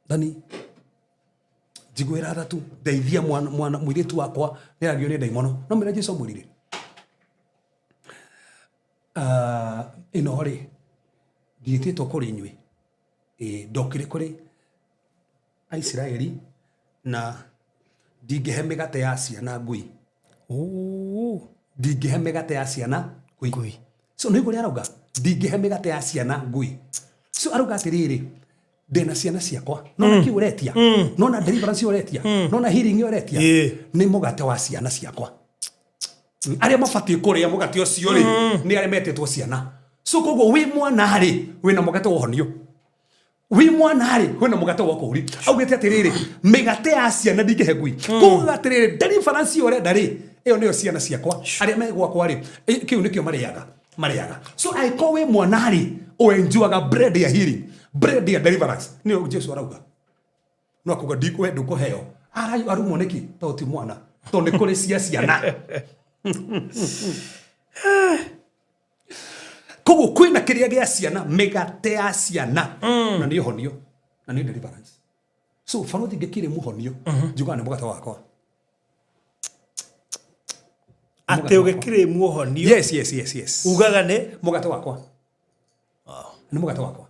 thani, "Njiguĩra tha tu, ndeithia mwana mũirĩtu wakwa nĩ aragio nĩ ndaimono." No mĩra Jesu amwĩrire, "Ah, ĩno rĩ, ndiĩtĩtwo kũrĩ inyuĩ. Ĩ, ndokire kũrĩ Aisiraeli, na ndingĩhe mĩgate ya ciana ngui." Ndingĩhe mĩgate ya ciana ngui. Ngui. So nĩ ũrĩa arauga, ndingĩhe mĩgate ya ciana ngui. So arauga atĩrĩrĩ, ndĩna ciana ciakwa, nona kĩu ũretia, nona deliverance ũretia, nona healing ũretia, nĩ mũgate wa ciana ciakwa. Arĩa mabatiĩ kũrĩa mũgate ũcio rĩ, nĩ arĩa metĩtwo ciana. So koguo wĩ mwana rĩ, wĩna mũgate wa ũhonio. Wĩ mwana rĩ, wĩna mũgate wa ũkũũri. Augĩte atĩrĩrĩ, mĩgate ya ciana ndingĩhe ngui. Koguo atĩrĩrĩ, deliverance ĩyo ũrenda rĩ, ĩyo nĩyo ciana ciakwa arĩa me gwakwa rĩ, kĩu nĩkĩo marĩaga. So angĩkorwo wĩ mwana rĩ, ũenjoyaga bread ya healing, bread ya deliverance, nĩyo Jesu arauga. No akuga we ndũkũheo, arumwo nĩkĩ? Tondũ ti mwana, tondũ nĩ kũrĩ cia ciana. Koguo kwĩna kĩrĩa gĩa ciana, mĩgate ya ciana, na nĩ ũhonio na nĩ deliverance. So barothi ngĩkĩrĩ mũhonio, njugaga nĩ mũgate wakwa. Atĩ ũgĩkĩrĩ muohonio? Yes. Ugaga nĩ Mũgate wakwa, nĩ mũgate wakwa.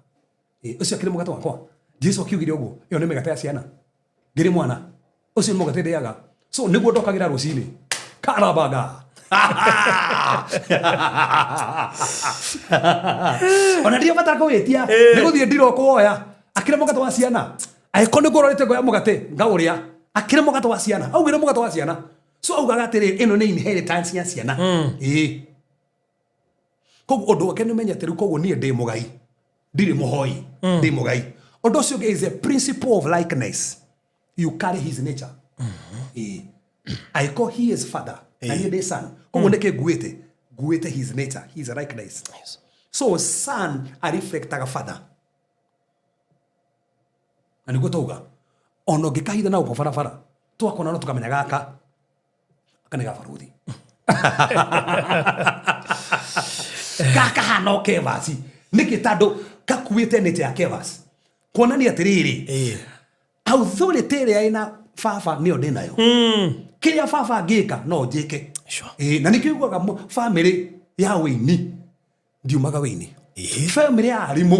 Ũcio akĩrĩ mũgate wakwa. Jesu akiugire ũguo, ĩyo nĩ mĩgate ya ciana. Ngĩrĩ mwana, ũcio nĩ mũgate ndĩaga. So nĩguo ndokagĩra rũcinĩ karabaga. Ona ndirabatara kũwĩtia, nĩ gũthiĩ ndirokwoya. Akĩrĩ mũgate wa ciana. Angĩkorwo nĩguo ũrorete ngoya mũgate ngaũrĩa, akĩrĩ mũgate wa ciana. Augire mũgate wa ciana. So augaga atĩrĩ, ĩno nĩ inheritance ya ciana. Ĩĩ, koguo ũndũ wake nĩ ũmenye atĩ rĩu koguo niĩ ndĩ mũgai, ndirĩ mũhoi, ndĩ mũgai. Ũndũ ũcio ũngĩ is a principle of likeness. You carry his nature. Ĩĩ, angĩkorwo he is father na niĩ ndĩ son, koguo nĩkĩ nguĩte? Nguĩte his nature, his likeness. So son areflectaga father. Na nĩguo twauga ona ũngĩkahitha na gũkũ barabara, twakona no tũkamenya gaka aka nĩ gabaruthi, gaka hana o kevasi. Nĩkĩ? Tondũ kakuĩte nature ya kevas, kuonania atĩrĩrĩ, authority ĩrĩa ĩna baba nĩyo ndĩnayo. Kĩrĩa baba angĩka no njĩke. Ĩĩ, na nĩkĩo iguaga family ya wĩini. Ndiumaga wĩini. Family ya arimũ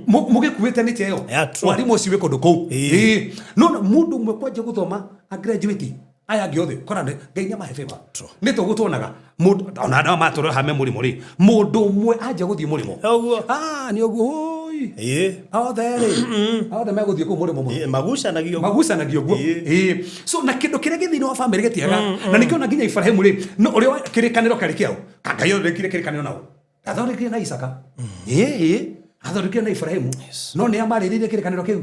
mũgĩkuĩte nĩ cheo. Yeah, true. Warimũ ũcio wĩ kũndũ kũu. Ĩĩ. No na mũndũ ũmwe kwanjia gũthoma a graduate aya angĩ othe kora Ngai nĩ amahe favor. Nĩ toguo tuonaga mũndũ ona andũ aya matũra hame mũrĩmo rĩ, mũndũ ũmwe anjia gũthiĩ mũrĩmo. Ũguo. Ah, nĩ ũguo oi. Othe rĩ, othe megũthiĩ kũu mũrĩmo mũno. Ĩĩ, magucanagia ũguo. Magucanagia ũguo. Ĩĩ. So na kĩndũ kĩrĩa gĩ thĩinĩ wa family gĩtiaga, na nĩkĩo ona nginya Ibrahimu rĩ, no ũrĩa kĩrĩkanĩro kĩarĩ kĩao ka Ngai athondekire kĩrĩkanĩro nao, athondekire na Isaka, ĩĩ, athondekire na Ibrahimu, no nĩ amarĩrĩire kĩrĩkanĩro kĩu.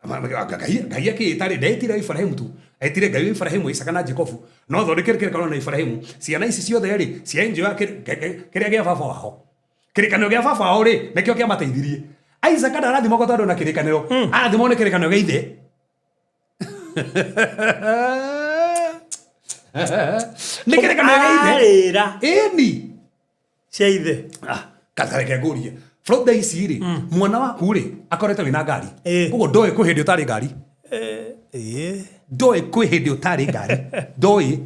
Ngai akĩĩta rĩ, ndetire Ibrahimu tu, etire Ngai wa Ibrahimu, Isaka na Jacobu. No athondekire kĩrĩkanĩro na Ibrahimu, ciana ici ciothe rĩ cienjoya kĩrĩa gĩa baba wao. Kĩrĩkanĩro gĩa baba wao rĩ, nĩkĩo kĩamateithirie. Isaka ndarathimagwo tondũ na kĩrĩkanĩro, arathimwo nĩ kĩrĩkanĩro gĩa ithe. Nĩ kĩrĩkanĩro gĩa ithe. Arĩra Ĩni. Cia ithe. Ah, katareke ngũrie from the ici rĩ, mwana waku rĩ akorete wĩna ngari. Koguo ndoĩ kwĩ hĩndĩ ũtarĩ ngari. Ndoĩ kwĩ hĩndĩ ũtarĩ ngari, ndoĩ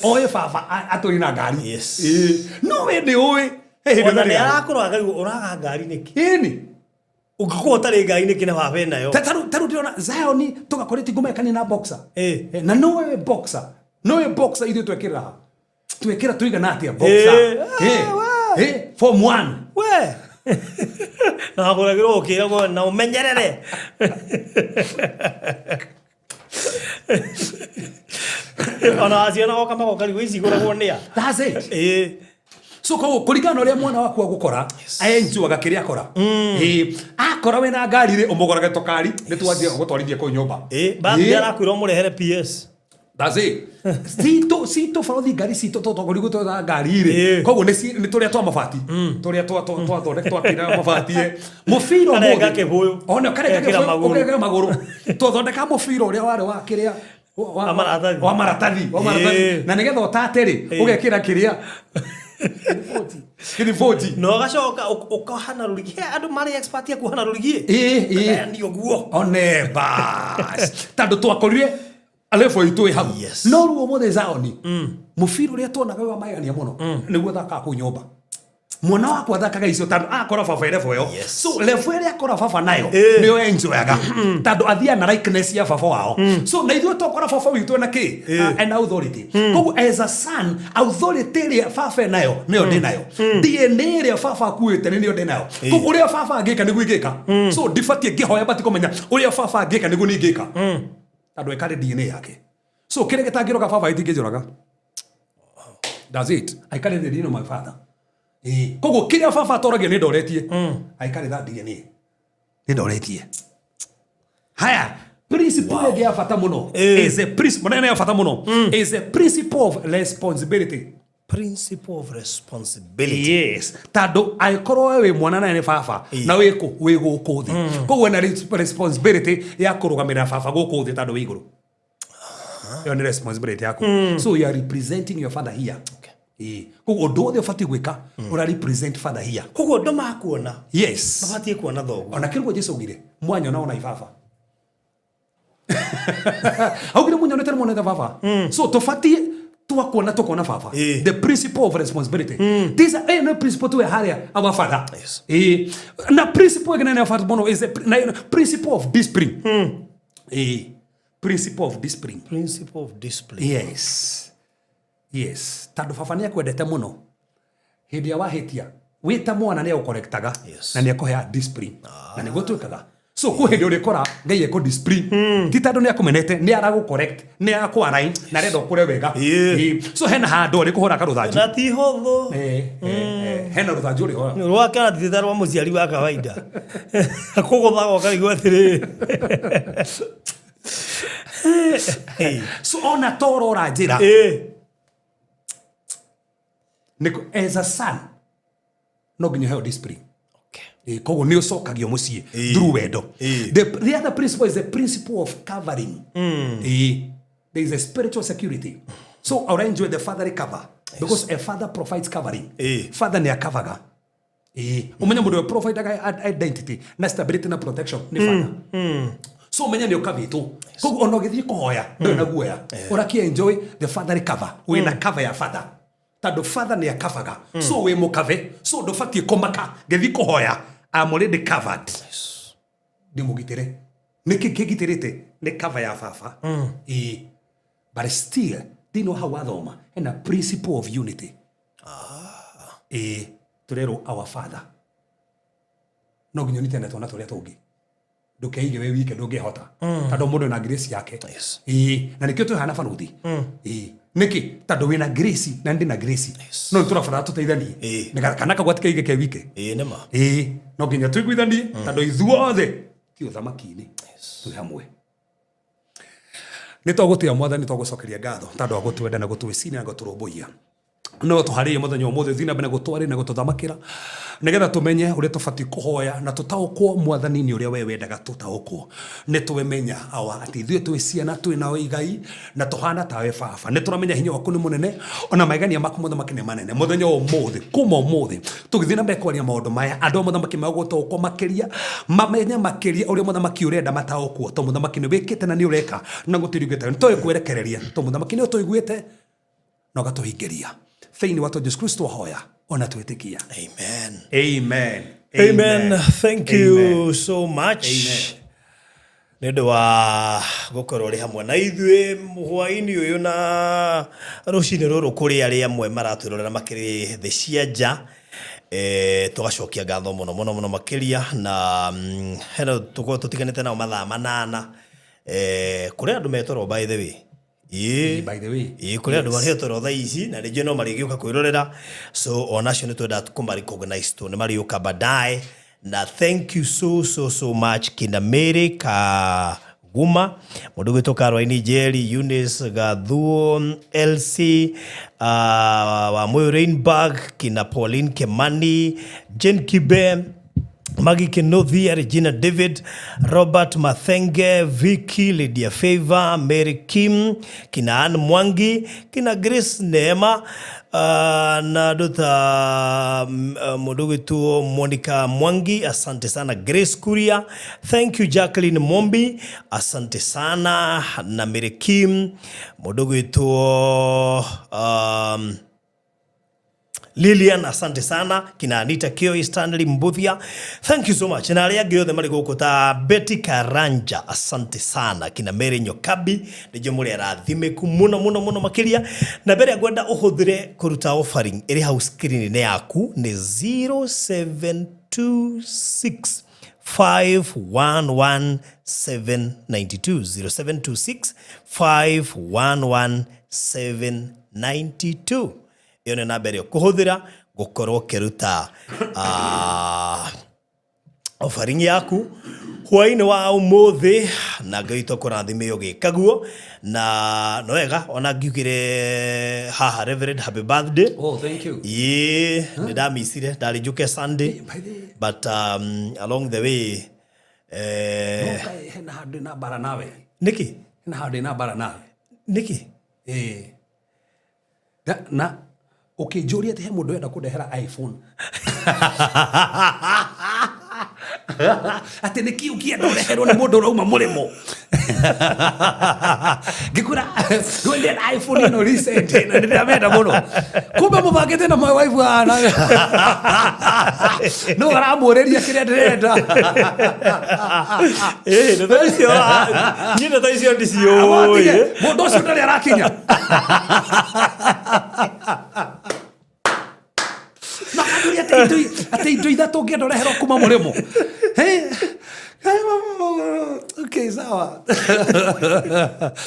oĩ baba atũrĩ na ngari. Ĩĩ. No we nĩ ũĩ he hĩndĩ Ona ũtarĩ nĩ ngari. arakorwo akaigua ũraga ngari nĩkĩ? Ĩni. Ũngĩkorwo ũtarĩ ngari nĩkĩ na baba enayo? Tarĩu ndĩrona Zion tũgakorĩti ngũmekania na boxer. Ĩĩ. Na nowe boxer, nowe boxer ithuĩ twekĩra ha? Twekĩra tũigana atĩa boxer? Ah, we. Form 1. We na wagũragĩrwo ũkĩragwo na ũmenyerere. Ona waciona woka magoka rĩu ici igũragwo nĩa? That's it. So koguo kũringana na ũrĩa mwana waku agũkora, enjoyaga kĩrĩa akora. Ĩĩ, akora wĩna ngari rĩ, ũmũgũrage tũkari nĩ twanjia gũtwarithia kũu nyũmba. Bathi arakwĩra ũmũrehere PS. That's it. Citũ citũ barothi ngari citũ tũtongoria gũtwara ngari rĩ, koguo nĩ tũrĩa twa mabati, tũrĩa twa twathondeka twakĩra mabati ĩ. Mũbira Karenga ũmũthĩ kĩbũyũ. Ona karenga Gekĩra kĩbũyũ, magũrũ. ũgekĩra magũrũ. Twathondeka mũbira ũrĩa warĩ wa kĩrĩa Wa maratathi. Wa maratathi, wa maratathi. Na nĩgetha ũtate rĩ, ũgekĩra kĩrĩa kĩriboti. Na ũgacoka ũkahana rũrigi. He andũ marĩ expert a kuhana rũrigi. Ĩĩ, ĩĩ. Ũkagayania ũguo. One bas tondũ twakorire level itũ ĩ hau. No rĩu ũmũthĩ Zion, mũbira ũrĩa tuonaga wĩ wa magegania mũno nĩguo thakaga kũu nyũmba. Mwana wakwa athakaga icio tondũ akora baba ĩ level ĩyo. So level ĩrĩa akora baba nayo nĩyo enjoyaga, tondũ athiaga na likeness ya baba wao. So na ithuĩ twakora baba witũ ena kĩ? Ah, ena authority. Koguo as a son, authority ĩrĩa baba enayo nĩyo ndĩ nayo, DNA ĩrĩa baba akuĩte nĩ nĩyo ndĩ nayo. Koguo ũrĩa baba angĩka nĩguo ingĩka. So ndibatiĩ ngĩhoya bati kũmenya ũrĩa baba angĩka nĩguo niĩ ingĩka, tondũ ĩkarĩ DNA yake. So kĩrĩa gĩtangĩroga baba gĩtingĩnjũraga. That's it. I carry the DNA of my father. Koguo kĩrĩa baba atoragia nĩ ndoretie. I carry that DNA, nĩ ndoretie. Haya, principle ĩngĩ ya bata mũno is a principle nene ya bata mũno, is a principle of responsibility. Principle of responsibility. Yes, tondũ angĩkorwo we wĩ mwana na nĩ baba na wĩ kũ wĩ gũkũ thĩ, koguo wĩna responsibility ya kũrũgamĩrĩra baba gũkũ thĩ, tondũ wĩ igũrũ. Ĩyo nĩ responsibility yaku. So you are representing your father here. Ĩĩ. Koguo ũndũ wothe ũbatiĩ gwĩka, ũra represent father here. Koguo andũ makuona mabatiĩ kuona thoguo. Ona kĩrĩguo Jesu augire, mwanyona ona ibaba, augire munyonete nĩ muonete baba. So tũbatiĩ twakuona tũkona baba. The principle of responsibility, this no principle tuwe harĩa our father. Na principle ĩngĩ nene ya bata mũno is the principle of discipline. Principle of discipline. Principle of discipline. Yes, tondũ baba nĩ akwendete mũno, hĩndĩ ĩrĩa wahĩtia wĩ ta mwana nĩ agũkorektaga na nĩ akũheaga discipline, na nĩguo twĩkaga. So kwĩ hĩndĩ ũrĩkora Ngai ekũ discipline, ti tondũ nĩ akũmenete, nĩ aragũ correct, nĩ arakũ align na arenda ũkũre wega. So hena handũ arĩkũhũra karũthanju. Na ti hũthũ. Hena rũthanju ũrĩhũra. Rwake na ti ta rwa mũciari wa kawaida kũgũthaga ũkaigua atĩrĩrĩ. So ona torora njĩra as a son no nginya ũheo discipline. Koguo nĩ ũcokagio mũciĩ through wendo. The other principle is the principle of covering. There is a spiritual security. So I enjoy the fatherly cover because a father provides covering. Father nĩ akavaga. Ũmenye mũndũ ũrĩa providaga identity na stability na protection nĩ father. So ũmenye nĩ ũkavĩtwo, koguo ona ũgĩthiĩ kũhoya ndũrĩ na guoya, ũrakĩ enjoy the fatherly cover, wĩna cover ya father. Tondũ father nĩ akabaga. So wĩ mũkabe, so ndũbatiĩ kũmaka. Ngĩthiĩ kũhoya, I'm already covered. Ndĩ mũgitĩre. Nĩkĩ kĩngitĩrĩte? Nĩ cover ya baba. Ĩĩ. But still, thĩinĩ wa hau wathoma, hena principle of unity. Ĩĩ, tũrerwo our father. No nginya ũnyitane na twana tũrĩa tũngĩ. Ndũkeige wĩ wike, ndũngĩhota. Tondũ mũndũ ena grace yake. Ĩĩ, na nĩkĩo twĩhana baruthi. Ĩĩ. Nĩkĩ? Tondũ wĩna grace na ndĩ na grace. No nĩtũrabatara tũteithanie. Nĩgetha kana kau gatikeige ke wike. Ĩĩ nĩma. Ĩĩ, no nginya tũiguithanie tondũ ithuothe ti ũthamaki-inĩ twĩ hamwe. Nĩ twagũtĩa mwathani, twagũcokeria ngatho tondũ wa gũtwenda na gũtwĩciria na gũtũrũmbũiya. No tũharĩrie mũthenya ũmũthĩ ũthiĩ na mbere na gũtwarĩria na gũtũthamakĩra nĩgetha tũmenye ũrĩa tũbatiĩ kũhoya na tũtaũkwo mwathani nĩ ũrĩa we wendaga tũtaũkwo. Nĩ twemenya awa atĩ ithuĩ twĩ ciana twĩ nao igai na tũhana tawe baba. Nĩ tũramenya hinya waku nĩ mũnene ona maigania maku mũthamaki nĩ manene. Mũthenya wa ũmũthĩ kuma ũmũthĩ tũgĩthiĩ na mbere kwaria maũndũ maya andũ a mũthamaki megũtaũkwo makĩria, mamenye makĩria ũrĩa mũthamaki ũrenda mataũkwo, tondũ mũthamaki nĩ wĩkĩte na nĩ ũreka na gũtirĩ ũngĩ tawe. Nĩ tũĩ kwerekereria tondũ mũthamaki nĩ ũtũiguĩte na ũgatũhingĩria. Thĩinĩ wa Jesu Kristo hoya ona twĩtĩkia. Amen. Amen. Amen. Thank you Amen. so much. Amen. Nĩ ũndũ wa gũkorwo ũrĩ hamwe na ithuĩ hwaĩ-inĩ ũyũ na rũcinĩ rũrũ kũrĩ arĩa amwe maratwĩrorera makĩrĩ thĩ cia nja. Tũgacokia ngatho mũno mũno mũno makĩria na hena tũkorwo tũtiganĩte nao mathaa 8. Kũrĩ andũ metoro by the way. Ĩĩ. By the way. Ĩĩ, kũrĩ andũ marĩ toro thaa ici na rĩngĩ no marĩgĩũka kwĩrorera, so onacio nĩ twendaga kũma recognize tondũ nĩ marĩũka baadaye. Na thank you so so so much kina Mary Kaguma, mũndũ ũgwĩtwo Caroline Njeri, Eunice Gathuo, Elsie wa Moyo Rainberg, kina Pauline Kimani, Jane Kibe, Maggie Kinothia, Regina David, Robert Mathenge, Vicky, Lydia Favor, Mary Kim, kina Ann Mwangi, kina Grace Neema, na andũ ta mũndũ ũgwĩtwo Monica Mwangi, asante sana. Grace Kuria, thank you. Jacqueline Mombi, asante sana. Na Mary Kim, mũndũ ũgwĩtwo Lilian, asante sana. Kina Anita Kioi, Stanley Mbuthia, thank you so much. Na arĩa angĩ othe marĩ gũkũ ta Betty Karanja, asante sana. Kina Mary Nyokabi, nĩnjũĩ mũrĩ arathimĩku mũno mũno mũno makĩria. Na mbere ngwenda ũhũthĩre kũruta offering ĩrĩ hau screen-inĩ yaku nĩ 0726 511 792, 0726 511 792. Ĩyo nĩ namba ĩrĩa ũkũhũthĩra gũkorwo ũkĩruta offering yaku hwaĩ-inĩ wa ũmũthĩ, na Ngai witũ akũrathime ũgĩka guo. Na no wega ona ngiugire haha Reverend happy birthday. Oh, thank you. Ĩĩ, nĩ ndamicire, ndarĩ njũke Sunday, By the way, but along the way hena handũ na bara nawe. Nĩkĩ? Hena handũ na bara nawe. Nĩkĩ? Ĩĩ. Na ũkĩnjũria atĩ he mũndũ ũrenda kũndehera iPhone. Atĩ nĩkĩ ũngĩenda ũreherwo nĩ mũndũ ũrauma mũrĩmo? Ngĩkwĩra rĩu ndĩrenda iPhone ĩno recent na nĩndĩramĩenda mũno. Kumbe mũbangĩte na my wife haha. No aramũrĩria kĩrĩa ndĩrenda. Ĩĩ, ndeto icio, niĩ ndeto icio ndiciũĩ. Mũndũ ũcio ndarĩ arakinya. Na kanjũria atĩ indo ithatũ ũngĩenda ũreherwo kuma mũrĩmo. Okay, sawa.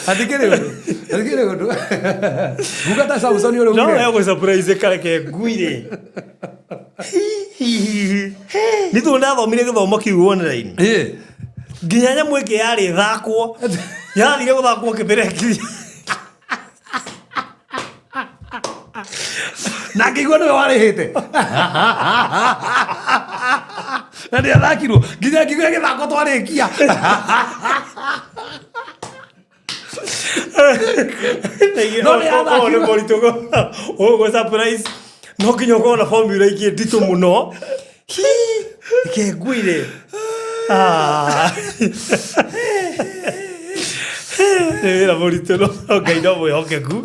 Atikĩrĩ ũndũ. Atikĩrĩ ũndũ. Nguga ta Samson ũrĩa No ugire. we gũ-surprise kareke nguire. Nĩ tondũ ndathomire gĩthomo kĩu online. Ĩĩ. Nginya nyamũ ĩngĩ yarĩ ĩthakwo. Yathire gũthakwo kĩmĩreki. Na ngĩigua nĩwe warĩhĩte. Na nĩathakirwo nginya ngĩigua gĩthako twarĩkia. No nĩ athakirwo. Nĩ mũritũ gũ surprise. No nginya ũkorwo na formula ingĩ nditũ mũno. Hi, reke nguire. Nĩ wĩra mũritũ no Ngai no mwĩhokeku.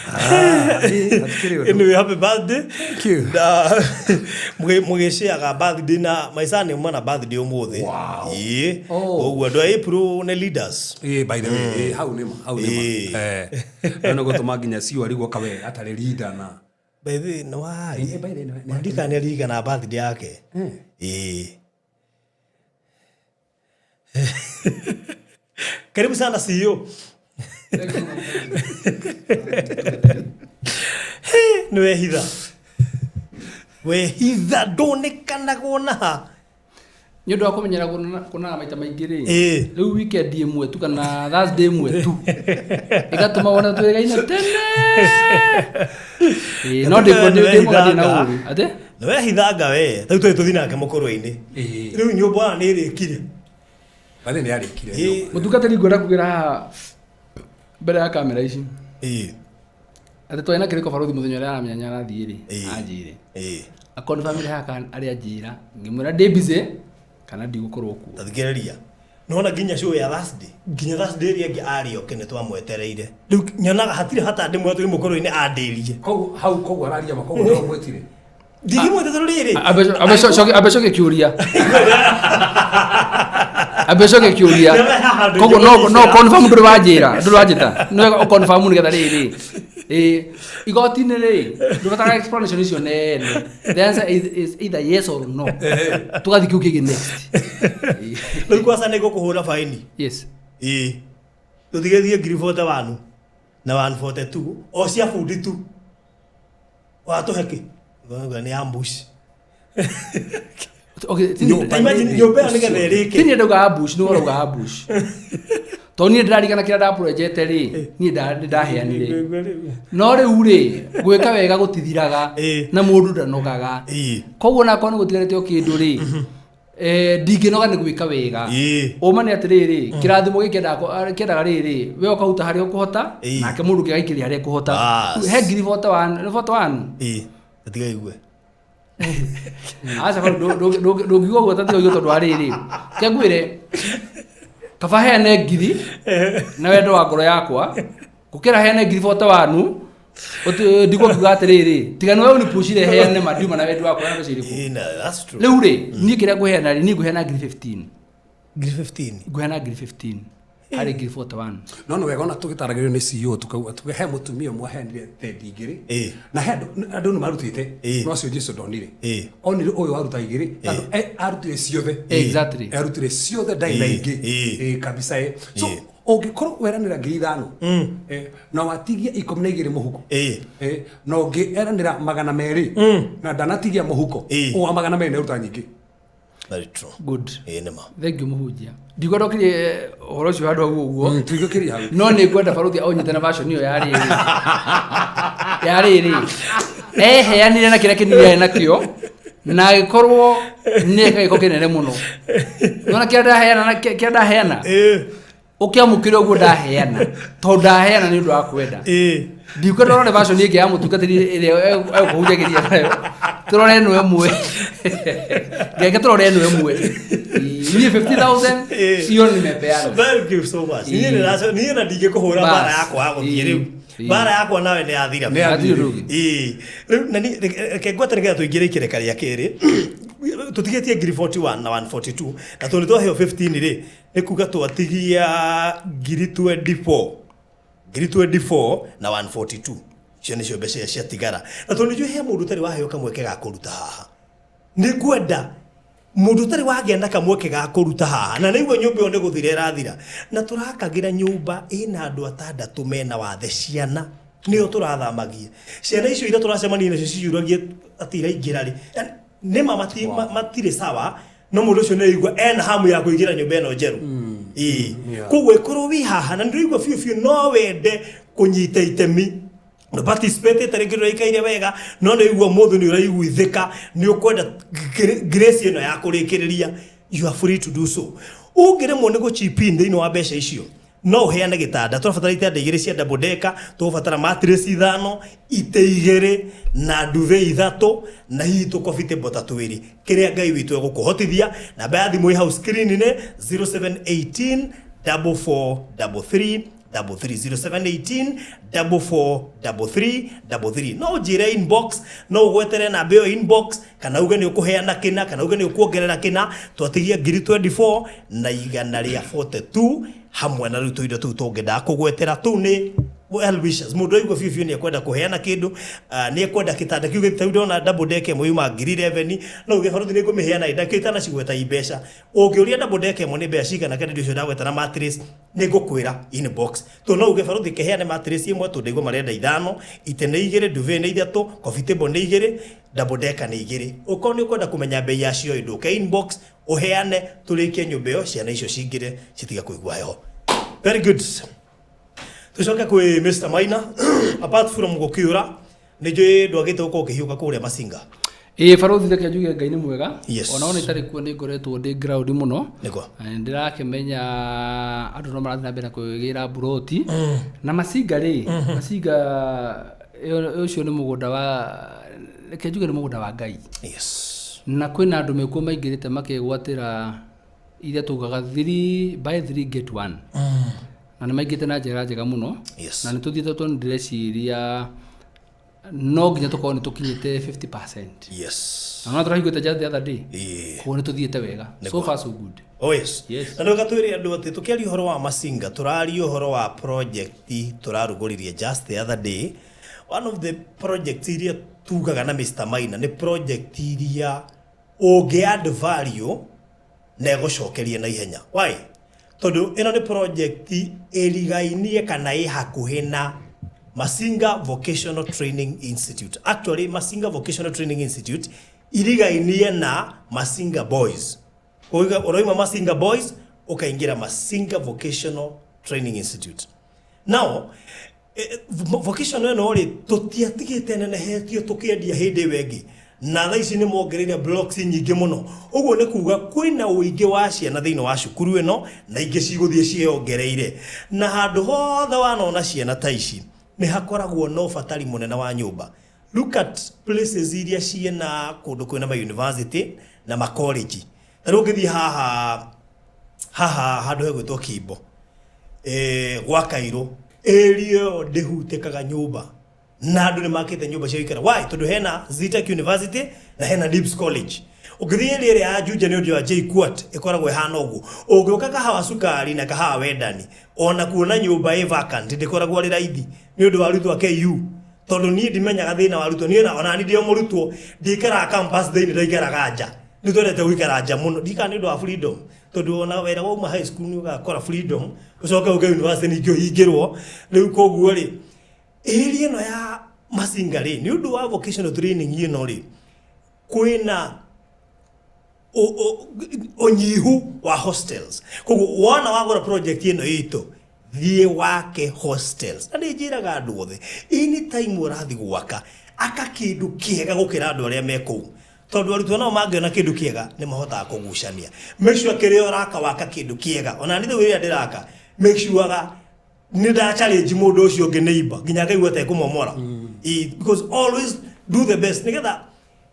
Hatikĩrĩ ũndũ. Anyway, happy birthday. Thank you. Na mũgĩciaga birthday na maica nĩ uma na birthday ũmũthĩ. Wow. Ĩĩ. Oh. Ũguo andũ a April nĩ leaders. Ĩĩ, by the way, ĩĩ, hau nĩma, hau nĩma. Ĩĩ. Eh, no nĩgũtũma nginya cio arigwo kawe atarĩ leader na By the way, nĩ warĩ. Ĩĩ, by the way, Ndika nĩ aririkana birthday yake. Ĩĩ. Karibu sana CEO. Nĩ wehitha. Wehitha ndonekanaga ona ha. Nĩ ũndũ wa kũmenyera kuonana maita maingĩ rĩ, Ĩĩ. rĩu weekend ĩmwe tu kana Thursday ĩmwe tu ĩgatũma wone twĩgaine tene. Ĩĩ, no ndĩ ndĩ ndĩ na ũru atĩ Nĩ wehithanga we. Rĩu tũrĩ tũthiĩ nake mũkũrwe-inĩ. Ĩĩ. Rĩu nyũmba nĩ ĩrĩkire. By the way, nĩ arĩkire Ĩĩ. Mũtungatĩri, ngwenda kugĩra haha mbere ya kamera ici Ĩĩ. atĩ twarĩ na kĩrĩko barothi mũthenya ũrĩa aramenya nĩ arathiĩ rĩ, Ĩĩ. anjĩre Ĩĩ. akonfamire haha kana arĩa anjĩra, ngĩmwĩra ndĩ busy kana ndigũkorwo kuo. Tathikĩrĩria. Nona nginya show ya Thursday. Nginya Thursday ĩrĩa ĩngĩ arĩ oke nĩ twamwetereire. Rĩu nyonaga hatirĩ hata ndĩmwe tũrĩ mũkũrwe-inĩ andĩrie. Koguo hau koguo araria ma, koguo nĩwe ũmwĩtire. Ndingĩmwĩta tondũ rĩrĩ. Ambe coke kĩũria, ambe coke kĩũria. Koguo no confirm ndũrĩ wanjĩra, ndũrĩ wanjĩta, nĩ wega ũconfirm nĩgetha rĩrĩ ĩ igoti-inĩ rĩ, ndũbataraga explanation icio nene. The answer is either yes or no, tũgathiĩ kĩu kĩngĩ next. Ĩĩ. Rĩu kwaca nĩ ngũkũhũra baini. Yes. Ĩĩ. Tũtigĩthiĩ ngiri 41 na 142 o cia bundi tu. Watũhe kĩ? Ngauga nĩ ambush. Okay. Nyũmba. Imagine nyũmba ĩyo nĩgetha ĩrĩke. Ti niĩ ndauga ambush, nĩ ũrauga ambush, tondũ niĩ ndĩrarigana kĩrĩa ndaprojete rĩ, niĩ nĩ ndaheanire, no rĩu rĩ, gwĩka wega gũtithiraga Ĩĩ. na mũndũ ndanogaga. Ĩĩ. Koguo nakorwo nĩ gũtigarĩte o kĩndũ rĩ, ndingĩnoga nĩ gwĩka wega. Ĩĩ. Ũma nĩ atĩrĩrĩ, kĩrathimo gĩkĩ kĩendaga rĩrĩ, we ũkaruta harĩa ũkũhota, Ĩĩ. nake mũndũ ũngĩ agaikĩria harĩa ekũhota. Bas. He ngiri 41, nĩ 41. Ĩĩ. Tũtigaigue. Aca ndũngiuga ũguo, tatiga ũigue, tondũ wa rĩrĩ, ke ngwĩre kaba heane ngiri na wendo wa ngoro yakwa gũkĩra heane ngiri 41 ndigwo ngiuga atĩrĩrĩ, tiga nĩwe ũnipucire heane ma ndiuma na wendo wakwa na mbeca irĩkũ. Ĩĩ, na that's true. Rĩu rĩ, niĩ kĩrĩa ngũheana rĩ, niĩ ngũheana ngiri 15. Ngiri 15. Ngũheana ngiri 15 harĩ ngiri 41. No nĩ wega ona tũgĩtaragĩrio nĩ CEO tukauga tuge he mũtumia ũmwe aheanire thendi igĩrĩ Ĩĩ. na he andũ nĩ marutĩte, Ĩĩ. no acio Jesu ndonire. Ĩĩ. Onire ũyũ waruta igĩrĩ tondũ arutire ciothe. Exactly. Arutire ciothe, ndarĩ na Ĩĩ. ingĩ. Ĩĩ. Ĩĩ, kabisa ĩ. So Ĩĩ. ũngĩkorwo weranĩra 5,000 na watigia 12 mũhuko, Ĩĩ. na ũngĩ eranĩra 200 na ndanatigia mũhuko, Ĩĩ. wa 200 nĩ aruta nyingĩ. Very true. Good. Ĩĩ nĩ ma. Thank you, mũhunjia. Ndikwenda ũkirie ũhoro ũcio handũ hau ũguo. Tuigũkĩria hau. No nĩ ngwenda barothi onyite na version ĩyo ya rĩrĩ eheanire na kĩrĩa kĩnini arĩ nakĩo na agĩkorwo nĩ eka gĩko kĩnene mũno. Nona kĩrĩa ndaheana na kĩrĩa ndaheana, Ĩĩ. ũkĩamũkĩre ũguo ndaheana, tondũ ndaheana nĩ ũndũ wa kwenda. Ĩĩ. Ndikwenda ũrore version ĩngĩ ya mũtungatĩri ĩrĩa egũkũhunjagĩria nayo, tũrore ĩno ĩmwe, ngeke tũrore ĩno ĩmwe. Niĩ 50,000 Ĩĩ. iyo nimepeana. Thank you so much. Niĩ niĩ na ndingĩkũhũra Bas. mbara yakwa ya gũthiĩ rĩu. Ĩĩ. Mbara yakwa nawe nĩ yathira. Nĩ Hatirĩ ũndũ ũngĩ. Ĩĩ. Rĩu na niĩ reke ngwate nĩgetha tũingĩre ikereka rĩa kerĩ. Tũtigĩtie ngiri 41 na 142 na tondũ twaheo 15 rĩ, nĩ kuga twatigia ngiri 24, ngiri 24 na 142. Icio nĩcio mbeca iria ciatigara, na tondũ nĩnjũĩ he mũndũ ũtarĩ waheo kamweke ga kũruta haha, nĩ ngwenda mũndũ ũtarĩ wagĩa na kamweke ga kũruta haha na nĩigua nyũmba ĩyo nĩ gũthira ĩrathira, na tũrakagĩra nyũmba ĩna andũ atandatũ mena wathe, ciana nĩo tũrathamagia, ciana icio iria tũracemania nacio ciyũragia atĩ iraingĩra rĩ. Yaani, nĩma matirĩ sawa, no mũndũ ũcio nĩ aigua ena hamu ya kũingĩra nyũmba ĩno njerũ. Ĩĩ. Koguo ĩkorwo wĩ haha na nĩndĩraigua biũ biũ no wende kũnyita itemi, participate rĩngĩ ndũraikaire wega, no nĩ igua mũthĩ nĩ ũraiguithĩka, nĩ ũkwenda grace ĩno ya kũrĩkĩrĩria, you are free to do so. Ũngĩremwo nĩ gũ-chip in thĩinĩ wa mbeca icio, no ũheane gĩtanda. Tũrabatara itanda igĩrĩ cia double decker, tũgũbatara mattress ithano, itĩ igĩrĩ na duvet ithatũ, na hihi tũcoffee table ta twĩrĩ. Kĩrĩa Ngai witũ egũkũhotithia. Namba ya thimũ ĩ hau screen-inĩ, 0718 4433 33 0718 44 33 33. No ũnjĩre inbox, no ũgwetere namba ĩyo inbox, kana uge nĩ ũkũheana kĩna, kana uge nĩ ũkuongerera kĩna. Twatigia ngiri 24 na igana rĩa 42 hamwe na rĩu tũindo tũu tũngĩ ndakũgwetera. Tũu nĩ well wishes. Mũndũ aigua biũ biũ nĩ ekwenda kũheana kĩndũ, nĩ ekwenda gĩtanda kĩu gĩtau. Ndona double deck ĩmwe yuma ngiri 11, no uge barothi nĩ ngũmĩheana ndakĩo itanacigweta i mbeca. Ũngĩũria double deck ĩmwe nĩ mbeca cigana, kana indo icio ndagweta na mattress, nĩ ngũkwĩra inbox. To no uge barothi kĩheane mattress ĩmwe tondũ ndaigua marenda ithano, itĩ nĩ igĩrĩ, duvet nĩ ithatũ, coffee table nĩ igĩrĩ, double decker nĩ igĩrĩ. Ũkorwo nĩ ũkwenda kũmenya bei yacio, ndũke inbox ũheane, tũrĩkie nyũmba ĩyo, ciana icio cingĩre citiga kũigua heho. Very good. Tucoke kwĩ Mr Maina. Apart from gũkiura, nĩ njũĩ ndwagĩte gũkorwo ũkĩhiũka kũrĩa Masinga. Ĩĩ barothi, reke njuge Ngai nĩ mwega. Yes. Ona ona itarĩ kuo nĩ ngoretwo ndĩ ground mũno. Nĩguo. Na nĩ ndĩrakĩmenya andũ no marathiĩ na mbere na kwĩgĩra mburoti na Macinga rĩ. Macinga ũcio nĩ mũgũnda wa, reke njuge nĩ mũgũnda wa Ngai. Na kwĩna andũ mekuo maingĩrĩte makegwatĩra iria tugaga 3 buy 3 get 1, na nĩ maingĩte na njĩra njega mũno. Na nĩ tũthiĩte tondũ ndĩreciria no nginya tũkorwo nĩ tũkinyĩte 50%. Na no tũrahingũte just the other day. Koguo nĩ tũthiĩte wega, so far so good. Oh yes. Yes. Na nĩũka twĩre andũ atĩ tũkĩaria ũhoro wa Masinga, tũraria ũhoro wa project tũrarugũririe just the other day. One of the projects iria tugaga na Mr Maina nĩ project iria ũngĩ add value na ĩgũcokerie na ihenya. Why? Tondũ ĩno nĩ project ĩrigainie kana ĩ hakuhĩ na Masinga Vocational Training Institute. Actually, Masinga Vocational Training Institute irigainie na Masinga Boys. Ũiga ũroima Masinga Boys ũkaingĩra Masinga Vocational Training Institute. Now, vocational ĩno rĩ, tũtiatigĩte nenehetio tũkĩendia hĩndĩ ĩyo ĩngĩ, na thaa ici nĩ mongereire blocks nyingĩ mũno. Ũguo nĩ kuga kwĩna ũingĩ wa ciana thĩinĩ wa cukuru ĩno, na ingĩ cigũthiĩ ciĩyongereire. Na handũ hothe wanona ciana ta ici nĩ hakoragwo na ũbatari mũnene wa nyũmba. Look at places iria ciĩna kũndũ kwĩna ma university na ma college. Ta rĩu ũngĩthiĩ haha haha handũ hegwĩtwo Kimbo, gwa Kairũ, area ĩyo ndĩhutĩkaga nyũmba, na andũ nĩ makĩte nyũmba cia gũikara. Why? Tondũ hena Zetech University na hena Nibs College. Ũngĩthiĩ area ĩrĩa ya Juja nĩ ũndũ wa JKUAT, ĩkoragwo ĩhana ũguo. Ũngĩũka Kahawa Cukari na Kahawa Wendani, ona kuona nyũmba ĩ vacant ndĩkoragwo arĩ raithi nĩ ũndũ wa arutwo a KU, tondũ niĩ ndimenyaga thĩna wa arutwo. Niĩ ona niĩ ndĩ o mũrutwo, ndikaraga campus thĩinĩ, ndaikaraga nja. Nĩ twendete gũikara nja mũno, ndikara nĩ ũndũ wa freedom, tondũ ona wĩra wauma high school nĩ ũgakora freedom, ũcoke ũke university ningĩ ũhingĩrwo rĩu. Koguo rĩ, area ĩno ya Masinga rĩ, nĩ ũndũ wa vocational training ĩno rĩ, kwĩna ũnyihu wa hostels. Koguo wona wagũra project ĩno itũ, thiĩ wake hostels. Na nĩ njĩraga andũ othe, anytime ũrathiĩ gwaka, aka kĩndũ kĩega gũkĩra andũ arĩa me kũu, tondũ arutwo nao mangĩona kĩndũ kĩega nĩ mahotaga kũgucania. Make sure kĩrĩa ũraka waka kĩndũ kĩega. Ona niĩ rĩu rĩrĩa ndĩraka, make sure ga nĩ nda challenge mũndũ ũcio ũngĩ neighbor nginya ngaigua ta ekũmomora. Because always do the best, nĩgetha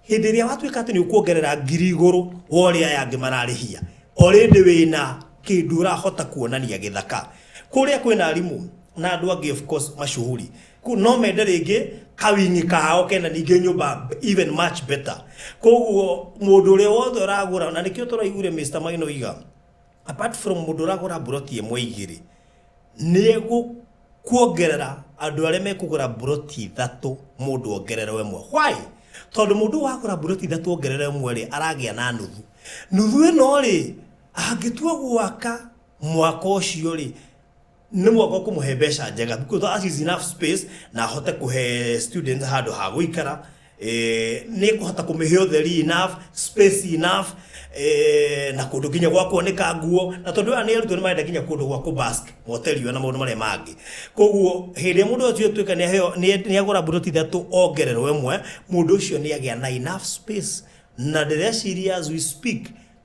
hĩndĩ ĩrĩa watuĩka atĩ nĩ ũkuongerera ngiri igũrũ wa ũrĩa aya angĩ mararĩhia, already wĩna kĩndũ ũrahota kuonania gĩthaka. Kũrĩa kwĩna arimũ na andũ angĩ, of course mashuhuri. No mende rĩngĩ kawingi kao kena ningĩ nyũmba even much better. Koguo mũndũ ũrĩa wothe ũragũra, na nĩkĩo tũraiguire Mr Maino iga, apart from mũndũ ũragũra mburoti ĩmwe igĩrĩ, nĩ kuongerera andũ arĩa mekũgũra mburoti ithatũ, mũndũ ongererwo ĩmwe. Why? Tondũ mũndũ wagũra mburoti ithatũ ongererwo ĩmwe rĩ, aragĩa na nuthu. Nuthu ĩno rĩ, angĩtua gwaka mwaka ũcio rĩ, nĩ mwaka ũkũmũhe mbeca njega, because that is enough space na ahote kũhe students handũ ha gũikara. Nĩ kũhota kũmĩhe ũtheri enough, space enough, na kũndũ nginya gwa kuoneka nguo, na tondũ aya nĩ arutwo, nĩ marenda nginya kũndũ gwa kũbask hoteli na maũndũ marĩa mangĩ. Koguo hĩndĩ ĩrĩa mũndũ ũcio tuĩka nĩ aheo nĩ agũra mburoti ithatũ ongererwo ĩmwe, mũndũ ũcio nĩ agĩa na enough space. Na ndĩreciria as we speak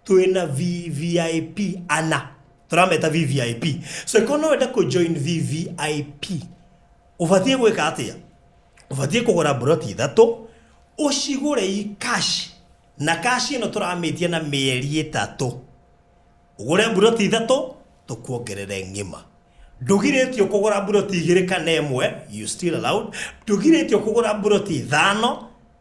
twĩna VVIP ana, tũrameta VVIP. So ĩkorwo no wende kũ join VVIP, ũbatiĩ gwĩka atĩa? Ũbatiĩ kũgũra mburoti ithatũ, ũcigũre i cash, na cash ĩno tũramĩtia na mĩeri 3. Ũgũre mburoti ithatũ, tũkuongerere ng'ima. Ndũgirĩtio kũgũra mburoti igĩrĩ kana ĩmwe, you still allowed. Ndũgirĩtio kũgũra mburoti ithano,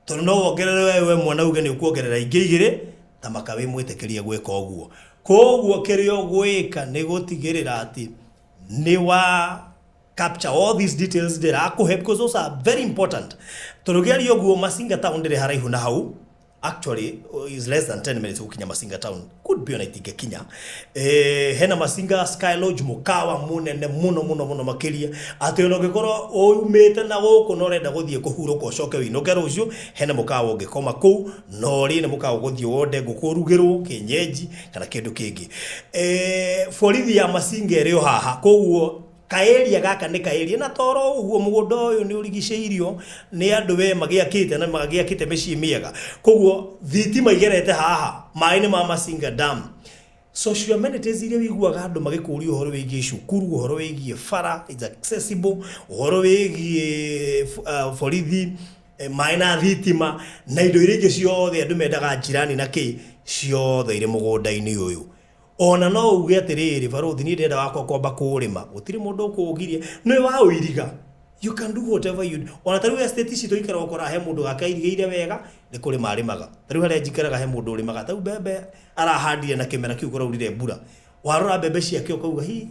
tondũ no wongerere we we mwana uge nĩ ũkuongerera ingĩ igĩrĩ, ta maka wĩ mwĩtĩkĩrie gwĩka ũguo. Koguo kĩrĩa ũgwĩka nĩ gũtigĩrĩra atĩ nĩ wa capture all these details ndĩrakũhe, because those are very important. Tondũ ngĩaria ũguo, Masinga Town ndĩrĩ haraihu na hau. Actually is less than 10 minutes gukinya Masinga Town, could be ona itingĩkinya. Hena Masinga Sky Lodge, mukawa munene muno muno muno makiria, atĩ ona ũngĩkorwo umĩte na gũkũ na ũrenda gũthiĩ kũhurũka ũcoke wĩinũke rũciũ, hena mũkawa ũngĩkoma kũu, na ũrĩ nĩ mũkawa ũgũthiĩ wonde ngũkũ ũrugĩrwo kĩenyeji kana kĩndũ kĩngĩ. Borithi ya Masinga ĩrĩ o haha, koguo kaeria gaka nĩ kaeria na toro ũguo. Mũgũnda ũyũ nĩ ũrigicĩirio nĩ andũ we magĩakĩte na magĩakĩte mĩciĩ mĩega, koguo thitima igerete haha, maĩ nĩ ma Masinga Dam. Social amenities iria wĩiguaga andũ magĩkũria, ũhoro wĩgiĩ cukuru, ũhoro wĩgiĩ bara is accessible, ũhoro wĩgiĩ borithi, maĩ na thitima na indo iria ingĩ ciothe andũ mendaga, njirani na kĩ, ciothe irĩ mũgũnda-inĩ ũyũ. Ona no uge atĩrĩrĩ, barothi, niĩ ndĩrenda wakwa kwamba kũũrĩma, gũtirĩ mũndũ ũkũũgiria, nĩwe wa ũiriga, you can do whatever you do. Ona ta rĩu estate ici tũikaraga, ũkoraga he mũndũ gake airigĩire wega nĩ kũrĩma arĩmaga. Ta rĩu harĩa njikaraga he mũndũ ũrĩmaga, ta rĩu mbembe arahandire na kĩmera kĩu kũraurire mbura, warora mbembe ciake ũkauga, hi,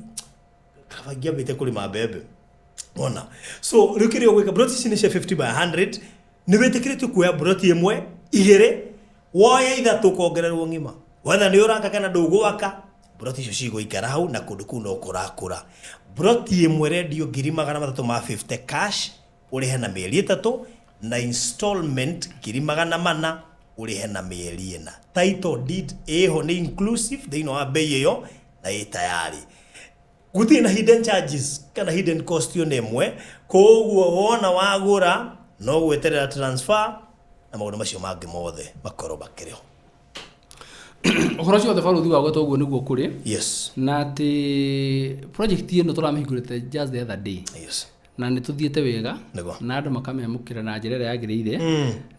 kaba ingĩambĩte kũrĩma mbembe ona. So rĩu kĩrĩa ũgwĩka, broti ici nĩ cia 50 by 100. Nĩ wĩtĩkĩrĩtio kuoya broti ĩmwe, igĩrĩ, woya ithatũ, ũkongererwo ng'ima. Wetha nĩ ũraka kana ndũgwaka, broti icio cigũikara hau na kũndũ kũu no kũrakũra. Broti ĩmwe rendio 350,000 cash, ũrĩhe na mĩeri 3, na installment 400,000, ũrĩhe na mĩeri 4. Title deed ĩho, nĩ inclusive thĩinĩ wa bei ĩyo na ĩ tayari. Gũtirĩ na hidden charges kana hidden cost ona ĩmwe. Koguo wona wagũra, no gweterera transfer na maũndũ macio mangĩ mothe makorwo makĩrĩ ho. Ũhoro ũcio wothe, baruthi, wa gwetwo ũguo nĩguo kũrĩ. Na atĩ project ĩno tũramĩhingũrĩte just the other day na nĩ tũthiĩte wega na andũ makamĩamũkĩra na njĩra ĩrĩa yagĩrĩire.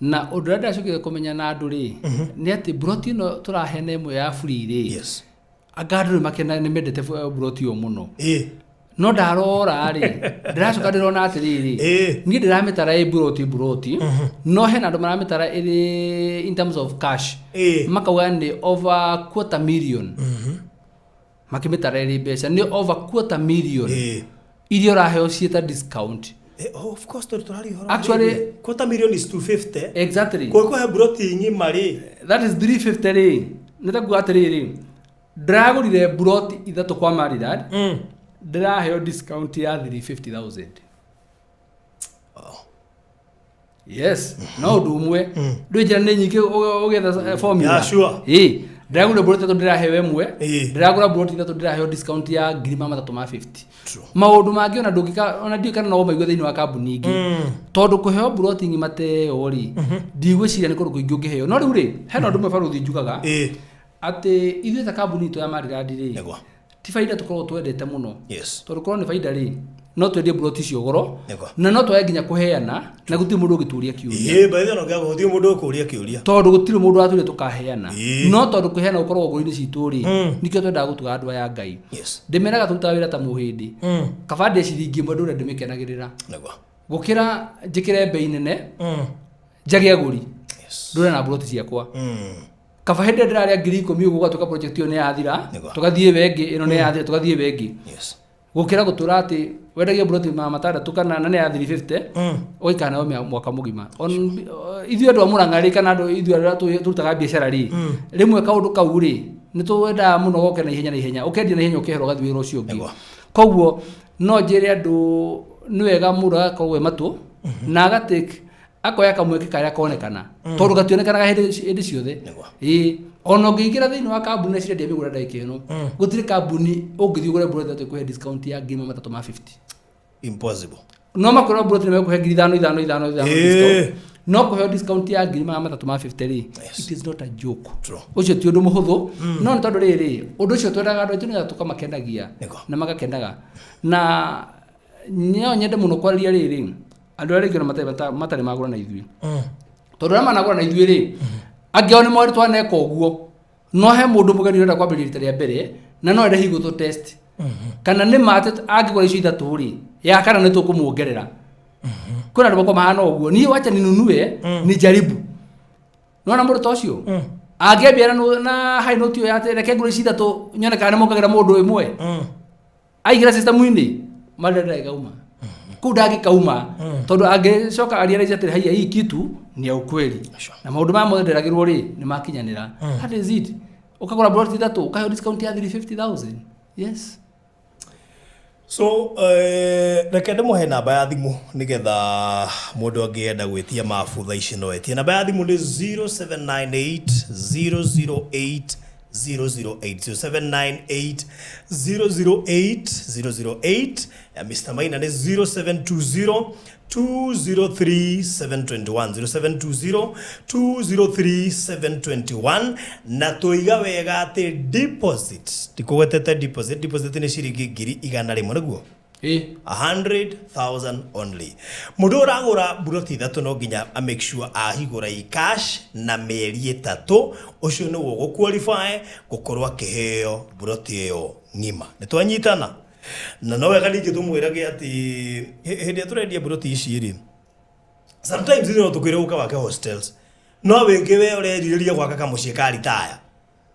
Na ũndũ ũrĩa ndĩracokire kũmenya na andũ rĩ, nĩ atĩ broti ĩno tũraheana ĩmwe ya free rĩ, anga andũ nĩ makena, nĩ mendete broti ĩyo mũno. No ndarora rĩ, ndĩracoka ndĩrona atĩrĩrĩ, niĩ ndĩramĩtara ĩ buroti buroti, no hena andũ maramĩtara ĩrĩ in terms of cash, makauga nĩ over quarter million. Makĩmĩtara ĩrĩ mbeca nĩ over quarter million iria ũraheo ciĩta discount. Oh, of course, tondũ tũraria ũhoro wa Actually- quarter million is 250. Exactly. Kũhe broti ng'ima rĩ, That is 350 rĩ, nĩ ta kuga atĩrĩrĩ, ndĩragũrire buroti ithatũ kwa Maridad, ndĩraheo discount ya 350,000. Yes, no ũndũ ũmwe ndũĩ njĩra nĩ nyingĩ ũgĩetha formula. Yeah, sure. Ĩ ndĩragũrire buroti ithatũ, ndĩraheo ĩmwe. Ndĩragũra buroti ithatũ, ndĩraheo discount ya 350,000. Maũndũ mangĩ ona ndũngĩka, ona ndiũĩ kana no maigue thĩinĩ wa kambuni ingĩ, tondũ kũheo buroti ng'ima ta ĩyo rĩ, ndigwĩciria nĩ kũndũ kũingĩ ũngĩheo. No rĩu rĩ, hena ũndũ ũmwe, baruthi, njugaga atĩ ithuĩ ta kambuni itũ ya Maridad rĩ, ti baida tũkoragwo twendete mũno, tondũ korwo nĩ baida rĩ, no twendie buroti icio goro na no twage nginya kũheana na gũtirĩ mũndũ ũngĩtũria kĩũria. Ĩ, by the way, no gũtirĩ mũndũ ũkũria kĩũria. Tondũ gũtirĩ mũndũ watũria tũkaheana. No tondũ kũheana gũkoragwo ngoro-inĩ citũ rĩ, nĩkĩo twendaga gũtuga andũ aya Ngai. Ndĩmeraga tũrutaga wĩra ta mũhĩndĩ. Kaba ndĩe ciringi ĩmwe ndũre ndĩmĩkenagĩrĩra gũkĩra njĩkĩre mbei nene njage agũri, ndũre na buroti ciakwa. Kaba hĩndĩ ĩrĩa ndĩrarĩa 10,000 ũguo, gũgatuĩka project ĩyo nĩ yathira, tũgathiĩ ĩyo ĩngĩ, ĩno nĩ yathira, tũgathiĩ ĩyo ĩngĩ, gũkĩra gũtũra atĩ wendagia buroti 600 kana na nĩ ya 350, ũgaikara nayo mwaka mũgima. Ithuĩ andũ a Mũrang'a rĩ, kana andũ ithuĩ arĩa tũrutaga biacara rĩ, rĩmwe kaũndũ kau rĩ, nĩ twendaga mũno goke na ihenya na ihenya, ũkendia na ihenya, ũkehera, ũgathiĩ wĩra ũcio ũngĩ. Koguo no njĩre andũ nĩ wega mũndũ agakorwo e matũ na agatake akoya kamweke karĩa konekana, tondũ gationekanaga hĩndĩ ciothe. Ĩĩ, ona ũngĩingĩra thĩinĩ wa kambuni na cirendia mĩgũnda ndagĩka ĩno, gũtirĩ kambuni ũngĩthiĩ ũgũre buroti ithatũ ĩkũhe discount ya 350,000. Impossible. No makwĩra buroti nĩ mekũhe ngiri ithano ithano ithano ithano discount. No kũheo discount ya 350,000 rĩ, it is not a joke. Ũcio ti ũndũ mũhũthũ. No nĩ tondũ rĩrĩ, ũndũ ũcio twendaga andũ aitũ nĩgetha tũkamakenagia na magakenaga. Na no nyende mũno kwarĩria rĩrĩ andũ arĩa rĩngĩ ona matarĩ magũra na ithuĩ, tondũ arĩa managũra na ithuĩ rĩ, angĩ ao nĩ morĩ twaneka ũguo. No he mũndũ mũgeni ũrenda kwambĩrĩria rita rĩa mbere na no ende hihi gũtũ test. Kana nĩ ma atĩ angĩgũra icio ithatũ rĩ, ya kana nĩ tũkũmuongerera. Kwĩna andũ makwa mahana ũguo, niĩ wacha ninunue nijaribu. Nĩwona mũndũ ta ũcio angĩambia na high note ĩyo ya atĩ reke ngũre ici ithatũ nyone kana nĩmongagĩra mũndũ ĩmwe, aingĩra system-inĩ marĩa ndangĩkauma kũu, ndangĩkauma tondũ angĩcoka arealize atĩ haiya, hii kitu ni ya ukweli na maũndũ maya mothe nderagĩrwo rĩ nĩ makinyanĩra. That is it. Ũkagũra plot ithatũ, ũkaheo discount ya 350,000, yes. So reke ndĩmũhe namba ya thimũ nĩgetha mũndũ angĩenda gwĩtia mabu thaa ici no etie. Namba ya thimũ nĩ 0798 008 008, 0798 008 008. Ya Mr. Maina nĩ 0720 203 721, 0720 203 721. Na tũiga wega atĩ deposit, ndikũgwetete deposit, deposit nĩ ciringi 100,000, nĩguo? Ĩ. 100,000 only. Mũndũ ũragũra buroti ithatũ no nginya a make sure ahigũra i cash na mĩeri 3, ũcio nĩwe ũgũ-qualify gũkorwo akĩheo buroti ĩyo ng'ima. Nĩ twanyitana? Na no wega ningĩ tũmwĩrage atĩ hĩndĩ ĩrĩa tũrendia buroti ici rĩ, sometimes ithuĩ no tũkwĩre ũka wake hostels, no wĩngĩ we ũrerirĩria gwaka kamũciĩ ka retire,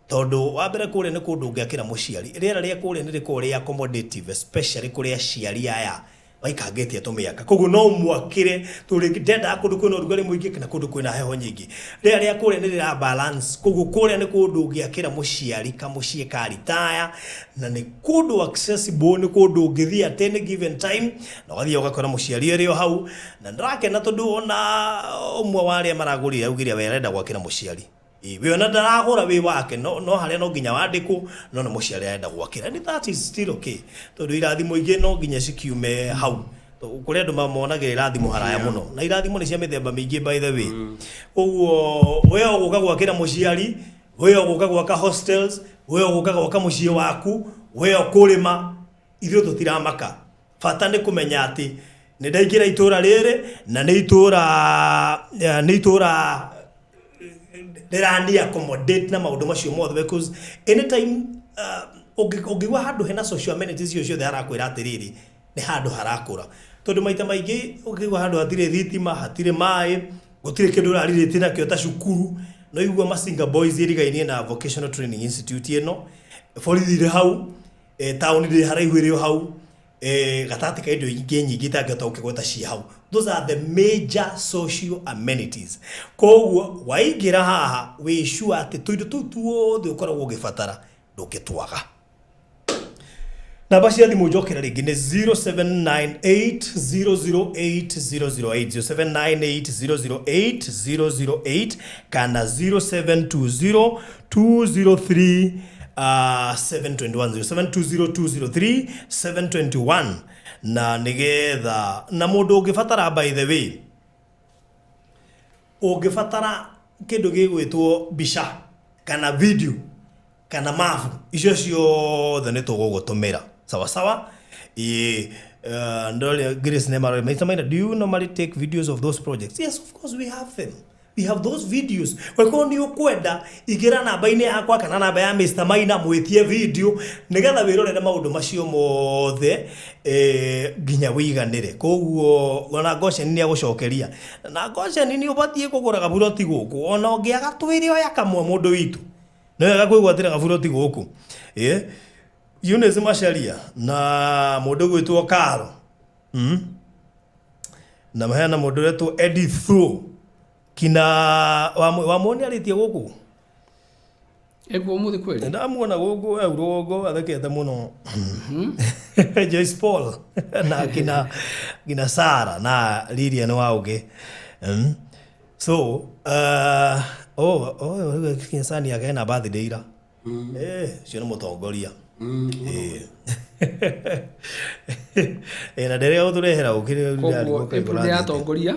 tondũ wa mbere kũrĩa nĩ kũndũ ũngĩakĩra mũciari. Rĩera rĩa kũrĩa nĩ rĩkoragwo rĩ accommodative, especially kũrĩ aciari aya maikangĩtie tũmĩaka. Koguo no mwakĩre tondũ ndendaga kũndũ kwĩna ũrugarĩ mũingĩ kana kũndũ kwĩna heho nyingĩ. Rĩera rĩa kũrĩa nĩ rĩra balance, koguo kũrĩa nĩ kũndũ ũngĩakĩra mũciari kamũciĩ ka retire, na nĩ kũndũ accessible, nĩ kũndũ ũngĩthiĩ at any given time na ũgathiĩ ũgakora mũciari ũrĩ o hau. Na ndĩrakena tondũ ona ũmwe wa arĩa maragũrire augire we arenda gwakĩra mũciari. Ĩ, we ona ndaragũra wĩ wake, no harĩa no nginya wandĩkwo, no nĩ mũciari arenda gwakĩra, and that is still okay, tondũ irathimo ingĩ no nginya cikiume hau. Kũrĩ andũ monagĩra irathimo haraya mũno, na irathimo nĩ cia mĩthemba mĩingĩ, by the way. Koguo we ũgũka gwakĩra mũciari, we ũgũka gwaka hostels, we ũgũka gwaka mũciĩ waku, we ũkũrĩma, ithuĩ tũtiramaka. Bata nĩ kũmenya atĩ nĩ ndaingĩra itũra rĩrĩ na nĩ itũra rĩrani accommodate na maũndũ macio mothe, because anytime ũngĩigua handũ hena social amenities icio ciothe, harakwĩra atĩrĩrĩ, nĩ handũ harakũra. Tondũ maita maingĩ ũngĩigua handũ hatirĩ thitima, hatirĩ maĩ, gũtirĩ kĩndũ ũrarirĩtie nakĩo ta cukuru, no igua Masinga Boys ĩrigainie na Vocational Training Institute ĩno, borithi ĩrĩ hau, taũni ndĩrĩ haraihu, ĩrĩ o hau, gatagatĩ ka indo ingĩ nyingĩ itangĩhota gũkĩgweta ciĩ hau. Those are the major social amenities. Koguo waingĩra haha wĩ sure atĩ tũindo tũu tuothe ũkoragwo ũgĩbatara ndũngĩtwaga. Namba cia thimũ njokera rĩngĩ nĩ 0798 008 008, 0798 008 008, kana 0720 203 721, 0720 203 721. Na nĩgetha na mũndũ ũngĩbatara, by the way, ũngĩbatara kĩndũ gĩgwĩtwo mbica kana video kana mabu, icio ciothe nĩ tũgũgũtũmĩra sawa sawa. Ĩ, ndore Grace Nemaro, Mr. Maina, do you normally take videos of those projects? Yes, of course we have them, we have those videos. Weko nĩ ũkwenda, ingĩra namba-inĩ yakwa kana namba ya Mr. Maina, mwĩtie video nĩgetha wĩrorere maũndũ macio mothe nginya wĩiganĩre. Koguo ona Goshen nĩ agũcokeria, na Goshen nĩ ũbatiĩ kũgũra gaburoti gũkũ, ona ũngĩaga twĩre oya kamwe, mũndũ witũ nĩ wega kwĩgwatĩra gaburoti gũkũ. Eunice Macharia na mũndũ gwĩtwo Karo, Na hena mũndũ ũretwo Edith Thuo kina wamuoni arĩtie gũkũ. Ekuo mũthĩ kweli? Ndamuona gũkũ au rũgongo athekete mũno. Joyce Paul na kina Sara na Lilian wa ũngĩ. So oh, kina Sani akena birthday ira. Ũcio nĩ mũtongoria. Na nderega gũtũrehera ũkĩrĩ. Koguo April nĩ atongoria,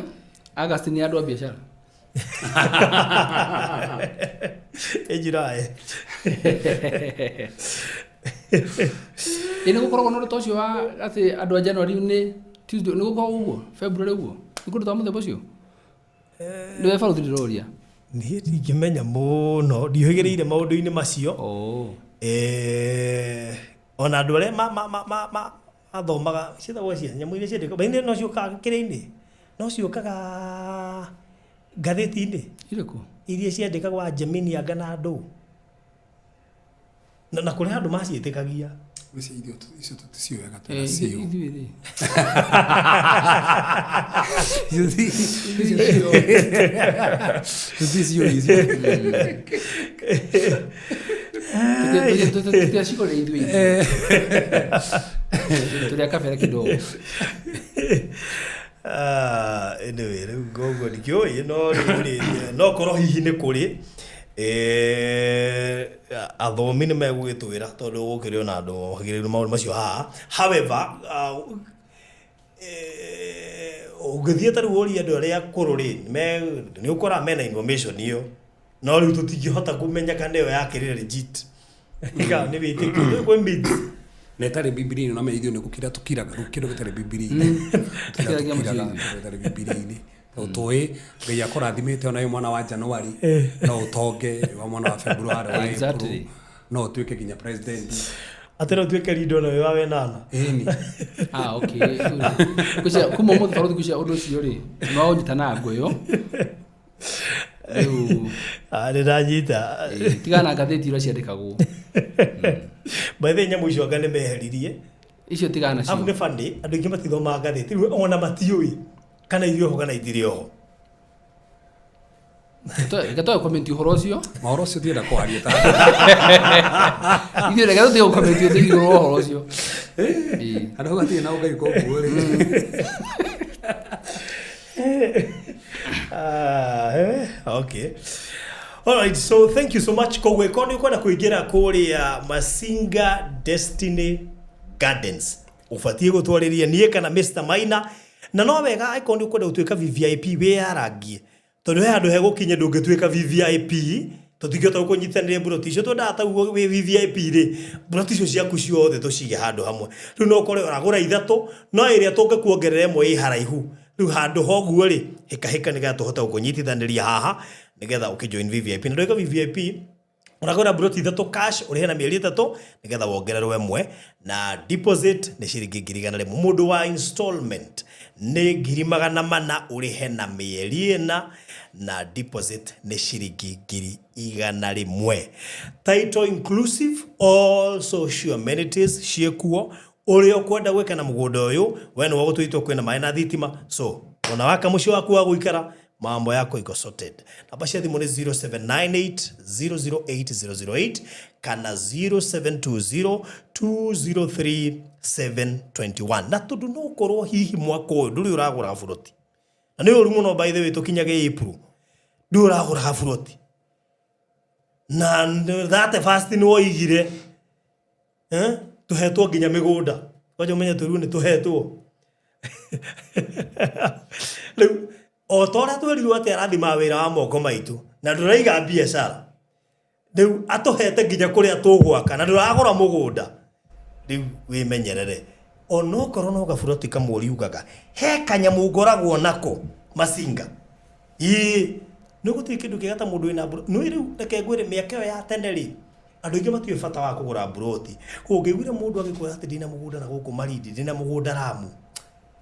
August nĩ andũ a biacara. Ĩnjiraĩ. Ĩ, nĩ gũkoragwo na ũndũ ta ũcio wa atĩ andũ a January nĩ Tuesday, nĩ gũkoragwo ũguo February ũguo, nĩ kũndũ ta mũthemba ũcio? Nĩwe baruthi ndĩroria. Niĩ ndingĩmenya mũno, ndiũhĩgĩrĩire maũndũ-inĩ macio. Oh. Ona andũ arĩa mathomaga ciĩtagwo cia nyamũ iria ciandĩkagwo bainĩ no ciũkaga kĩrĩa-inĩ, no ciũkaga ngathĩti-inĩ. Irĩkũ? Iria ciandĩkagwo Gemini anga na andũ. Na kũrĩ handũ maciĩtĩkagia. Icio icio tũticioyaga tũnacio. Ithuĩ rĩ. Tũticioĩ icio. Tũtiacikore ithuĩ. Tũrĩ a kabere kidogo. Anyway, rĩu ngoguo ndikĩũĩ no rĩu rĩ no korwo hihi nĩ kũrĩ athomi nĩ megũgĩtwĩra tondũ gũkĩrĩ ona andũ mohĩgĩrĩru maũndũ macio haha. However, ũngĩthiĩ ta rĩu ũrie andũ arĩa akũrũ rĩ, nĩ ũkoraga mena information ĩyo, no rĩu tũtingĩhota kũmenya kana ĩyo yakĩrĩ legit kana nĩ wĩtĩkio. Rĩu kwĩ myths. Na ĩtarĩ Bibilia-inĩ, na ithuĩ nĩ gũkira tũkiraga rĩu kĩndũ gĩtarĩ Bibilia-inĩ. Gũkira Tũkiragia tũkiraga mũciĩ. kĩndũ gĩtarĩ Bibilia-inĩ. Tondũ tũĩ Ngai akũrathimĩte ona wĩ mwana wa January no ũtonge, wa mwana wa February, wa April no ũtuĩke nginya president. Atĩ no ũtuĩke leader ona wĩ wa wenana. Ĩni. Ah, okay. Kucia kuma ũmũthĩ barũthi kucia ũndũ ũcio rĩ, nĩ waũnyita na ngũyũ. Rĩu Nĩ ndanyita. Tigana na ngathĩti iria ciandĩkagwo. By the way, nyamũ icio anga nĩ meheririe. Icio tigana nacio. Abu nĩ funny, andũ aingĩ matithomaga ngathĩti, rĩu ona matiũĩ kana irĩ oho kana itirĩ oho. Reke tũage comment ũhoro ũcio. Maũhoro ũcio ndienda kwaria ta. Ithuĩ reke tũtige gũ-comment igũrũ wa ũhoro ũcio. Andũ hau hatirĩ na ũngai koguo rĩ. Okay. All right, so thank you so much. Koguo ĩkorwo nĩ ũkwenda kũingĩra kũrĩa Masinga Destiny Gardens, ũbatiĩ gũtwarĩria niĩ kana Mr. Maina, na no wega angĩkorwo nĩ ũkwenda gũtuĩka VVIP wĩyarangie, tondũ he handũ hegũkinya ndũngĩtuĩka VVIP, tũtingĩhota gũkũnyitanĩria mburoti icio twendaga taguo wĩ VVIP rĩ, mburoti icio ciaku ciothe tũcige handũ hamwe. Rĩu no ũkore ũragũra ithatũ, no ĩrĩa tũngĩkuongerera ĩmwe ĩ haraihu. Rĩu handũ ha ũguo rĩ, hĩka hĩka nĩgetha tũhote gũkũnyitithanĩria haha, nĩgetha ũkĩ join VVIP. Na ndwĩka VVIP, ũragũra mburoti ithatũ cash, ũrĩhe na mĩeri ĩtatũ, nĩgetha wongererwo ĩmwe, na deposit nĩ ciringi 100,000. Mũndũ wa installment nĩ 400,000 ũrĩhe na mĩeri ĩna, na deposit nĩ ciringi 100,000. Title inclusive, all social amenities ciĩkuo. Ũrĩa ũkwenda gwĩka na mũgũnda ũyũ, we nĩwe ũgũtũitwo kwĩna maĩ na thitima, so ona waka mũciĩ waku wa gũikara, mambo yako iko sorted. Namba cia thimũ nĩ 0798 008 008 kana 0720 203 721. Na tondũ no ũkorwo hihi mwaka ũyũ ndũrĩ ũragũra buroti, na nĩ ũru mũno by the way tũkinyage April ndũrĩ ũragũra buroti, na thate fast nĩ woigire tũhetwo nginya mĩgũnda, kwanja ũmenye tũrĩu nĩ tũhetwo. Rĩu o ta ũrĩa twerirwo atĩ arathimaga wĩra wa moko maitũ na ndũraiga biacara, rĩu atũhete nginya kũrĩa tũgwaka na ndũragũra mũgũnda, rĩu wĩmenyerere. Onokorwo no gaburoti kamwe ũriugaga he kanyamũ ngoragwo nako Masinga, ĩĩ nĩ gũtirĩ kĩndũ kĩega ta mũndũ wĩna mburoti. Nĩ rĩu reke ngwĩre mĩaka ĩyo ya tene rĩ, andũ aingĩ matiũĩ bata wa kũgũra mburoti. Koguo ũngĩiguire mũndũ agĩkwĩra atĩ ndĩna mũgũnda na gũkũ Malindi, ndĩna mũgũnda Lamu,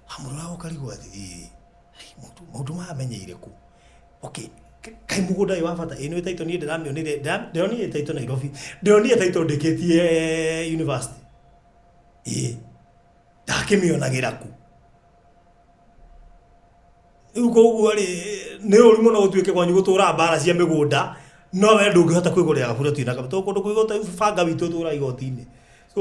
mũndũ ũkarigwo atĩ ĩĩ, maũndũ maya menyeire kũ? Okay, kaĩ mũgũnda ũyũ wa bata? Ĩĩ nĩ title niĩ ndĩramĩonire, ndĩronire title Nairobi, ndĩronire title ndĩkĩtie university. Ĩĩ, ndakĩmĩonagĩra kũ? Rĩu koguo rĩ, nĩ ũru mũno gũtuĩke kwanyu gũtũra mbara cia mĩgũnda, no we ndũngĩhota kwĩgũrĩra gaburoti na tondũ kũndũ kwĩ banga witũ tũra igoti-inĩ. So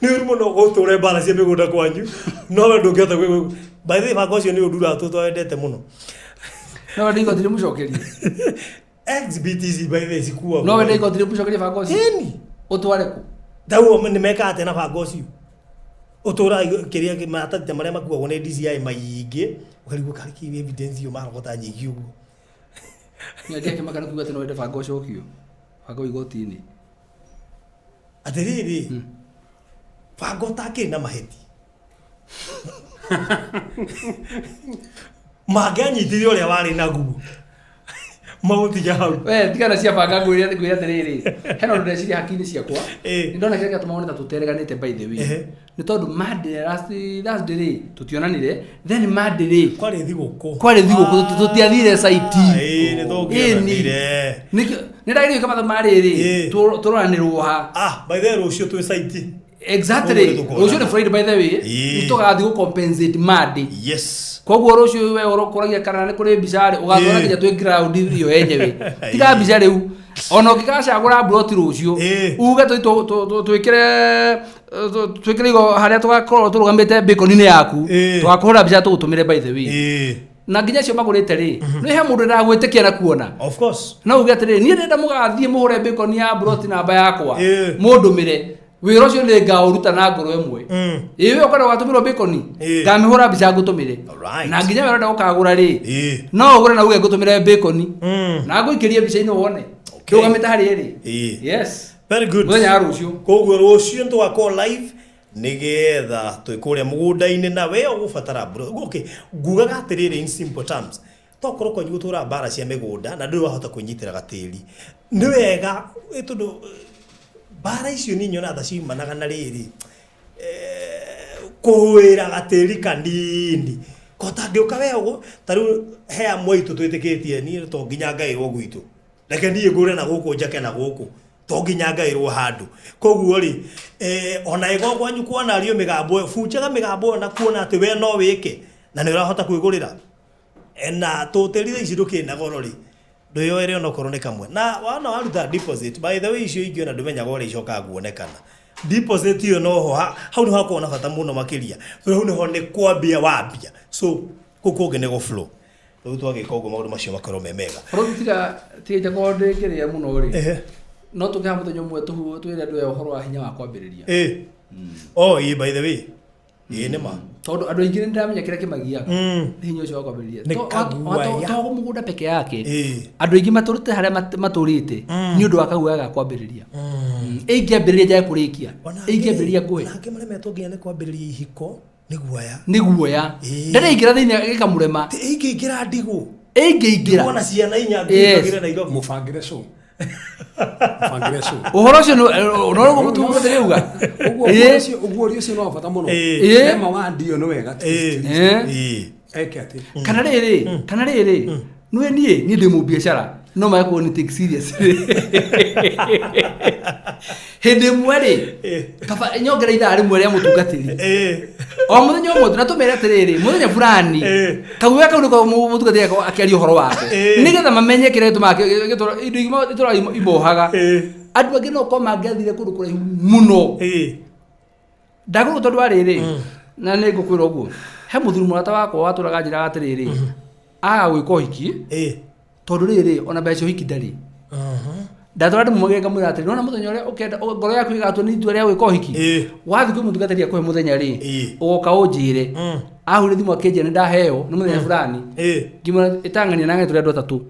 nĩ ũru mũno gũtũra mbara cia mĩgũnda kwanyu, no we ndũngĩhota kwĩgũrĩra. By the way, banga ũcio nĩ ũnduraga tondũ twendete mũno. No wende igoti rĩmũcokerie. XBTC by the way cikuagwo. No wende igoti rĩmũcokerie banga ũcio. Ĩni. Ũtware kũ? Tauo nĩ mekaga atĩa na banga ũcio? Ũtũraga kĩrĩa maratathi ta marĩa makuagwo nĩ DCI maingĩ, ũkarigwo karĩ kĩ evidence ĩyo marogota nyingĩ ũguo. Nĩ akĩmaka nĩ kuga atĩ no wende banga ũcokio. Banga wa igoti-inĩ. Atĩrĩrĩ, banga ũtakĩrĩ na mahĩti. Mangĩanyitire ũrĩa warĩ naguo. Magũtige hau. We tigana cia banga ngwĩre ngwĩre atĩrĩrĩ, hena ũndũ ndeciria hakiri-inĩ ciakwa. Ĩ. Nĩ ndona kĩrĩa gĩatũma wone ta tũtereganĩte, by the way. Ehe. Nĩ tondũ Monday, last Thursday rĩ, tũtionanire, then Monday rĩ, Kwarĩ thigũkũ. Kwarĩ thigũkũ, tũtiathire site. Ĩĩ, nĩ tũngĩonanire. Nĩkĩo nĩ ndagĩrĩire gwĩka mathaa ma rĩrĩ, Ĩ. tũroranĩrwo ha. Ah, by the way, rũciũ twĩ site. Exactly. Ũguo nĩ tũkuonana. Rũciũ nĩ Friday, by the way. Ĩ. Nĩ tũgathiĩ gũ-compensate Monday. Yes. Koguo rũciũ we ũkũragia kana nĩ kũrĩ mbica rĩ, ũgatwara Ĩ. nginya twĩ ground iyo yenyewe. Tiga mbica rĩu, ona ũngĩgacagũra mburoti rũciũ, Ĩ. uge twĩkĩre twĩkĩre igo harĩa tũgakorwo tũrũgamĩte bacon-inĩ yaku, Ĩ. tũgakũhũra mbica tũgũtũmĩre, by the way. Ĩĩ. Na nginya acio magũrĩte rĩ, nĩ he mũndũ endaga gwĩtĩkia na kuona. Of course. No uge atĩrĩrĩ, niĩ ndĩrenda mũgathiĩ mũhũre bacon ya mburoti namba yakwa, Ĩ. mũndũmĩre wĩra ũcio nĩ ngaũruta na ngoro ĩmwe. Ĩ, we ũkwenda gũgatũmĩrwo bacon, Ĩ. ngamĩhũra mbica ngũtũmĩre. Alright. Na nginya we ũrenda gũkagũra rĩ, Ĩ. no ũgũre na uge ngũtũmĩre bacon, na ngũikĩrie mbica-inĩ wone Okay. ndũgamĩte harĩa ĩrĩ. Ĩ. Yes. Very good. Mũthenya wa rũciũ. Koguo rũciũ nĩ tũgakorwo live nĩgetha twĩ kũrĩa mũgũnda-inĩ na we ũgũbatara mbura. Okay, ngugaga atĩrĩrĩ, in simple terms, tokorwo kwanyu gũtũra mbara cia mĩgũnda na ndũrĩ wahota kwĩnyitĩra gatĩri, nĩ wega tondũ mbara icio niĩ nyonaga ta ciumanaga na rĩrĩ, kũhuĩra gatĩri kanini kotangĩũka we ũguo. Ta rĩu he amwe aitũ twĩtĩkĩtie, niĩ to nginya ngaĩrwo gwitũ, reke niĩ ngũre na gũkũ njake na gũkũ, to nginya ngaĩrwo handũ. Koguo rĩ, ona ĩgo kwanyu kwanario mĩgambo ĩyo, bunjaga mĩgambo ĩyo na kuona atĩ we no wĩke na nĩ ũrahota kwĩgũrĩra. Na tũtĩri thaa ici ndũkĩrĩ na goro rĩ, ndwĩyoere onokorwo nĩ kamwe na wana waruta deposit. By the way, icio ingĩ ona ndũmenyaga ũrĩa icokaga kuonekana. Deposit ĩyo noho hau nĩho hakoragwo na bata mũno makĩria, tondũ hau nĩho nĩ kwambia wambia, so kũu kũngĩ nĩ gũ flow. Rĩu twagĩka ũguo maũndũ macio makorwo me mega. Bũrũri tiga tiga njakorwo ndĩngĩrĩa mũno rĩ, Ehe. no tũkĩha mũthenya ũmwe twĩre andũ aya ũhoro wa hinya wa kwambĩrĩria. Ĩ, oh, ĩ, by the way, ĩ nĩ ma. Tondũ andũ aingĩ nĩ ndĩramenya kĩrĩa kĩmagiaga nĩ hinya ũcio wa kwambĩrĩria. Nĩ kaguoya. To mũgũnda peke yake. Ĩ. Andũ aingĩ matũrĩte harĩa matũrĩte nĩ ũndũ wa kaguoya ga kwambĩrĩria. Ĩngĩambĩrĩria njage kũrĩkia, ĩngĩambĩrĩria ngũhe. Ona angĩ maremetwo nginya nĩ kwambĩrĩria ihiko nĩ guoya. Nĩ guoya. Ĩ. Ndarĩingĩra thĩinĩ gĩkamũrema. Ĩngĩingĩra ndigũ Ĩngĩingĩra. kuona ciana inya Yes. ngĩingĩre Nairobi. Mũbangĩre show, mũbangĩre show. Ũhoro ũcio no mũtĩrĩuga. Ũguo ũhoro ũcio, ũguo ũcio nĩ wa bata mũno. Ĩ. Ema wa ndio nĩ wega. Ĩ. Ĩ. Ĩ. Eke atĩ Kana rĩrĩ, kana rĩrĩ, nĩ niĩ ndĩ mũbiacara no magakorwo nĩ take serious hĩndĩ ĩmwe rĩ, kaba nyongere ithaa rĩmwe rĩa mũtungatĩri. Ĩ. O mũthenya ũmwe na tũmere atĩrĩrĩ, mũthenya fulani, Ĩ. kaguoya kau nĩko mũtungatĩri akorwo akĩaria ũhoro wako, Ĩ. nĩgetha mamenye kĩrĩa gĩtũmaga indo itũraga imohaga. Ĩ. Andũ angĩ no korwo mangĩathire kũndũ kũraihu mũno. Ĩ. Ndagũrwo tondũ wa rĩrĩ, na nĩ ngũkwĩra ũguo, he mũthuri mũrata wakwa watũraga njĩraga atĩrĩrĩ, aga gwĩka ũhiki Ĩ. tondũ rĩrĩ, ona mbeca cia ũhiki ndarĩ. Ndatwara ndĩmũmagĩre ngamwĩra atĩrĩ, nona mũthenya ũrĩa ũkenda ngoro yaku ĩgatua nĩ itua rĩa gwĩka ũhiki, Ĩ. wathiĩ kwĩ mũtungatĩri akũhe mũthenya rĩ, Ĩ. ũgoka ũnjĩre. Ahũrire thimũ akĩnjĩra nĩ ndaheo nĩ mũthenya fulani. Ĩ. Ngĩmwĩra ĩtang'ania na ng'ani tũrĩ andũ atatũ,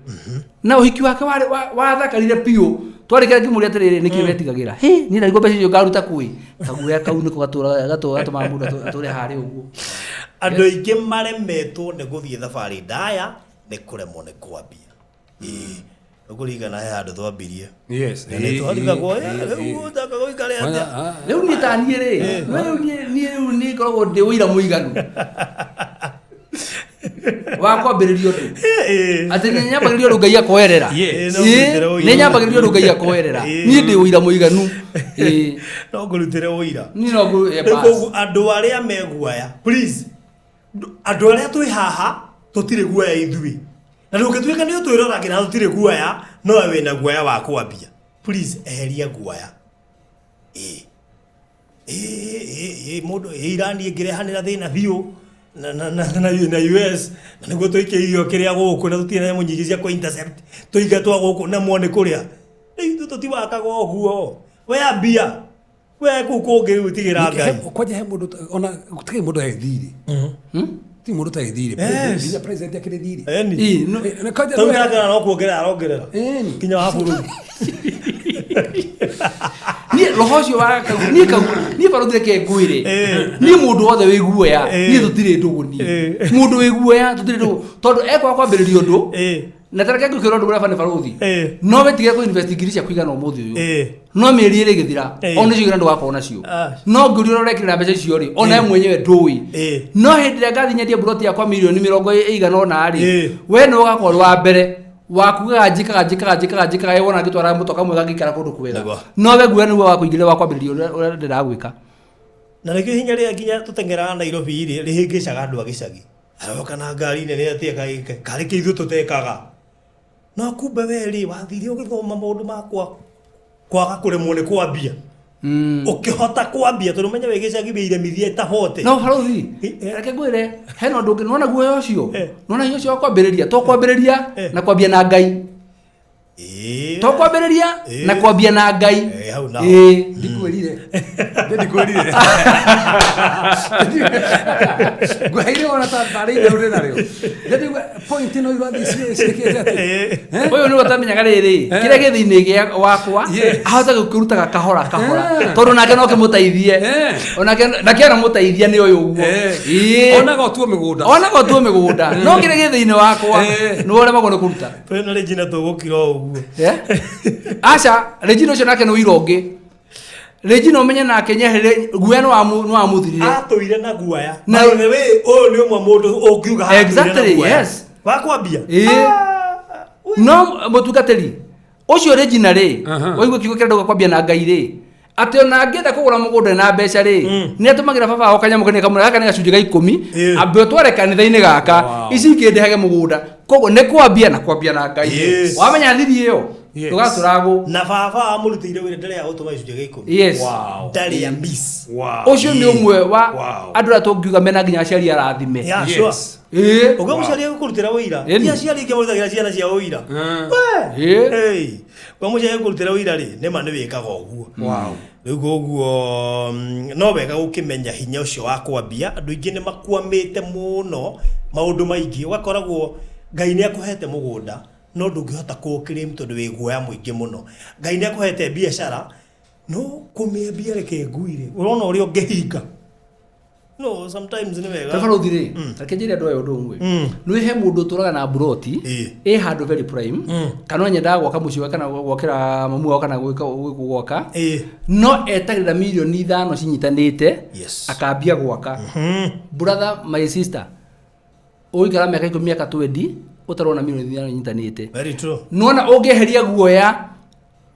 na ũhiki wake warĩ wathakarire biũ. Twarĩkĩra ngĩmũria atĩrĩrĩ, nĩkĩ wetigagĩra? Hĩ, niĩ ndarigwo mbeca icio ngaruta kwĩ. Kaguoya kau nĩko gatũmaga mũndũ atũre harĩ ũguo. Andũ aingĩ maremetwo nĩ gũthiĩ thabarĩ ndaya nĩ kũremwo nĩ kwambia. Ĩ, ũkũririkana he handũ twambirie Yes. na nĩ twarigagwo, "Ĩ, rĩu ũtaka gũikare atĩa?" Rĩu niĩ ta niĩ rĩ, no rĩu niĩ rĩu niĩ ngoragwo ndĩ ũira mũiganu wa kwambĩrĩria ũndũ, Ĩ. atĩ nĩ nyambagĩrĩria ũndũ Ngai akoerera. Yes. Ĩ, nĩ nyambagĩrĩria ũndũ Ngai akoerera. Niĩ ndĩ ũira mũiganu. Ĩ. No ngũrutĩre ũira. Niĩ no Rĩu koguo andũ arĩa me guoya, please, andũ arĩa twĩ haha tũtirĩ guoya ithuĩ, na ndũngĩtuĩka nĩ ũtwĩroragĩra tũtirĩ guoya, no we wĩna guoya wa kwambia. Please eheria guoya. Ĩ ĩ ĩ ĩ mũndũ ĩ Irani ĩngĩrehanĩra thĩna biũ na US, na nĩguo tũikie irio kĩrĩa gũkũ, na tũtirĩ na nyamũ nyingĩ cia kũ intercept, tũingatwo gũkũ na mone kũrĩa. Rĩu ithuĩ tũtiwakaga ũguo. We ambia we kũu kũngĩ rĩu tigĩra Ngai. Kwanja he mũndũ ona gũtirĩ mũndũ he thirĩ, ti mũndũ ũtarĩ thirĩ. Yes. Nginya president akĩrĩ thirĩ. Eni. Ĩ, no- Eh, na kwanja Tau nĩ- ndakana no kuongerera arongerera. Ĩni. Kinya wa bũrũri. Niĩ roho ũcio wa kau niĩ kau niĩ barũthi reke ngwĩre, Ĩ. niĩ mũndũ wothe wĩ guoya, Ĩ. niĩ tũtirĩ ndũgũ niĩ. Ĩ. Mũndũ wĩ guoya tũtirĩ ndũgũ, tondũ ekwaga kwambĩrĩria ũndũ. Ĩ. Na tareke ngwĩkĩra ũndũ ũrĩa bani baruthi. Eh. No wetige kũ invest ngiri ciaku igana ũmũthĩ ũyũ. Eh. No mĩeri ĩrĩ ĩgĩthira Eh. ona icio igana ndũgakorwo nacio. Ah. No ngũria ũrĩa ũrekĩrĩra mbeca icio rĩ, ona we mwenyewe ndũĩ. Eh. No hĩndĩ ĩrĩa ngathiĩ nyendie mburoti yakwa mirioni mĩrongo ĩigana ũna rĩ, Eh. we nĩwe ũgakorwo ũrĩ wa mbere wakugaga njĩkaga njĩkaga njĩkaga njĩkaga wona ngĩtwara mũtoka mwega ngĩikara kũndũ kwega. Nĩguo. No we guoya nĩguo wa kũingĩrĩra wa kwambĩrĩria ũrĩa ũrĩa ndĩraga gwĩka. Na nĩkĩo hinya rĩrĩa nginya tũteng'eraga Nairobi rĩ rĩhĩngĩcaga andũ a gĩcagi. Aroka na ngari nene atĩ karĩ kĩ ithuĩ tũtekaga. No kumbe we rĩ wathire ũgĩthoma maũndũ makwa kwaga kũremwo nĩ kwambia. Ũkĩhota kwambia tondũ menye wĩ gĩcagi wĩ iremithia ĩtahote. No barothi, Eh. reke ngwĩre hena ũndũ ũngĩ nĩwona guoya ũcio Eh. nĩwona hinya ũcio wa kwambĩrĩria to kwambĩrĩria Eh. na kwambia na Ngai Ĩĩ. to kwambĩrĩria Eh. na kwambia na Ngai. Eh, hau naho. Ĩĩ. Ndikwĩrire. Ndikwĩrire. Ngweheire ona ta tarĩ itherũ ndĩ narĩo. Ndĩraigua point ĩno irathiĩ ciĩkĩte atĩ. Eh. Ũyũ nĩwe ũtamenyaga rĩrĩ kĩrĩa gĩ thĩinĩ gĩa wakwa Yes. ahote gũkĩrutaga kahora kahora Eh. tondũ nake no kĩmũteithie Eh. onake nake anamũteithia nĩ ũyũ ũguo. Ĩĩ. Onaga ũtuo mĩgũnda. Onaga ũtuo mĩgũnda no kĩrĩa gĩ thĩinĩ wakwa Eh. nĩwe ũremagwo nĩ kũruta. Twĩna Regina tũgũkira o ũguo. Eh? Aca Regina ũcio nake nĩ ũira ũngĩ. Regina ũmenye nake nyehere guoya nĩ wamũthirire. Atũire na guoya. Na- By the way, ũyũ nĩ ũmwe mũndũ ũngiuga atũire na Exactly, guoya. yes. Wa kwambia? Ĩĩ. Ah, ui. No mũtungatĩri ũcio Regina rĩ Aha. waigua kiugo kĩrĩa ndauga kwambia na Ngai rĩ atĩ ona angĩenda kũgũra mũgũnda na mbeca rĩ nĩ atũmagĩra baba wao kanyamũ kanini kamũra gaka nĩ gacunjĩ ga ikũmi Ĩĩ. ambe ũtware kanitha-inĩ gaka Wow. ici ingĩ ndehage mũgũnda koguo nĩ kwambia na kwambia na Ngai. Yes. Wamenya thiri ĩyo Yes. ndũgatũragwo. Na baba amũrutĩire wĩra ndarĩ agũtũma gĩcunjĩ gĩa ikũmi. Yes. Wow. Ndarĩ a miss. Wow. Ũcio nĩ ũmwe wa Wow. andũ arĩa tũngiuga mena nginya aciari arathime. Yeah, sure. Yes. Ĩĩ. Ũguo mũciari agũkũrutĩra ũira. Ĩni. Ti aciari aingĩ marutagĩra ciana ciao ũira. We. Ĩĩ. Hey. Kwa mũciari agũkũrutĩra ũira rĩ, nĩma nĩ wĩkaga ũguo. Wow. Rĩu koguo no wega gũkĩmenya hinya ũcio wa kwambia. Andũ aingĩ nĩ makwamĩte mũno maũndũ maingĩ. Ũgakoragwo Ngai nĩ akũhete mũgũnda no ndũngĩhota kũũclaim tondũ wĩ guoya mũingĩ mũno. Ngai nĩ akũhete biacara no kũmĩambia reke nguire. Ũrona ũrĩa ũngĩhinga. No sometimes nĩ wega. Tabaruthi rĩ, reke njĩre andũ aya ũndũ ũmwe. Nĩ he mũndũ ũtũraga na mburoti Ĩĩ. ĩ handũ very prime kana no nyendaga gwaka mũciĩ wake kana gwakĩra mamu wao kana gwĩka gwaka Ĩĩ. no etagĩrĩra mirioni ithano cinyitanĩte Yes. akambia gwaka. Brother my sister ũgũikara mĩaka ikũmi mĩaka 20 ũtarona mirioni ithano inyitanĩte. Very true. Nona ũngĩeheria guoya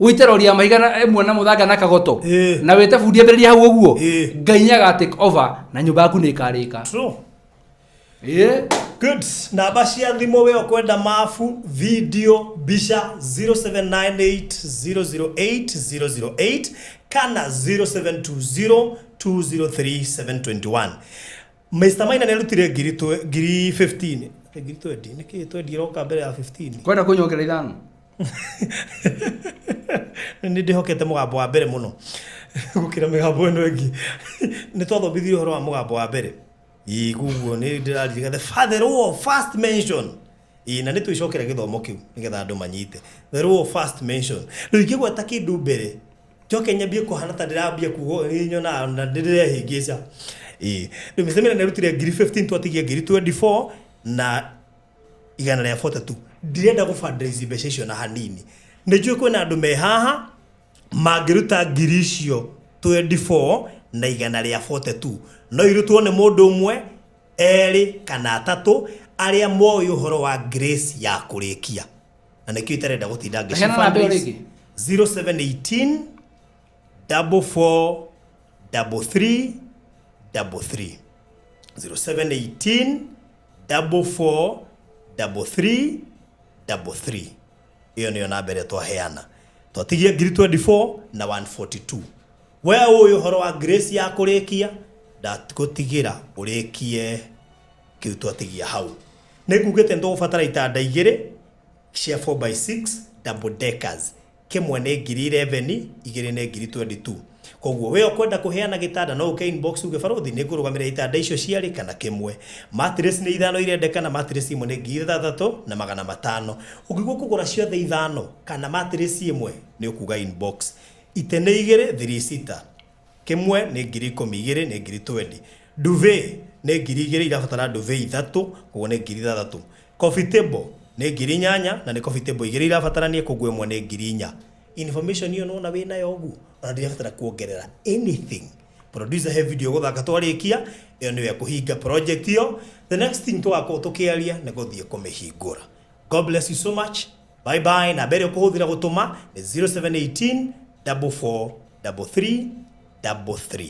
ũite rori ya mahiga na ĩmwe na mũthanga na kagoto Ĩĩ. na wĩte bundi ambĩrĩria hau ũguo Ĩĩ. Ngai nĩaga take over na nyũmba yaku nĩ ĩkarĩka. True. Ĩĩ. Good. Namba cia thimũ we ũkwenda mabu, video, mbica 0798008008 kana 0720203721. Mr. Maina nĩ arutire ngiri ngiri 15. Ngiri 20. Nĩkĩ 20 ĩroka mbere ya 15? Kwenda kũnyongera ithano. Nĩ ndĩhokete mũgambo wa mbere mũno gũkĩra mĩgambo ĩno ĩngĩ. Nĩ twathomithirio ũhoro wa mũgambo wa mbere. Ĩĩ koguo nĩ ndĩraririkana the father law of first mention. Ĩĩ na nĩ twĩcokere gĩthomo kĩu nĩgetha andũ manyite. The law of first mention. Rĩu ingĩgweta kĩndũ mbere njoke nyambie kũhana ta ndĩrambia kuga nĩ nyonaga na ndĩrehĩngĩca. Ĩĩ rĩu Mr. Maina nĩ arutire ngiri 15 twatigia ngiri 24 na igana rĩa 42. Ndirenda gũ fundraise mbeca icio na hanini. Nĩ njũĩ kwĩna andũ me haha mangĩruta ngiri icio 24 na igana rĩa 42. No irutwo nĩ mũndũ ũmwe, erĩ kana atatũ arĩa moĩ ũhoro wa grace ya kũrĩkia. Na nĩkĩo itarenda gũtinda ngĩci Heana namba ĩyo fundraise. rĩngĩ. 0718 44 33 33. 0718 44 33 33. Ĩyo nĩyo namba ĩrĩa twaheana. Twatigia ngiri 24 na 142. We ũĩ ũhoro wa grace ya kũrĩkia, ndagũtigĩra ũrĩkie kĩu twatigia hau. Nĩ ngugĩte nĩ tũgũbatara itanda igĩrĩ cia 4x6 double deckers. Kĩmwe nĩ ngiri 11, igĩrĩ nĩ ngiri 22. Koguo we ũkwenda kũheana gĩtanda no ũke inbox uge barothi nĩ ngũrũgamĩrĩra itanda icio ciarĩ kana kĩmwe. Mattress nĩ ithano irendekana, mattress ĩmwe nĩ ngiri ithathatũ na magana matano. Ũngĩigua kũgũra ciothe ithano kana mattress ĩmwe nĩ ũkuga inbox. Ite nĩ igĩrĩ 3 sita. Kĩmwe nĩ ngiri ikũmi, igĩrĩ nĩ ngiri 20. Duvet nĩ ngiri igĩrĩ irabatara duvet ithatũ, koguo nĩ ngiri ithathatũ. Coffee table Nĩ 8,000 na nĩ coffee table igĩrĩ irabatarania, koguo ĩmwe nĩ 4,000. Information ĩyo nona wĩ nayo ũguo, ona ndirabatara kuongerera anything. Producer, he video gũthaka twarĩkia, ĩyo nĩyo ĩkũhinga project ĩyo. The next thing tũgakorwo tũkĩaria nĩ gũthiĩ kũmĩhingũra. God bless you so much. Bye bye. Namba ĩrĩa ũkũhũthĩra gũtũma nĩ 0718 44 33 33.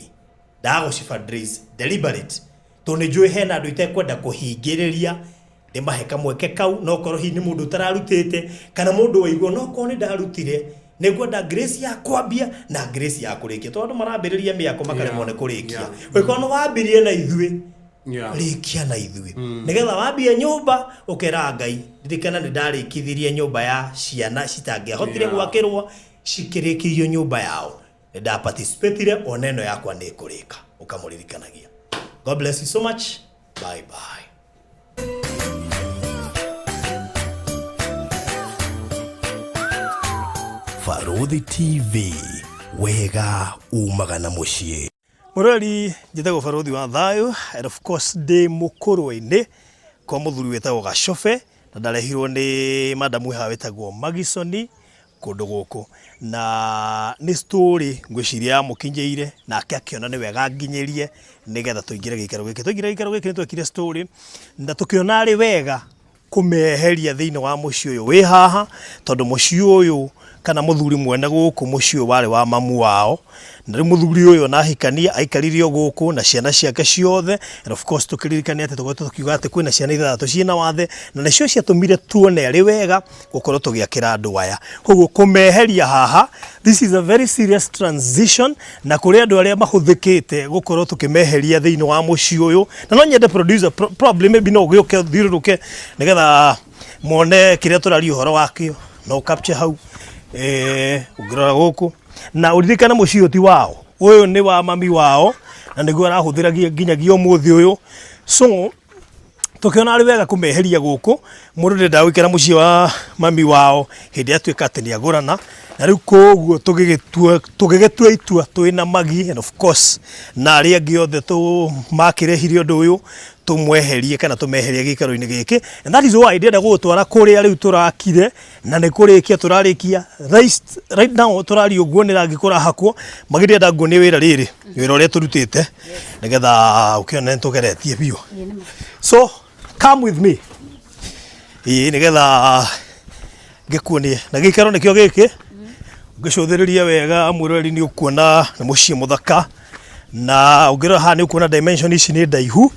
Ndagũci fundraise deliberate tondũ nĩ njũĩ hena andũ itekwenda kũhingĩrĩria, ndĩmahe kamweke kau. No korwo hihi nĩ mũndũ ũtararutĩte kana mũndũ waigua, no korwo nĩ ndarutire, nĩ ngwenda grace ya kwambia na grace ya kũrĩkia, tondũ andũ marambĩrĩria mĩako makaremwo nĩ kũrĩkia. Ũngĩkorwo nĩ wambirie na ithuĩ, rĩkia na ithuĩ, nĩgetha wambie nyũmba ũkera Ngai, ririkana nĩ ndarĩkithirie nyũmba ya ciana citangĩahotire gwakĩrwo, cikĩrĩkĩrio nyũmba yao, nĩ ndaparticipatire, ona ĩno yakwa nĩ ĩkũrĩka, ũkamũririkanagia. God bless you so much. Bye bye. Barũthi TV, wega umaga na mũciĩ. Mũrori, njĩtagwo Barũthi wa Thayũ, and of course ndĩ mũkũrwe-inĩ kwa mũthuri wĩtagwo Gacobe, na ndarehirwo nĩ madamu haha wĩtagwo Magisoni kũndũ gũkũ, na nĩ story ngwĩciria yamũkinyĩire, nake akĩona nĩ wega nginyĩrie nĩgetha tũingĩre gĩikaro gĩkĩ. Twaingĩra gĩikaro gĩkĩ nĩ twekire story na tũkĩona arĩ wega kũmeheria thĩinĩ wa mũciĩ ũyũ wĩ haha, tondũ mũciĩ ũyũ kana mũthuri mwene gũkũ, mũciĩ ũyũ warĩ wa mamu wao, na rĩu mũthuri ũyũ ona ahikania aikarire o gũkũ na ciana ciake ciothe. And of course tũkĩririkane atĩ tũkoretwo tũkiuga atĩ kwĩna ciana ithathatũ ciĩna wathe, na nĩcio ciatũmire tuone arĩ wega gũkorwo tũgĩakĩra andũ aya. Koguo kũmeheria haha, this is a very serious transition, na kũrĩ andũ arĩa mahũthĩkĩte gũkorwo tũkĩmeheria thĩinĩ wa mũciĩ ũyũ. Na no nyende producer, probably maybe no ũgĩũke ũthiũrũrũke nĩgetha muone kĩrĩa tũraria ũhoro wakĩo, no capture hau. Ũngĩrora gũkũ na ũririkane mũciĩ ũyũ ti wao, ũyũ nĩ wa mami wao, na nĩguo arahũthĩragia nginyagia ũmũthĩ ũyũ. So tũkĩona arĩ wega kũmeheria gũkũ. Mũndũ ndendaga gũikara mũciĩ wa mami wao hĩndĩ ĩrĩa atuĩka atĩ nĩ agũrana na rĩu. Koguo tũgĩgĩtua itua twĩna Magi and of course na arĩa angĩ othe makĩrehire ũndũ ũyũ, tũmweherie kana tũmeherie gĩikaro-inĩ gĩkĩ. And that is why ndĩrenda gũgũtwara kũrĩa rĩu tũrakire na nĩ kũrĩkia tũrarĩkia. Right now tũraria ũguo nĩ rangi kũrahakwo. Magi, ndĩrenda nguonie wĩra rĩrĩ, wĩra ũrĩa tũrutĩte, nĩgetha ũkĩone nĩ tũgeretie biũ. So come with me, ĩĩ, nĩgetha ngĩkuonie. Na gĩikaro nĩkĩo gĩkĩ. Ũngĩcũthĩrĩria wega, mwĩroreri, nĩ ũkuona nĩ mũciĩ mũthaka, na ũngĩrora haha nĩ ũkuona dimension ici nĩ ndaihu,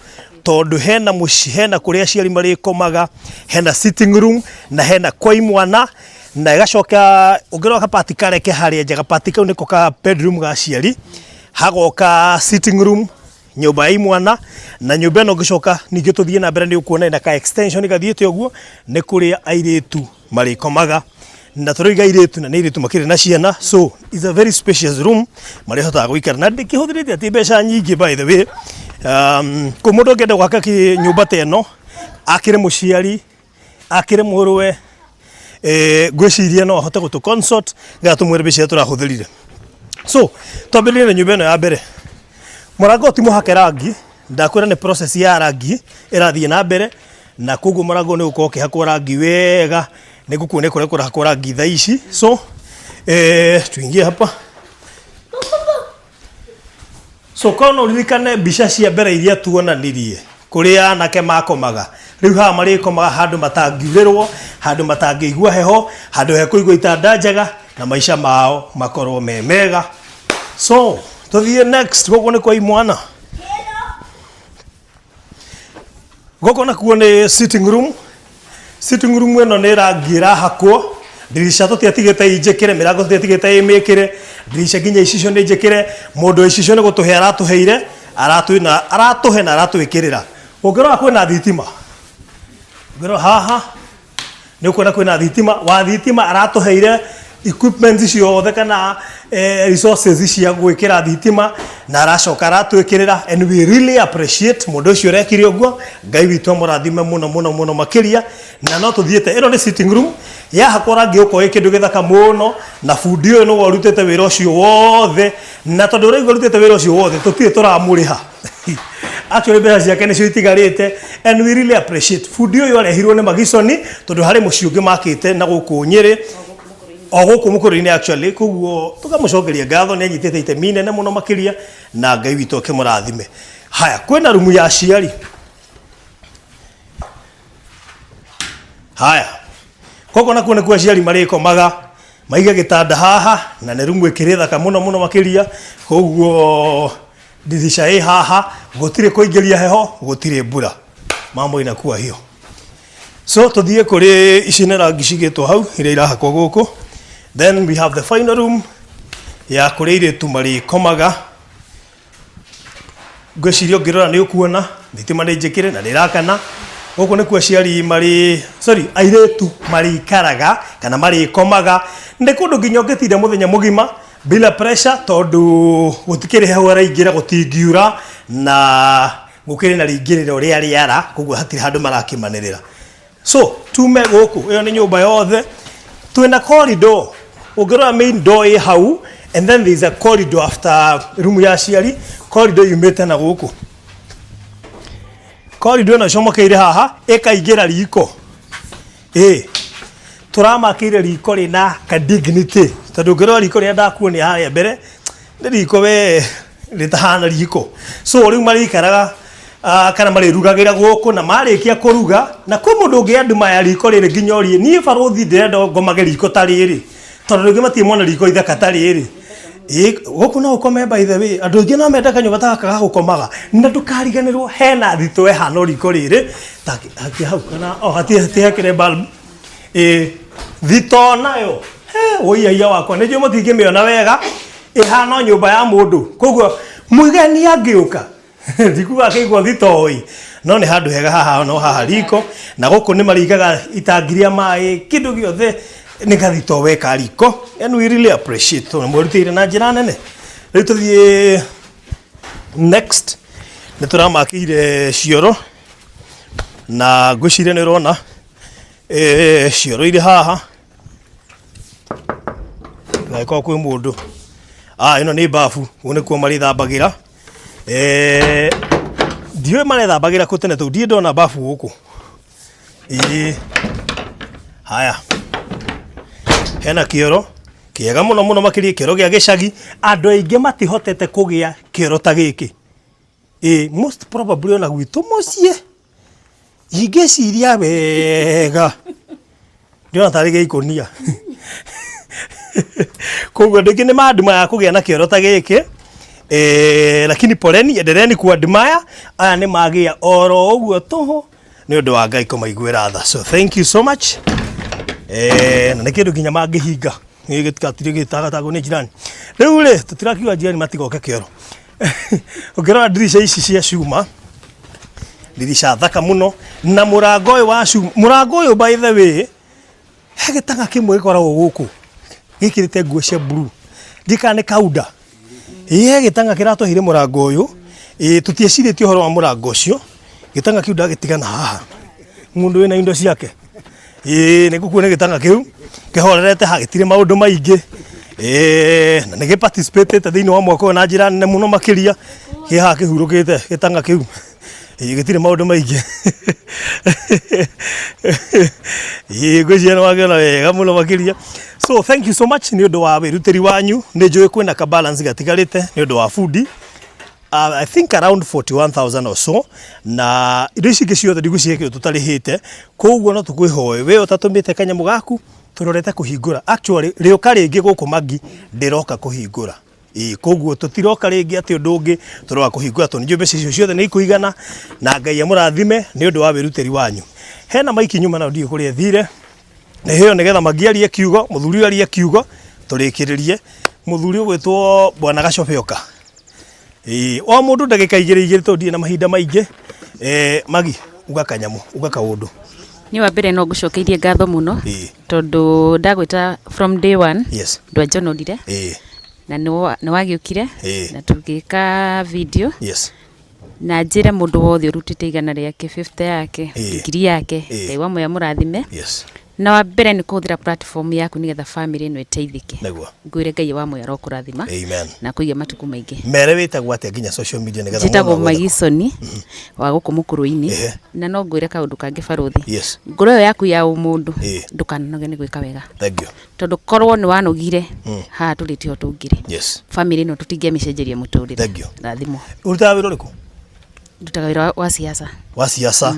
tondũ hena mũciĩ, hena kũrĩa aciari marĩkomaga, hena sitting room na hena kwa imwana, na ĩgacoka ũngĩrora kapati karĩa ke harĩa nja, gapati kau nĩko ka bedroom ga aciari, hagoka sitting room, nyũmba ya imwana. Na nyũmba ĩno ũngĩcoka ningĩ tũthiĩ na mbere nĩ ũkuona ĩna ka extension gathiĩte ũguo, nĩ kũrĩa airĩtu marĩkomaga. Na tũroiga airĩtu na nĩ airĩtu makĩrĩ na ciana, so it's a very spacious room marĩhotaga gũikara, na ndĩkĩhũthĩrĩte atĩ mbeca nyingĩ, by the way. Kũ mũndũ ũngĩenda gwaka nyũmba ta ĩno, akĩrĩ mũciari, akĩrĩ mũrũwe, ngwĩciria no ahote gũtũ consult nĩgetha tũmwĩre mbeca iria tũrahũthĩrire. So twambĩrĩrie na nyũmba ĩno ya mbere. Mũrango ti mũhake rangi, ndakwĩra nĩ process ya rangi ĩrathiĩ na mbere, na koguo mũrango nĩ ũgũkorwo ũkĩhakwo rangi wega. Nĩ ngũkuonia kũrĩa kũrahakwo rangi thaa ici. So tuingie hapa. So korwo no ũririkane mbica cia mbere iria tuonanirie kũrĩa anake makomaga, rĩu haha marĩkomaga handũ matangiurĩrwo, handũ matangĩigua heho, handũ hekũigwo itanda njega na maica mao makorwo me mega. So tũthiĩ next. Gũkũ nĩ kwa imwana, gũkũ nakuo nĩ sitting room. Sitting room ĩno nĩ rangi ĩrahakwo. Ndirica tũtiatigĩte injĩkĩre, mĩrango tũtiatigĩte ĩmĩkĩre, ndirica nginya icicio nĩ njĩkĩre. Mũndũ wa icicio nĩ gũtũhe aratũheire, aratwĩna aratũhe na aratwĩkĩrĩra. Ũngĩrora kwĩna thitima, ũngĩrora haha nĩ ũkuona kwĩna thitima. Wa thitima aratũheire equipment ciothe kana resources cia gwĩkĩra thitima, na aracoka aratwĩkĩrĩra, and we really appreciate mũndũ ũcio ũrekire ũguo. Ngai witũ amũrathime mũno mũno mũno makĩria. Na no tũthiĩte, ĩno nĩ sitting room yahakwo rangi ũkorwo ĩ kĩndũ gĩthaka mũno, na bundi ũyũ nĩwe ũrutĩte wĩra ũcio wothe. Na tondũ ũraigua arutĩte wĩra ũcio wothe, tũtirĩ tũramũrĩha. Actually mbeca ciake nĩcio itigarĩte, and we really appreciate. Bundi ũyũ arehirwo nĩ Magisoni tondũ harĩ mũciĩ ũngĩ makĩte na gũkũ Nyĩrĩ, o gũkũ mũkũrũ-inĩ actually. Koguo tũkamũcokeria ngatho, nĩ anyitĩte itemi nene mũno makĩria, na Ngai witũ akĩmũrathime. Haya, kwĩna rumu ya aciari. Haya, koguo nakuo nĩkuo aciari marĩkomaga, maige gĩtanda haha, na nĩ rumu ĩkĩrĩ thaka mũno mũno makĩria. Koguo ndirisha ĩ haha, gũtirĩ kũingĩria heho, gũtirĩ mbura, mambo inakuwa hiyo. So tuthiĩ kũrĩ ici nĩ rangi cigĩtwo hau iria irahakwo gũkũ. Then we have the final room ya kũrĩa airĩtu marĩkomaga. Ngwĩciria ũngĩrora nĩ ũkuona thitima nĩ njĩkĩre na nĩ ĩrakana. Gũkũ nĩkuo aciari marĩ, sorry, airĩtu marĩikaraga kana marĩkomaga. Nĩ kũndũ nginya ũngĩtinda mũthenya mũgima bila pressure, tondũ gũtikĩrĩ heho ĩraingĩra, gũtingiura na gũkĩrĩ na rĩingĩrĩro rĩa rĩara, koguo hatirĩ handũ marakĩmanĩrĩra. So tume gũkũ, ĩyo nĩ nyũmba yothe. Twĩna corridor, ũngĩrora main door ĩ hau, and then there is a corridor after room ya aciari. Corridor yumĩte na gũkũ, corridor ĩno ĩcomokeire haha ĩkaingĩra riko. Ĩ tũramakĩire riko rĩna ka dignity, tondũ ũngĩrora riko rĩrĩa ndakuonia harĩa mbere nĩ riko we rĩtahana riko. So rĩu marĩikaraga kana marĩrugagĩra gũkũ, na marĩkia kũruga, na kwĩ mũndũ ũngĩ andumaya riko rĩrĩ nginya orie, niĩ barũthi ndĩrenda ngomage riko ta rĩrĩ, tondũ rĩngĩ matirĩ mona riko ithaka ta rĩrĩ. Ĩ gũkũ no ũkome, by the way, andũ aingĩ no menda kanyũmba ta gaka ga gũkomaga. Na ndũkariganĩrwo hena thitũ ĩhana riko rĩrĩ ta hatia hau, kana o hatia hekĩre bulb. Ĩ thito nayo he wũiyaia wakwa nĩ njũĩ mũtingĩmĩona wega, ĩhana o nyũmba ya mũndũ. Koguo mũgeni angĩũka ndikuga akĩigua thitoi, no nĩ handũ hega haha, no haha riko, na gũkũ nĩ marĩigaga itangi rĩa maĩ, kĩndũ gĩothe nĩ gathito weka riko, and we really appreciate tondũ mwerutĩire na njĩra nene. Rĩu tũthiĩ next. Nĩ tũramakĩire cioro, na ngwĩciria nĩ ũrona cioro irĩ haha ngagĩkorwo kwĩ mũndũ. Ah, ĩno nĩ bafu, gũkũ nĩkuo marĩthambagĩra. Ndiũĩ marethambagĩra kũ tene, tondũ ndirĩ ndona bafu gũkũ. Ĩĩ haya, hena kĩoro kĩega mũno mũno makĩria, kĩoro gĩa gĩcagi. Andũ aingĩ matihotete kũgĩa kĩoro ta gĩkĩ. Ĩ most probably ona gwitũ mũciĩ ingĩciria wega ndĩrona tarĩ gĩa ikũnia. Koguo andũ aingĩ nĩ mandumaya kũgĩa na kĩoro ta gĩkĩ. Lakini poleni, endeleeni kuadmire. Aya nĩ magĩa oro ũguo tũhũ nĩ ũndũ wa Ngai kũmaiguĩra tha. So thank you so much. Na nĩ kĩndũ nginya mangĩhinga gĩkĩ gĩtigatirĩ gĩtagatagwo nĩ jirani. Rĩu rĩ, tũtirakiuga jirani matigoke kĩoro. Ũngĩrora ndirica ici cia cuma, ndirica thaka mũno, na mũrango ũyũ wa cuma. Mũrango ũyũ, by the way, he gĩtanga kĩmwe gĩkoragwo gũkũ gĩkĩrĩte nguo cia blue, ndiĩ kana nĩ kaunda. Ĩ he gĩtanga kĩratweheire mũrango ũyũ. Ĩ tũtiecirĩtie ũhoro wa mũrango ũcio. Gĩtanga kĩu ndagĩtigana haha, mũndũ wĩna indo ciake. Ĩ nĩ ngũkuona gĩtanga kĩu kĩhorerete haha, gĩtirĩ maũndũ maingĩ. Ĩ na nĩ gĩ-participate thĩinĩ wa mwaka ũyũ na njĩra nene mũno makĩria. Kĩ haha kĩhurũkĩte gĩtanga kĩu. Ĩ gĩtirĩ maũndũ maingĩ. Ĩ ngwĩciria nĩ wakĩona wega mũno makĩria. So thank you so much nĩ ũndũ wa wĩrutĩri wanyu. Nĩ njũĩ kwĩna ka balance gatigarĩte nĩ ũndũ wa bundi, I think around 41,000 or so, na indo ici ingĩ ciothe ndigwĩciria kĩndũ tũtarĩhĩte. Koguo no tũkwĩhoe we ũtatũmĩte kanyamũ gaku, tũrorete kũhingũra. Actually rĩũka rĩngĩ gũkũ Magi ndĩroka kũhingũra. Ĩĩ koguo tũtiroka rĩngĩ atĩ ũndũ ũngĩ, tũroka kũhingũra tondũ nĩnjũĩ mbeca icio ciothe nĩ ikũigana, na Ngai amũrathime nĩ ũndũ wa wĩrutĩri wanyu. Hena maiki nyuma nayo ndiũĩ kũrĩa ĩthire. Nĩ hĩo nĩgetha Magi arie kiugo, mũthuri ũyũ arie kiugo, tũrĩkĩrĩrie. Mũthuri ũgwĩtwo Bwana Gacobe oka. Ĩĩ o mũndũ ndagĩka igĩrĩ igĩrĩ, tondũ ndirĩ na mahinda maingĩ. Magi, uga kanyamũ, uga kaũndũ. Niĩ wa mbere no ngũcokeirie ngatho mũno tondũ ndagwĩta from day one, ndwanjonorire na nĩ wagĩũkire na tũgĩka video. Na njĩre mũndũ wothe ũrutĩte 100 rĩake, 50 yake, 1,000 yake, Ngai wa muoyo amũrathime. Na wa mbere nĩ kũhũthĩra platform yaku nĩgetha family ĩno ĩteithĩke. Nĩguo. Ngwĩre Ngai wa muoyo arokũrathima. Amen. Na kũige matukũ maingĩ. Mere wĩtagwo atĩa nginya social media nĩgetha Njĩtagwo mũndũ agwethe- Magisoni wa gũkũ Mũkũrwe-inĩ. Ehe. Na no ngwĩre kaũndũ kangĩ barũthi. Yes. Ngoro ĩyo yaku ya ũmũndũ Ĩĩ. ndũkananoge nĩ gwĩka wega. Thank you. Tondũ korwo nĩ wanogire haha tũrĩ tiho tũngĩrĩ. Yes. Family ĩno tũtingĩamĩcenjeria mũtũrĩre. Thank you. Rathimwo. Ũrutaga wĩra ũrĩkũ? Ndutaga wĩra wa siasa. Wa siasa.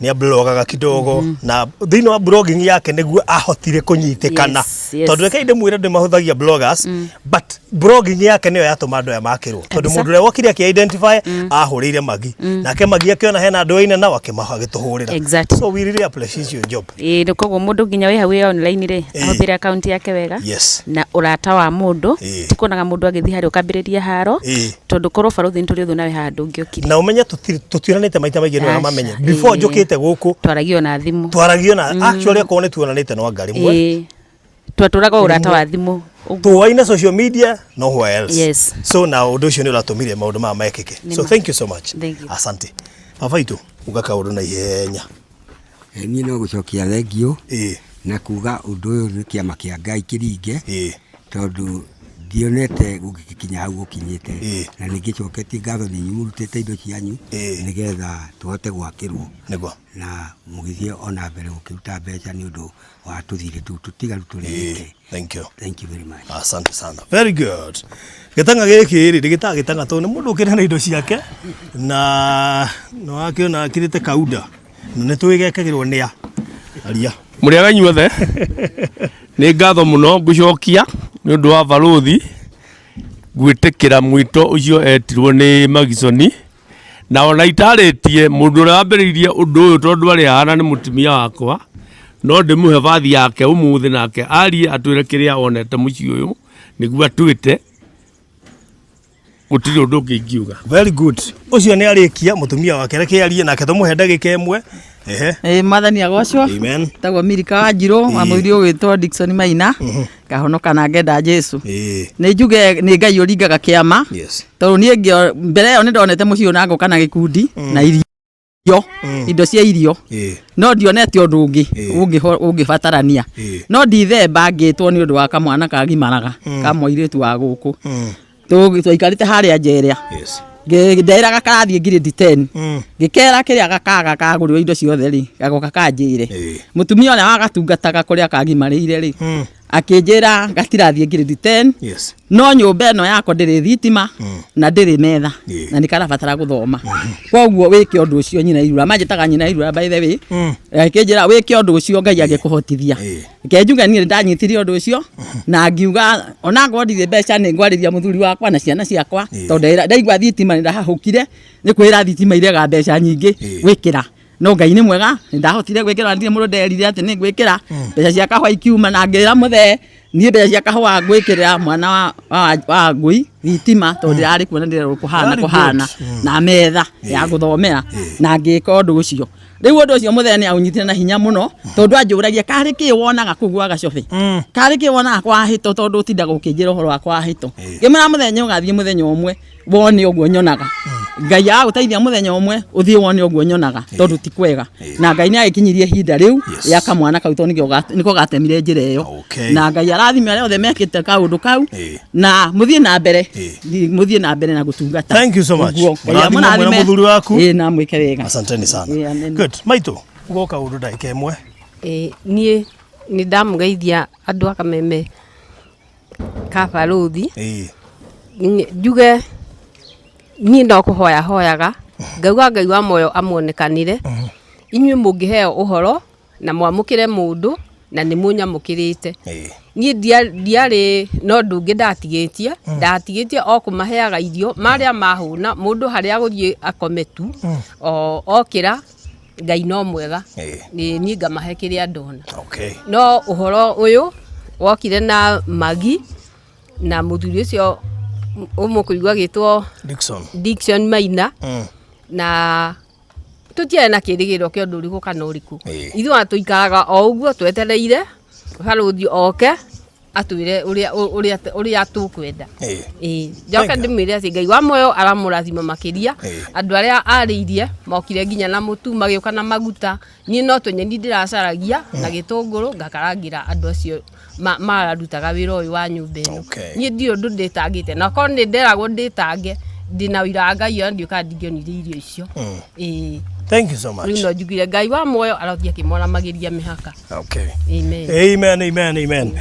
Nĩ ablogaga kidogo na thĩinĩ wa blogging yake nĩguo ahotire kũnyitĩkana. Yes, yes. Tondũ reke ndĩmwĩre ndĩmahũthagia bloggers, but blogging yake nĩyo yatũma andũ aya makĩrwo. Tondũ Kabisa. mũndũ ũrĩa wokire akĩ identify ahũrĩire Magi. Nake Magi akĩona hena andũ aine nao agĩtũhũrĩra. Exactly. So we really appreciate your job. Ĩĩ nĩ koguo mũndũ nginya wĩ hau wĩ online rĩ, Ĩĩ. ahũthĩre akaunti yake wega. Yes. Na ũrata wa mũndũ, Ĩĩ. ti kuonaga mũndũ agĩthiĩ harĩa ũkambĩrĩria haro, Ĩĩ. tondũ korwo barũthi nĩ tũrĩ ũthũ nawe haha ndũngĩokire. Na ũmenye tũtionanĩte maita maingĩ nĩ wega Aca, mamenye. Before ĩĩ. njũkĩte gũkũ Twaragia ona thimũ. twaragio na actually akorwo nĩ tuonanĩte no anga rĩmwe. Ĩĩ. Twatũraga ũrata wa thimũ. Ũguo. Tuwaine social media nowhere else. Yes. So na ũndũ ũcio nĩ ũratũmire maũndũ maya mekĩke. Nĩ So ma. thank you so much. Thank you. Asante. Baba itũ uga kaũndũ na ihenya. Niĩ no gũcokia thengio Ĩĩ. na kuga ũndũ ũyũ nĩ kĩama kĩa Ngai kĩringe Ĩĩ. tondũ ndionete gũgĩkinya hau gũkinyĩte Ĩĩ. na nĩ ngĩcoketie ngatho nĩ inyuĩ mũrutĩte indo cianyu Ĩĩ. nĩgetha tũhote gwakĩrwo Nĩguo. na mũgĩthiĩ ona mbere gũkĩruta mbeca nĩ ũndũ wa tũthirĩ tũu tũtigaru Ĩĩ. tũrĩhĩte. Thank you. Thank you very much. Asante sana. Very good. Gĩtang'a gĩkĩ rĩ ndĩgĩtaga gĩtang'a tondũ nĩ mũndũ ũkĩrĩ na indo ciake na nĩ wakĩona akĩrĩte kauda na nĩ tũĩ gekagĩrwo nĩ a aria. Mũrĩaga inyuothe nĩ ngatho mũno ngũcokia nĩ ũndũ wa barũthi gwĩtĩkĩra mwĩto ũcio etirwo nĩ Magisoni na ona itarĩtie mũndũ ũrĩa wambĩrĩirie ũndũ ũyũ tondũ arĩ haha na nĩ mũtumia wakwa no ndĩmũhe bathi yake ũmũthĩ nake arie atwĩre kĩrĩa onete mũciĩ ũyũ nĩguo atwĩte gũtirĩ ũndũ ũngĩ ingiuga. Very good. Ũcio nĩ arĩkia mũtumia wake reke arie nake tũmũhe ndagĩka ĩmwe. Ehe. Ĩĩ mwathani agocwo. Amen. Tagwo Milika wa Njirũ wa Ĩĩ. mũiri ũgwĩtwo Dickson Maina ngahonoka na ngenda Jesu. Ĩĩ. Nĩ njuge nĩ Ngai ũringaga kĩama. Yes. Tondũ niĩ ngĩo mbere ĩyo nĩ ndonete mũciĩ ũyũ na ngoka na gĩkundi na irio indo cia irio Ĩĩ. no ndionete ũndũ ũngĩ Ĩĩ. ũngĩbatarania Ĩĩ. no ndithemba ngĩtwo nĩ ũndũ wa kamwana kagimaraga ka mũirĩtu wa gũkũ twaikarĩte harĩa njeria Yes. Ndeiraga karathiĩ grade 10 ngĩkera kĩrĩa gakaga kagũrĩrwo indo ciothe rĩ gagoka kanjĩre Ĩĩ. mũtumia ũrĩa wagatungataga kũrĩa kagimarĩire rĩ akĩnjĩra gatirathiĩ grade 10 Yes. no nyũmba ĩno yakwa ndĩrĩ thitima na ndĩrĩ metha Ĩĩ. na nĩ karabatara gũthoma koguo wĩke ũndũ ũcio nyina irura manjĩtaga nyina irura by the way akĩnjĩra wĩke ũndũ ũcio Ngai angĩkũhotithia Ĩĩ. reke njuge niĩ nĩndanyitire ũndũ ũcio na ngiuga ona ngorwo ndirĩ mbeca nĩ ngwarĩria mũthuri wakwa na ciana ciakwa Ĩĩ. tondũ ndaigua thitima nĩ ndahahũkire nĩ kwĩra thitima irega mbeca nyingĩ Ĩĩ. gwĩkĩra no Ngai nĩ mwega nĩ ndahotire gwĩkĩra na ndirĩ mũndũ nderire atĩ nĩ ngwĩkĩra mbeca cia kahũa ikiuma na ngĩra mũthee niĩ mbeca cia kahũa ngwĩkĩrĩra mwana wa ngui thitima tondũ ndĩrarĩ kuo na ndĩrerwo kũhana Very good. kũhana na metha ya gũthomera na ngĩka ũndũ ũcio rĩu ũndũ ũcio mũthee nĩ aũnyitire na hinya mũno tondũ anjũragia karĩ kĩ wonaga kũu gwa gacobe karĩ kĩ wonaga kwa hĩto tondũ ũtindaga ũkĩnjĩra ũhoro wa kwa hĩto ngĩmwĩra mũthenya ũgathiĩ mũthenya ũmwe wone ũguo nyonaga Ngai agũteithia mũthenya ũmwe ũthiĩ wone ũguo nyonaga tondũ ti kwega na Ngai nĩ agĩkinyirie ihinda rĩu rĩa kamwana kau tondũ nĩko gatemire njĩra ĩyo Okay. na Ngai arathime arĩa othe mekĩte kaũndũ kau Ĩĩ. na mũthiĩ na mbere Ĩĩ. mũthiĩ na mbere na gũtungata Thank you so much. Ũguo. Ngai Mũrathime mwena amũrathime. mũthuri waku. Ĩĩ, na mwĩke wega. Asanteni sana. Ĩĩ, amen. Good. Maitũ, uga kaũndũ ndagĩka ĩmwe. Ĩĩ, niĩ nĩ ndamũgeithia andũ a Kameme ka barũthi. Ĩĩ. Njuge niĩ no kũhoya hoyaga ngauga Ngai wa muoyo amuonekanire inyuĩ mũngĩheo ũhoro na mwamũkĩre mũndũ na nĩ mũnyamũkĩrĩte. Ĩĩ. Niĩ ndiarĩ no ũndũ ũngĩ ndatigĩtie ndatigĩtie o kũmaheaga irio marĩa mahũna mũndũ harĩa agũthiĩ akome tu o okĩra Ngai no mwega. Ĩĩ. Niĩ ngamahe kĩrĩa ndona. Okay. No ũhoro ũyũ wokire na Magi na mũthuri ũcio ũmũkũigua agĩtwo Dickson. Dickson Maina na tũtiarĩ na kĩrĩgĩrĩro kĩa ũndũ ũrĩkũ kana ũrĩkũ. Ĩĩ. Ithuĩ ona tũikaraga o ũguo twetereire barũthi oke Atwĩre ũrĩa ũrĩa ũrĩa tũkwenda. Ĩĩ, njoke ndĩmwĩre atĩ Ngai wa muoyo aramũrathima makĩria. Andũ arĩa arĩirie mokire nginya na mũtu, magĩũka na maguta. Niĩ no tũnyeni ndĩracaragia na gĩtũngũrũ ngakarangĩra andũ acio mararutaga wĩra ũyũ wa nyũmba ĩno. Niĩ ndirĩ ũndũ ndĩtangĩte, na korwo nĩ nderagwo ndĩtange, ndĩna ũira wa Ngai, ona ndiũĩ kana ndingĩonire irio icio. Ĩĩ. Thank you so much. Rĩu no njugire Ngai wa muoyo arothiĩ akĩmwaramagĩria mĩhaka. Okay. Amen. Amen, amen, amen.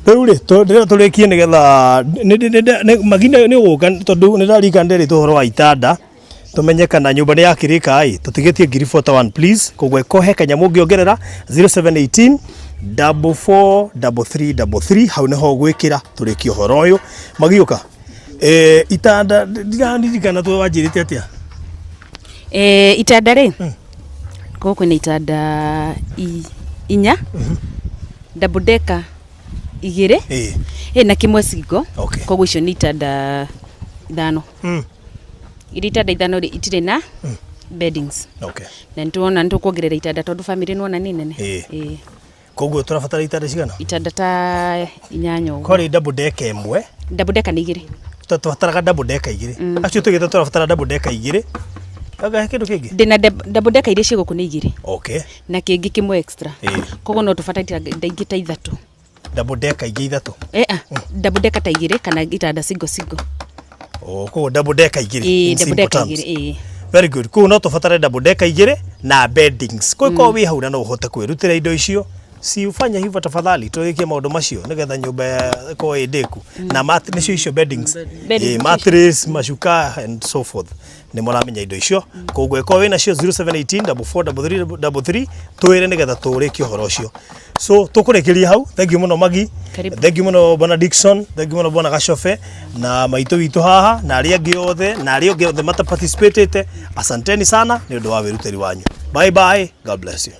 Rĩu rĩ, ndĩrenda tũrĩkie nĩgetha magina nĩ ũgũka, tondũ nĩ ndarika nderĩtwo ũhoro wa itanda, tũmenye kana nyũmba nĩ yakĩrĩka ĩ, tũtigĩtie ngiri 41 please. Koguo ĩko he kanyamũ ũngĩongerera 0718 44 33 33, hau nĩho ũgwĩkĩra tũrĩkie ũhoro ũyũ. Magiũka itanda ndiraririkana wanjĩrĩte atĩa? Itanda rĩ, gũkũ kwĩna itanda inya, double decker igĩrĩ na kĩmwe single. Koguo icio nĩ itanda ithano. Iria itanda ithano rĩ, itirĩ na beddings. Na nĩtũrona nĩtũkuongerera itanda tondũ family nĩwona nĩ nene. Koguo tũrabatara itanda cigana? Itanda ta inyanya ũguo. Kwarĩ double decker ĩmwe. Double decker nĩ igĩrĩ. Tũbataraga double decker igĩrĩ. Acio tũgĩte tũrabatara double decker igĩrĩ. Anga he kĩndũ kĩngĩ? Ndĩna double decker iria ciĩ gũkũ nĩ igĩrĩ. Na kĩngĩ kĩmwe extra. Koguo no tũbatare itanda ingĩ ta ithatũ. Double decker ingĩ ithatũ? Double decker ta igĩrĩ kana itanda single single. Oh, koguo double decker igĩrĩ, in Double simple decker terms. igĩrĩ, ĩĩ. Very good. Koguo no tũbatare double decker igĩrĩ na beddings. Koguo korwo wĩ hau na no ũhote kwĩrutĩra indo icio, si ufanye hivyo tafadhali, tũrĩkie maũndũ macio nĩgetha nyũmba ĩkorwo ĩ ndĩku. Na nĩcio icio beddings. Beddings. Mattress, macuka and so forth. Nĩ mũramenya indo icio. Koguo ĩkorwo wĩ nacio 0718 44 33 33, twĩre nĩgetha tũrĩkie ũhoro ũcio. So tũkũrĩkĩria hau. Thank you mũno Magi. Karibu. Thank you mũno Bwana Dickson, thank you mũno Bwana Gacobe na maitũ witũ haha na arĩa angĩ othe na arĩa angĩ othe mata participatete. Asanteni sana nĩ ũndũ wa wĩrutĩri wanyu. Bye bye. God bless you.